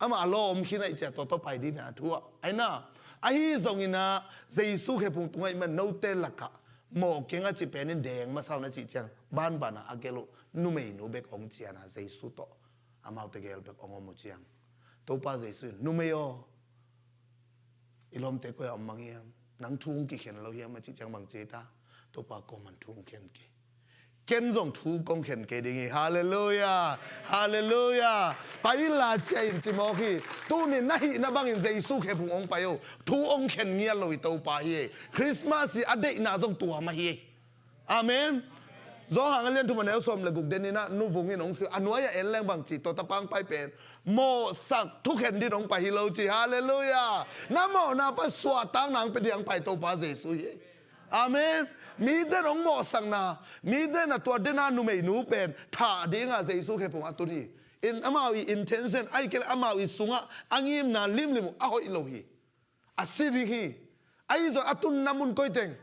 Amah a law om khin ahih ciang tua tawh pai ding hi a thu ah. Aina, ahi zongin ah Jesu khephung tungah i man note lakah mawh keng a cih pen in deng masa uh na cih ciang banban ah a gelh uh numeinu bek hong cian a Jesu tawh amaute gel bek hong om uh ciang Topa Jesu in, "Numei aw, i lawmte koi ah om mang hiam? Nang thu hong kikhen lo hiam?" a cih ciang bang ci ta? Topa, "Kuaman thu hong khen kei. Ken zong thu kong khen kei ding hi." Halleluiah. Halleluiah. Pai inla, cia in ci mawk hi. Tuni na hihna bangin Jesu khephung hong pai o. Thu hong khen ngiat lo i Topa hi. Christmas i a deihna zong tua mah hi. Amen. Johan a lian thum a neu sawm le guk den in ah Nu Vung in hong sim a, nuai a en leng bang ci, tua tapa hong pai pen mawhsak thukhen dingin hong pai hi lo ci. Halleluiah. Na mawhna pan suahtakna hong pia dingin hong pai Topa Jesu hi. Amen. Mite in hong mawhsakna, mite in a tua den a numeinu pen thah dingin Jesu khephung a tun hi. In amau i intention, ahih kei leh amau i sungah a ngimna limlim uh a hoih lo hi. A si ding hi. Ahi zong a tunna mun koi teng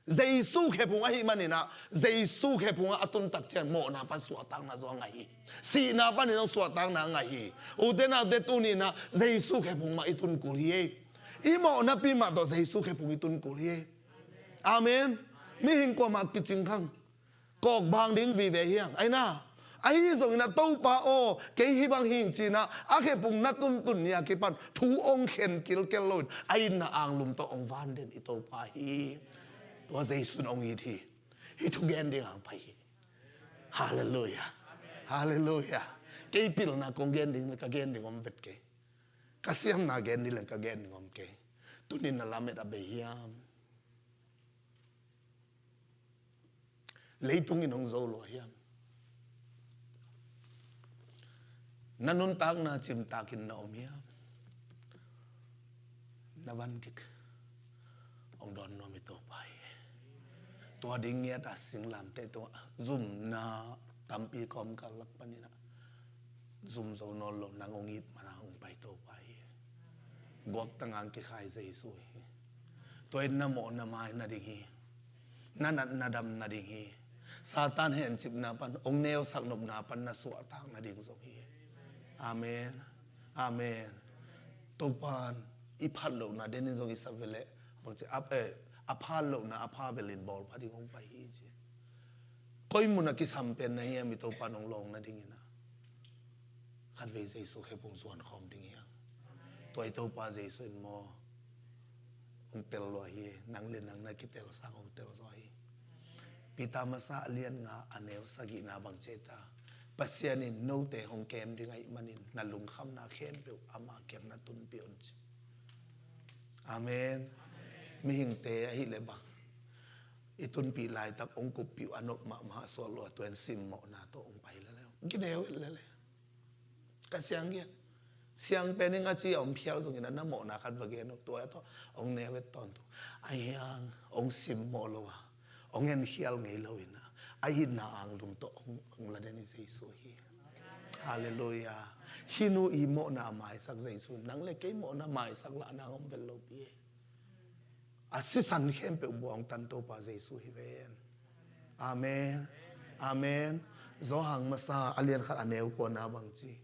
Jesu khephung ahih manin ah, Jesu khephung ah a tun tak ciang mawhna pan suahtakna zong a ngah hi. Sihna panin zong suahtakna a ngah hi. Ute naute, tuni in ah Jesu khephung mah i tun kul hi. I mawhnapi mah tawh Jesu khephung i tun kul hi. Amen. Mihing kuamah kicing khang. Kawkbang ding vive hi hang. Aina, ahi zongin ah Topa aw, kei hih bang hi ing ci-in ah a khephung na tuntun ni a kipan thu hong khen kilkel loin a itna anglum tawh hong van den i Topa hi. Tua Jesu in hong it hi. Hih thu gen dingin hong pai hi. Halleluiah. Halleluiah. Kei pilna kong gen ding, ka gen ding om vet kei. Ka siamna gen ding leng ka gen ding om kei. Tuni in na lamet a bei hiam? Leitung in hong zo lua hiam? Na nuntakna cimtakin na om hiam? Na van kik hong dawn nuam i Topa hi. Tua ding ngiat a singlamteh tungah zumna tampi kawmkal lak panin ah zum zo nawn lo nang hong it man a hong pai Topa hi. Guaktang a kikhai Jesu hi. Tua in na mawhna mai nading hi. Na natna dam nading hi. Satan hencipna pan, hong neusak nopna pan na suahtak nading zong hi. Amen. Amen. Topan i phat lohna den in zong i sa veleh, bang ci, a, eh, a phat lohna a pha belin bawl pha ding hong pai hi ci. Koi mun a kisam pen na hiam i Topan hong lawng nadingin ah? Khatvei Jesu khephung zuan khawm ding hi hang. Tua i Topa Jesu in maw, hong tel lua hi. Nang le nang na kitel sang hong tel zaw hi. Peter masa a lian nga a neu sagihna bang ci ta? Pasian in note hong kem ding ahih manin na lungkhamna khempeuh ama kiang na tunpih un ci. Amen. Mihingte ahih leh bang, i tunpih laitak hong kuppih uh a nop mahmah sual lua, tua in simmawhna tawh hong pai lele. Kineu et lele. Ka siang gen. Siang pen in a ci a om khial zongin a na mawhna khat va gen uh, tua tawh hong neu et tawntung. Ahi hang hong simmawh lo a, hong en khial ngei lo in a, a itna anglum tawh hong, hong la den hi Jesu hi. Halleluiah. Hih nu i mawhna a maisak Jesu, nang le kei mawhna maisak lah nang om vel lo pi. A sisan khempeuh buang tan Topa Jesu hi ven. Amen. Amen. Johan masa a lian khat a neu kuana bang ci?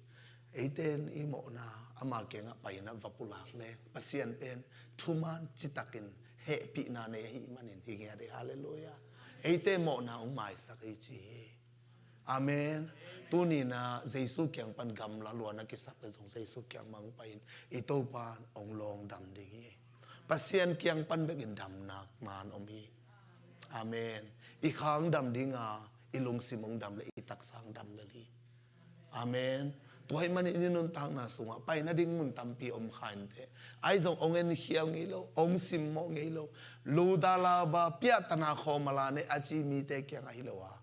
Eite in i mawhna ama kiangah pai in a va pulak leng Pasian pen thuman citakin hehpihna nei ahih manin hi ngiat hi. Halleluiah. Eite mawhna hong maisak hi ci hi. Amen. Tuni in a Jesu kiang pan gamla lua na kisak le zong Jesu kiang mang pai in i Topa hong lawng dam ding hi. Pasian kiang pan bekin damna man om hi. Amen. I khang dam ding a, i lungsim hong dam le i taksa hong dam lel hi. Amen. Tua ahih manin i nuntakna sungah pai nading mun tampi om kha inteh. Ahi zong hong en khial ngei lo, hong simmawh ngei lo. Lu da la ba, piahtana khawm a la ne a ci mite kiang ahi lo a.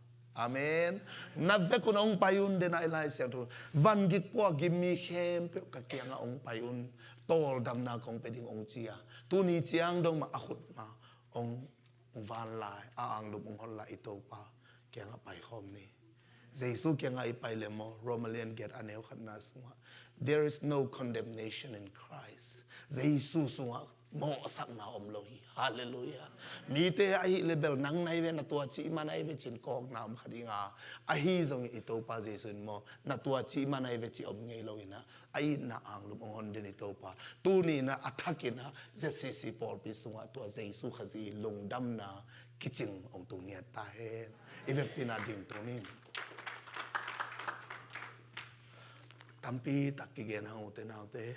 Amen. Na vekun hong pai un, den a i Lai Siangtho, van gik pua gim mi khempeuh ka kiangah hong pai un, tawldamna kong pia ding hong ci a. Tuni ciang dong mah a khut ma hong, hong van lai, a anglum hong hon lai i Topa kiangah pai khawm ni. Jesu kiangah i pai le maw, Roma lian giat a neu khatna sungah, "There is no condemnation in Christ." Jesu sungah mawhsakna om lo hi. Halleluiah. Mite ahih le bel nang nai ve, na tua cih man ahi ve cin kawkna om kha ding a, ahi zongin i Topa Jesu in maw, na tua cih man ahi ve cih om ngei lo inah, a itna anglum hong hon den i Topa. Tuni inah a thak inah Z C C pawlpi sungah tua Jesu Khazih lungdamna kicing hong tung ngiat ta hen. I vekpi inah ding tung ning. Tampi tak kigen hang ute naute.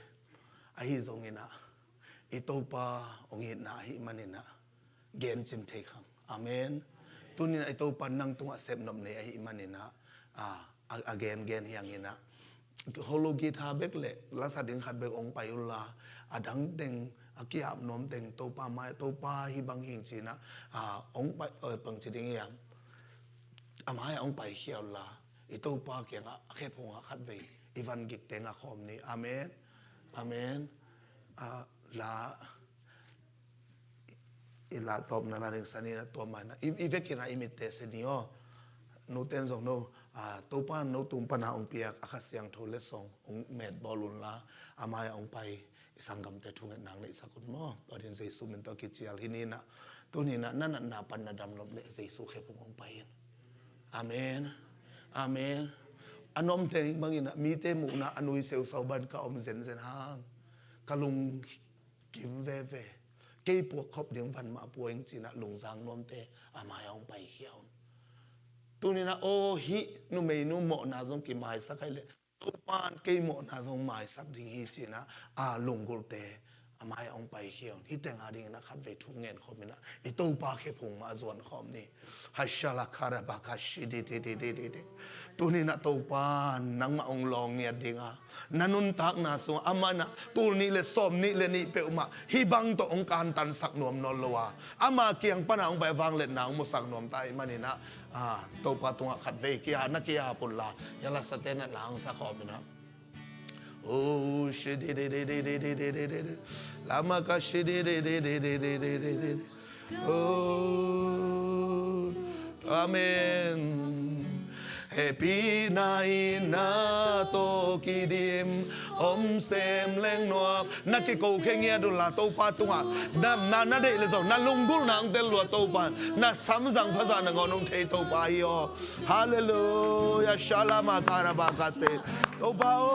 Ahi zong inah i Topa hong itna ahih man inah gen cin thei khang. Amen. Tuni inah i Topa nang tungah sepnop nei ahih man inah, a, a, a gen gen hiang inah, holo guitar bek le lasa ding khat bek hong pai unla, a dang teng, a kiap nuam teng Topa mai, Topa hih bang hing ci inah, a, hong pai, eh, bang ci ding hiam, a mai-ah hong pai khia unla, i Topa kiangah a khephungah khatvei i van gik teng a khawm ni. Amen. Amen. A, la i la tawpna na ding sa ni na tua mai na i, i vekin a i mitte si ni aw. Nuten zong no, a, Topa no tung pana hong piak a Kha Siangtho letsong hong met bawl unla, a mai-ah hong pai i sanggamte thunget nang neihsak un maw. Tua din Jesu min tawh kicial hi ni na. Tuni na, na natna pan na damlop le Jesu khephung hong pai in. Amen. Amen. A nuamteng bangin a mite muhna a nui seusau ban ka om zenzen hang, ka lung kim veve. Kei puak khop ding van mah pua ing ci inah lungzang nuamte a mai-ah hong paikhia un. Tuni inah aw hih numeinu mawhna zong kimaisak ahih leh Topan kei mawhna zong maisak ding hi ci inah a lunggulte a mai-ah hong paikhia un. Hih teng a ding inah khatvei thu ngen khawm inah i Topa khephung mah zuan khawm ni. Haishala karabaka shidi di di di di di. Tuni inah Topa nangmah hong lawng ngiat ding a, na nuntakna sungah amah inah tul nih le sawm nih le nih peuhmah hih bang tawh hong kantansak nuam nawn lo a, ama kiang pana hong pai a vangliatna hong musak nuam ta ahih man inah, a, Topa tungah khatvei kia na kia pulh la, ya lasate na langsak khawm inah. Oh, shidi di di di di di di di di. Lama ka shidi di di di di di di di di. Oh, amen. Hehpihna in na tawh kidim om sem leng nuam. Na kiko khe ngiat unla Topa tungah, na, na, na deih le zong na lunggulhna hong tel lua Topa, na samzang phazahna ngawn hong thei Topa hi aw. Halleluiah. Shalama karabakase. Topa aw.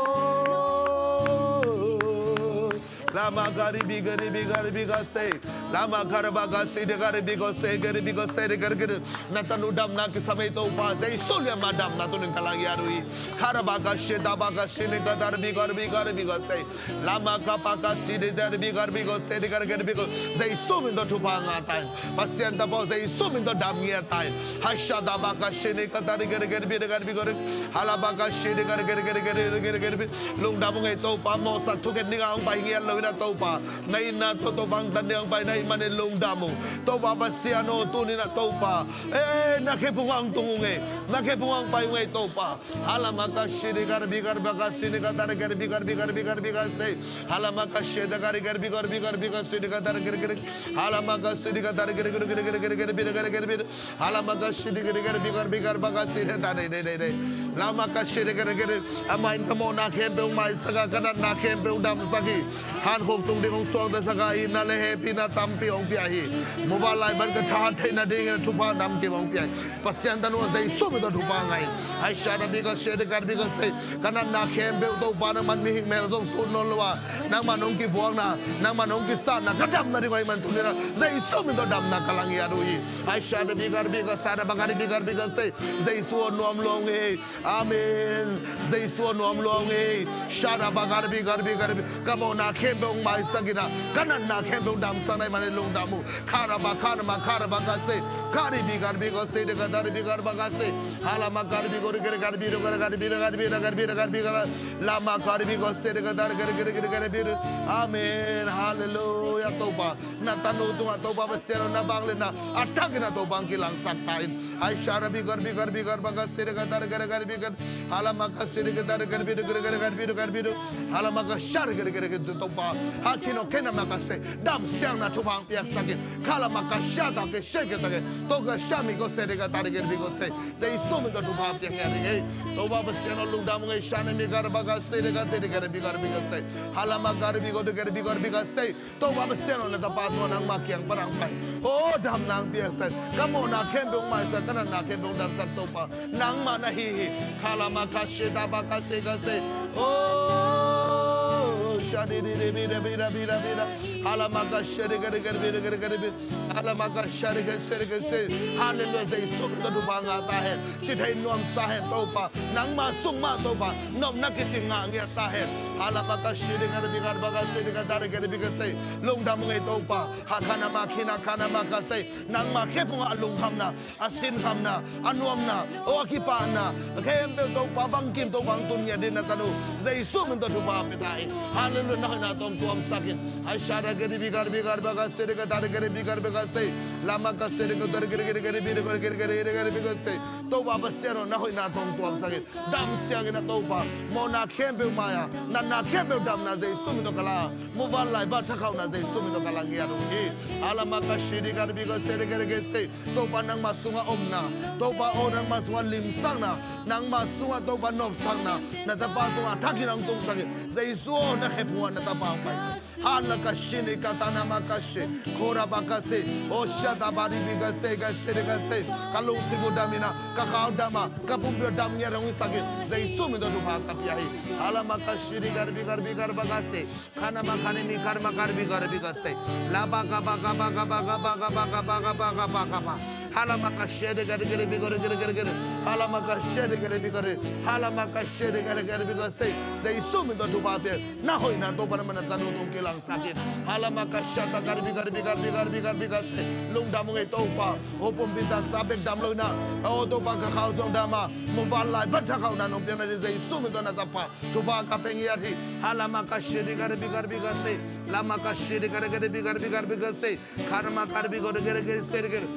Lama garibi garibi garibi gase. Lama garaba gasi de garibi gose garibi gose de garibi. Na tanu damna kisam ei Topa. Jesu lian mah damna tunin ka lang ya dui. Karaba gasi daba gasi ne garibi garibi garibi gase. Lama gaba gasi de garibi garibi gose de garibi garibi. Jesu min tawh thupha ngah ta in. Pasian tapa aw Jesu min tawh dam ngiat ta in. Hasha daba gasi ne garibi garibi garibi garibi. Halaba gasi de garibi garibi garibi garibi. Lungdam ung ei Topa, mawhsak thukhen dingah hong pai ngiat lo inah Topa, na itna tawh Topa hong tan dingah hong pai na hih manin lungdam ung. Topa Pasian aw, tuni inah Topa, eh, na khephung ah hong tung ung ei, na khephung ah hong pai ung ei Topa. Halama ka shidi garbi garba ka shidi ka tari garbi garbi garbi garbi ka sei. Halama ka shidi gari garbi garbi garbi ka shidi ka tari gari gari. Halama ka shidi ka tari gari gari gari gari gari gari gari gari. Halama ka shidi gari gari bigar bigar baka shidi ta dei dei dei dei. Lama ka shidi gari gari. Amah in ka mawhna khempeuh maisak a, ka natna khempeuh damsak hi. Hankhuk tung ding hong suaktasak a, itna le hehpihna tampi hong pia hi. Mobile lai ban ka thahat theihna dingin a thupha namkim hong pia hi. Pasian tanu Jesu min tawh thupha ngah in. Ai shada bika shidi gari bika sei. Ka natna khempeuh Topa nangman mihing mel zong sut nawn lo a, nangman hong kivuakna, nangman hong kisatna ka damna ding uh ahih man tuni inah Jesu min tawh damna ka lang ngiat uh hi. Ai shada bika bika shada baka bika bika sei. Jesu aw nuam lua ung ei. Amen. Jesu aw nuam lua ung ei. Shada baka bika bika bika. Ka mawhna khempeuh hong maisak inah, ka natna khempeuh hong damsak na ahih manin lungdam uh. Karaba karama karaba ka sei. Kari bika bika sei de ka tari bika baka sei. Halama kari bika kari bika kari bika kari bika kari bika kari bika kari bika. Lama kari bika sei de ka tari kari kari kari kari bika. Amen. Halleluiah Topa. Na tanu tungah Topa Pasian aw na vangliatna a thak inah Topa hong kilangsak ta in. Ai shara bika bika bika baka sei de ka tari kari kari bika. Halama ka sei de ka tari kari bika kari kari kari bika kari bika. Halama ka shara kari kari kari Topa Hakhi no khe na ma ka se, dam siang na thupha piaksak in. Khala ma ka sha ta ke she ke ta ke, to ka sha mi ko se de ka ta de ke bi ko se. Jesu min tawh thupha piak ngiat ding ei. Topa Pasian aw, lungdam ung ei. Sha ne mi ka ra ba ka se de ka te de ke bi ka bi ka se. Hala ma ka bi ko de ke bi ko bi ka se. Topa Pasian aw, na tapa tungah nangma kiang pan hong pai. Aw, damna hong piaksak in. Ka mawhna khempeuh hong maisak, ka natna khempeuh hong damsak Topa. Nangmah na hi hi. Khala ma ka she ta ba ka se ka se. Oh, sha di di di bi da bi da bi da bi da. Hala ma ka she di ka di ka di bi da ka di ka di bi. Hala ma ka sha di ka she di ka se. Hallelujah. Jesu min tawh thupha ngah ta hen. Ci thei nuamsa hen Topa. Nangma sung mah Topa. Nopna kici ngah ngiat ta hen. Hala ma ka she di ka di bi ka di ba ka se di ka ta di ka di bi ka se. Lungdam ung ei Topa. Ha kha na ma khi na kha na ma ka se. Nangma khe phungah a lungkhamna, a sinkhamna, a nuamna, aw, a kipahna, a khempeuh Topa bangkim Topa hong tun ngiat dingin na tanu Jesu min tawh thupha pia ta hi. Hallelujah. Na hoihna tawh hong tuamsak in. Ai sha da ke di bi ka di bi ka di ba ka se di ka ta di ke di bi ka di bi ka se. Lama ka se di ka ta di ke di ke di ke di bi di ka di ke di ke di ke di bi ka se. Topa Pasian aw, na hoihna tawh hong tuamsak in. Dam siang in a Topa. Mawhna khempeuh mai-a, natna khempeuh damna Jesu min tawh ka la. Muvanlai va thakhauhna Jesu min tawh ka la ngiat uh hi. Hala ma ka shi di ka di bi ka se di ka di ke se. Topa nangma sungah omna, Topa aw nangma sungah limsakna, nangma sungah Topa nopsakna, na tapa tungah thak in hong tungsak in. Jesu aw na khe phungah na tapa hong pai. Hala ka shi ni ka ta na ma ka shi, kora ba ka se, o sha ta ba di bi ka se, ka se di ka se. Ka lungsim uh dam in a, ka kha uh dam a, ka pumpi uh dam ngiat hong sak in. Jesu min tawh thupha ka pia hi. Hala ma ka shi di ka di bi ka di bi ka di ba ka se. Kha na ma kha ni mi kha na ma kha di bi ka di bi ka se. La ba ka ba ka ba ka ba ka ba ka ba ka ba ka ba ka ba ka ba. Hala ma ka shi di ka di ka di bi ka di ka di ka di ka di. Hala ma ka shi di ka di bi ka di. Hala ma ka shi di ka di ka di bi ka se. Jesu min tawh thupha pia. Na hoihna Topa na mana tanu tawh hong kilangsak in. Hala ma ka sha ta ka di bi ka di bi ka di bi ka di bi ka di bi ka se. Lungdam ung ei Topa. Aw pumpi taksa bek dam lo in a. Aw Topa ka kha uh zong dam a. Muvanlai va thakhauhna nong piakna ding Jesu min tawh na tapa thupha ka pia ngiat hi. Hala ma ka shi di ka di bi ka di bi ka se. Lama ka shi di ka di ka di bi ka di bi ka di bi ka se. Kha na ma ka di bi ka di ka di ka se di ka di.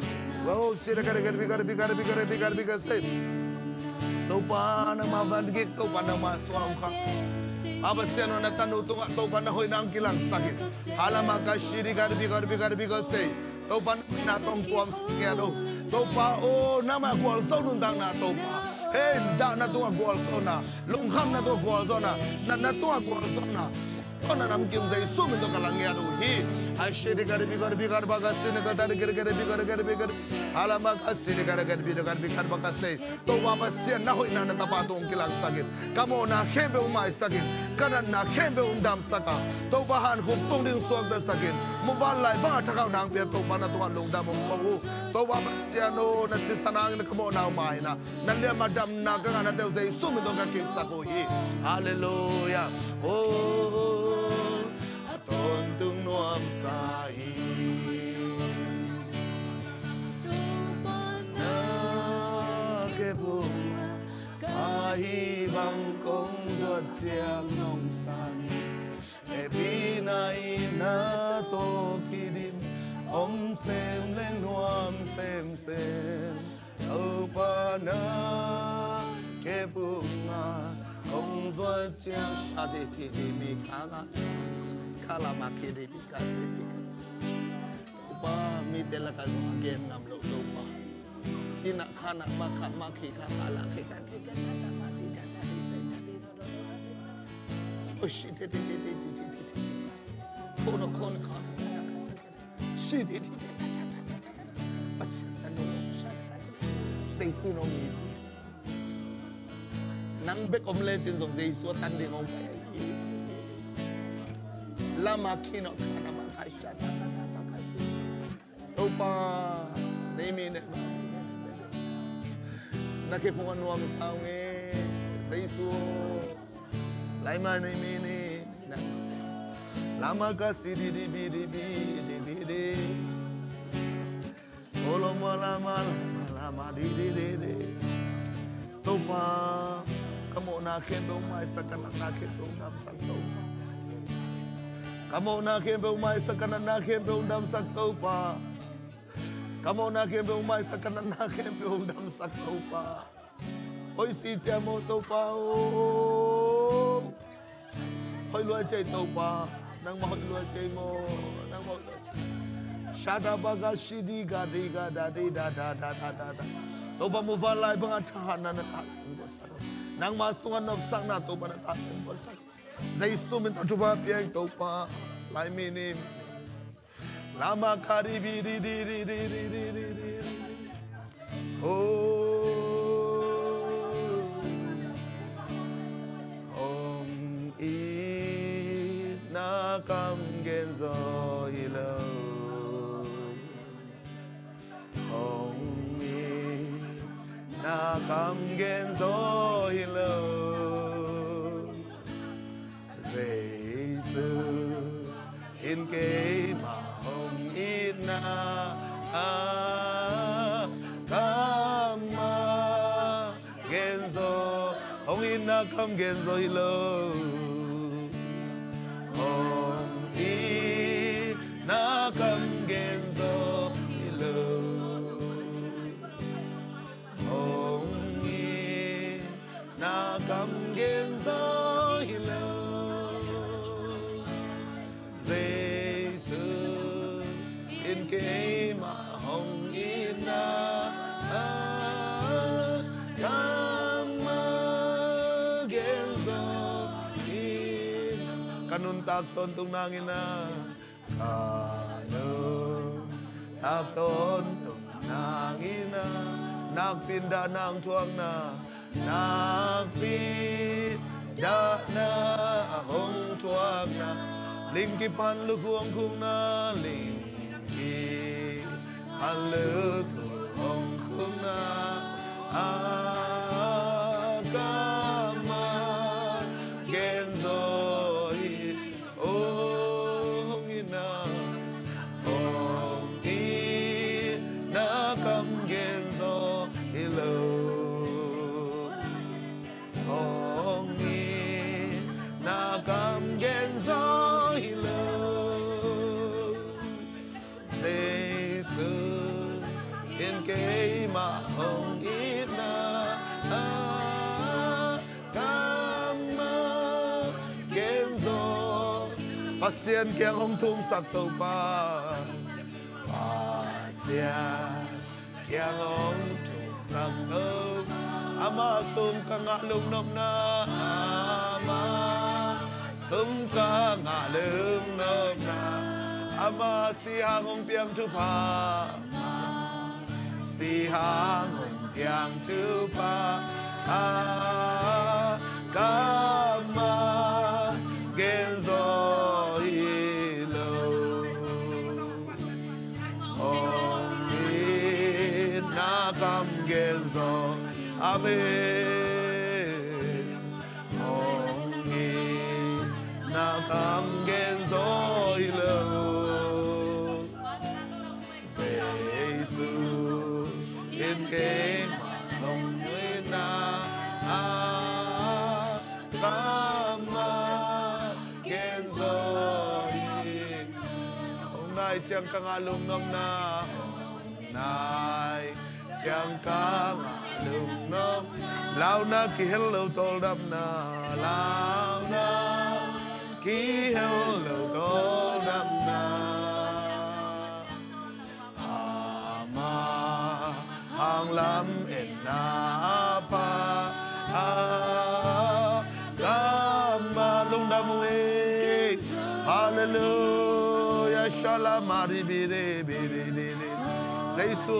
Aw shi di ka di ka di bi ka di bi ka di bi ka di bi ka di bi ka se. Topa nangma van gik, Topa nangma suang kha. Aba Pasian aw na tanu tungah Topa na hoihna hong kilangsak in. Hala ma ka shi di ka di bi ka di bi ka di bi ka se. Topa na hoihna tawh hong tuamsak ngiat uh. Topa aw nangma gualzo nuntakna Topa. Hei, dahna tungah gualzawhna, lungkhamna tungah gualzawhna, natna tungah gualzawhna. Tawh na namkim Jesu min tawh ka la ngiat uh hi. Ai shi di ka di bi ka di bi ka di ba ka si na ka ta di ka di ka di bi ka di ka di bi ka di. Hala ma ka si di ka di ka di bi ka di bi ka di ba ka si. Topa Pasian na hoihna na tapa tungah hong kilangsak in. Ka mawhna khempeuh hong maisak in. Ka natna khempeuh hong damsak a. Topa hankhuk tung ding suaktasak in. Muvanlai bang a thakhauhna hong pia Topa na tungah lungdam hong ko uh. Topa Pasian aw na sisan hangin ka mawhna hong mai in a. Na liamah damna ka ngahna teuh Jesu min tawh ka kipsak uh hi. Halleluiah. Oh, a tawntung nuamsa hi. Na khe phungah ka hih bang kong zuat ciang nong san. Hehpihna in na tawh kidim, om sem le nuam semsem. Topa na khe phungah kong zuat ciang. Sha di di di mi kha la, kha la ma khi di mi kha di di. Topa mite lakah zong a gen ngam lo Topa. Khi na kha na ma kha ma khi kha kha la khi kha khi kha kha kha ma di kha kha di se kha di do do do kha di. O shi di di di di di di di di. Kono kono kono. Shi di di di. Pasian na nong sha. Jesu nong mi. Nang bek om lecin zong Jesu a tan ding hong pai. Lama khin aw kha na ma kha sha ta ta ta ta kha si. Topa nei mi ne. Na khe phungah nuam sa ung e. Jesu. Lai ma nei mi ni. Lama ka si di di bi di bi di bi di. Olo ma lama lama lama di di di di. Topa ka mawhna khempeuh maisak, ka natna khempeuh damsak Topa. Ka mawhna khempeuh maisak, ka natna khempeuh damsak Topa. Ka mawhna khempeuh maisak, ka natna khempeuh damsak Topa. Hoih si ciam aw Topa aw. Hoih lua ciai Topa. Nangmah hoih lua ci ei maw. Nangmah hoih lua ci ei. Shada baga shidi ga di ga da di da da da da da da. Topa maw, vanlai banga thahatna na tahteng buatsak. Nangmah sungah nopsakna Topa na tahteng buatsak. Jesu min tawh thupha pia ing Topa. Lai mi ni. Lama kari bi di di di di di di di di. Oh. Hong itna kam gen zaw hi lo. Hong itna kam gen zaw hi lo. Jesu in keimah hong itna ah, kamah gen zaw, hong itna kam gen zaw hi lo. Hong itna kam gen zaw hi lo. Hong itna kam gen zaw hi lo. Jesu in keimah hong itna ah, kamah gen zaw hi. Ka nuntak tawntung nangin ah, ka nuntak tawntung nangin ah, nakpi in dahna hong thuakna, nakpi in dahna hong thuakna, lingkip pan lukhu hong khukna, lingkip pan lukhu hong khukna ah, kamah gen zaw hi. Oh, hong itna, hong itna kam gen zaw hi lo. Hong itna kam gen zaw hi lo. Jesu in keimah hong itna ah, kamah gen zaw. Pasian kiang hong thumsak Topa. Pasian kiang hong thumsak Topa. Ama sum ka ngah lungnopna, ama sum ka ngah lungnopna, ama sihang hong piang thupha, ama sihang hong piang thupha ah, kamah gen zaw hi lo. Hong itna kam gen zaw. Amen. Hong itna kam gen zaw hi lo. Jesu in keimah hong itna ah, kamah gen zaw hi. Hong nai ciang ka ngah lungnopna, hong nai ciang ka ngah lungnopna. Launa kihel lo tawldamna, launa kihel lo tawldamna. Ama hang lametna a pha, a kamah lungdam ung ei. Halleluia. Shalom, a ri bi de bi de de de. Jesu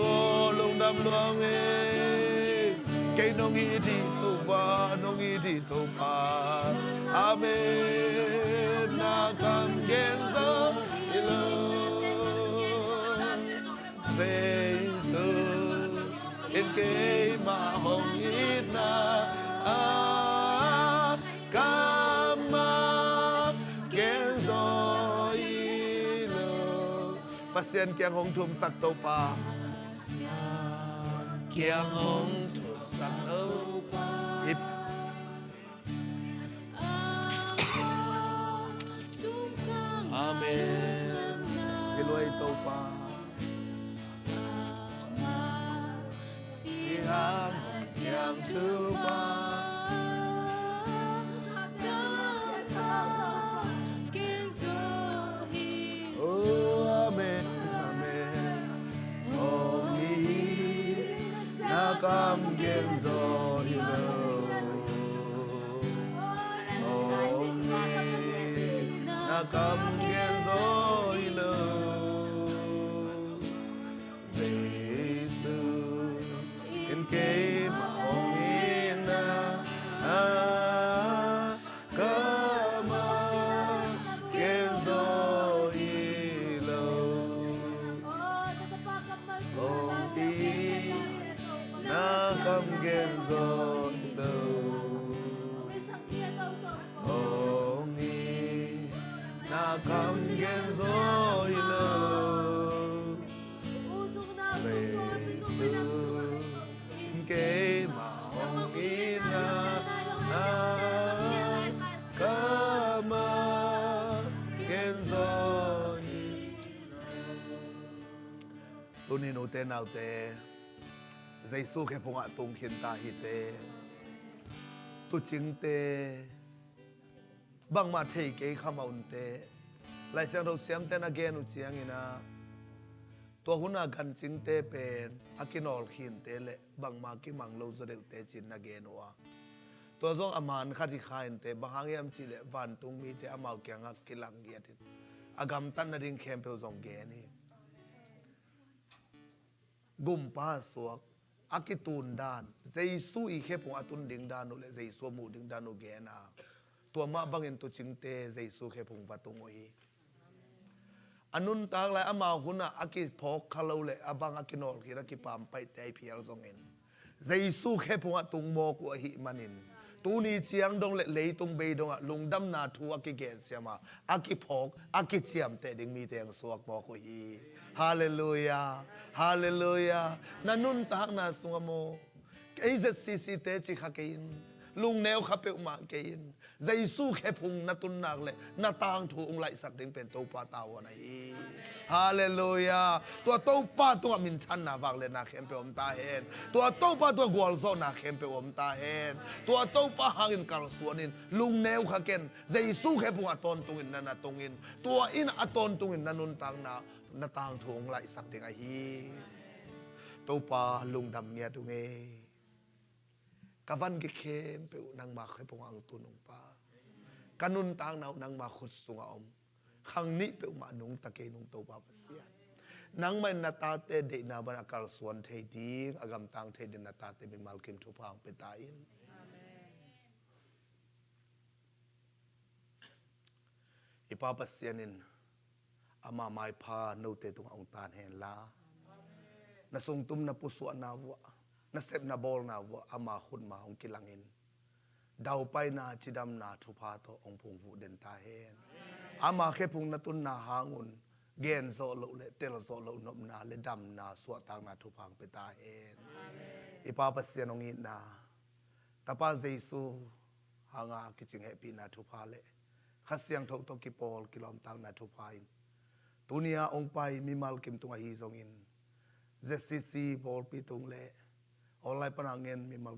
lungdam lua ung ei. Kei nong it hi Topa, nong it hi Topa. Amen. Na kam gen zaw hi lo. Jesu in keimah hong itna a kamah gen zaw hi lo. Pasian kiang hong thumsak Topa. Kiang hong thumsak Topa. Amen. Hi lo ei Topa. Sihang hong piang thupha. kam gen zaw hi lo. Hong hi, na kam gen zaw hi lo. Jesu in keimah hong itna kamah gen zaw hi lo. Hong hi, na kam gen zaw hi lo. Hong hi, na kam gen zaw hi lo. Jesu in keimah hong itna kamah gen zaw hi lo. Tuni nute naute, Jesu khe phungah tung khin ta hite. Tuucingte, bangmah thei kei kha mah unte, Lai Siangtho siamte na gen uh ciangin ah, tua hun a gancingte pen a kinawl khinte le bangmah kimang lo zaw deuhte ci-in na gen uh a, tua zong a man khat hi kha inte, bang hang hiam cih leh vantung mite amau kiangah kilang ngiat in a gamtat nading khempeuh zong gen hi. Gumpa suak, a kitun dan, Jesu i khe phung a tun ding dan uh le Jesu a muh ding dan uh gen a, tua mah bangin tuucingte Jesu khe phung va tung uh hi. A nuntak lai amau hun ah a kiphawk kha lo le a bang a kinawl khin a kipampaihte a i phial zongin Jesu khe phungah tung mawk uh ahih manin, tuni ciang dong le leitung bei dongah lungdamna thu a kigensiam a, a kiphawk, a kiciamteh ding mite hong suak mawk uh hi. Halleluiah. Halleluiah. Na nuntakna sungah maw, kei Z C C te ci kha kei in, lungneu kha peuhmah kei in, Jesu khe phung na tun nak le na tangthu hong laihsak ding pen Topa tavuan ahi. Halleluiah. Tua Topa tungah minthanna vangliatna khempeuh om ta hen. Tua Topa tungah gualzawhna khempeuh om ta hen. Tua Topa hangin kalsuan in, lungneu kha ken, Jesu khe phung a tawntungin na na tungin, tua in a tawntungin na nuntakna, na tangthu hong laihsak ding ahi. Topa lungdam ngiat ung ei. Ka van gik khempeuh nangma khe phungah hong tun ung Pa. Ka nuntakna uh nangma khut sungah om. Khang nih peuhmah nungta kei nung Topa Pasian. Nangmah in na tate deihna bang a kalsuan thei ding, a gamtang thei ding na tate mimal kim thupha hong pia ta in. I Pa Pasian in ama maipha note tungah hong tan hen la. Na sungtum na pusuahna vuah, na sepna bawlna vuah ama khutma hong kilangin, daupaina cidamna thupha tawh hong phungvuh den ta hen. Ama khe phung na tunna hangun gen zawh loh le tel zawh loh nopna le damna suahtakna thupha hong pia ta hen. I Pa Pasian hong itna, Tapa Jesu hanga kicing hehpihna thupha le Kha Siangtho tawh kipawl kilawmtakna thupha in, tuni a hong pai mimal kim tung ahi zongin, Z C C pawlpi tung le online pana ngen mimal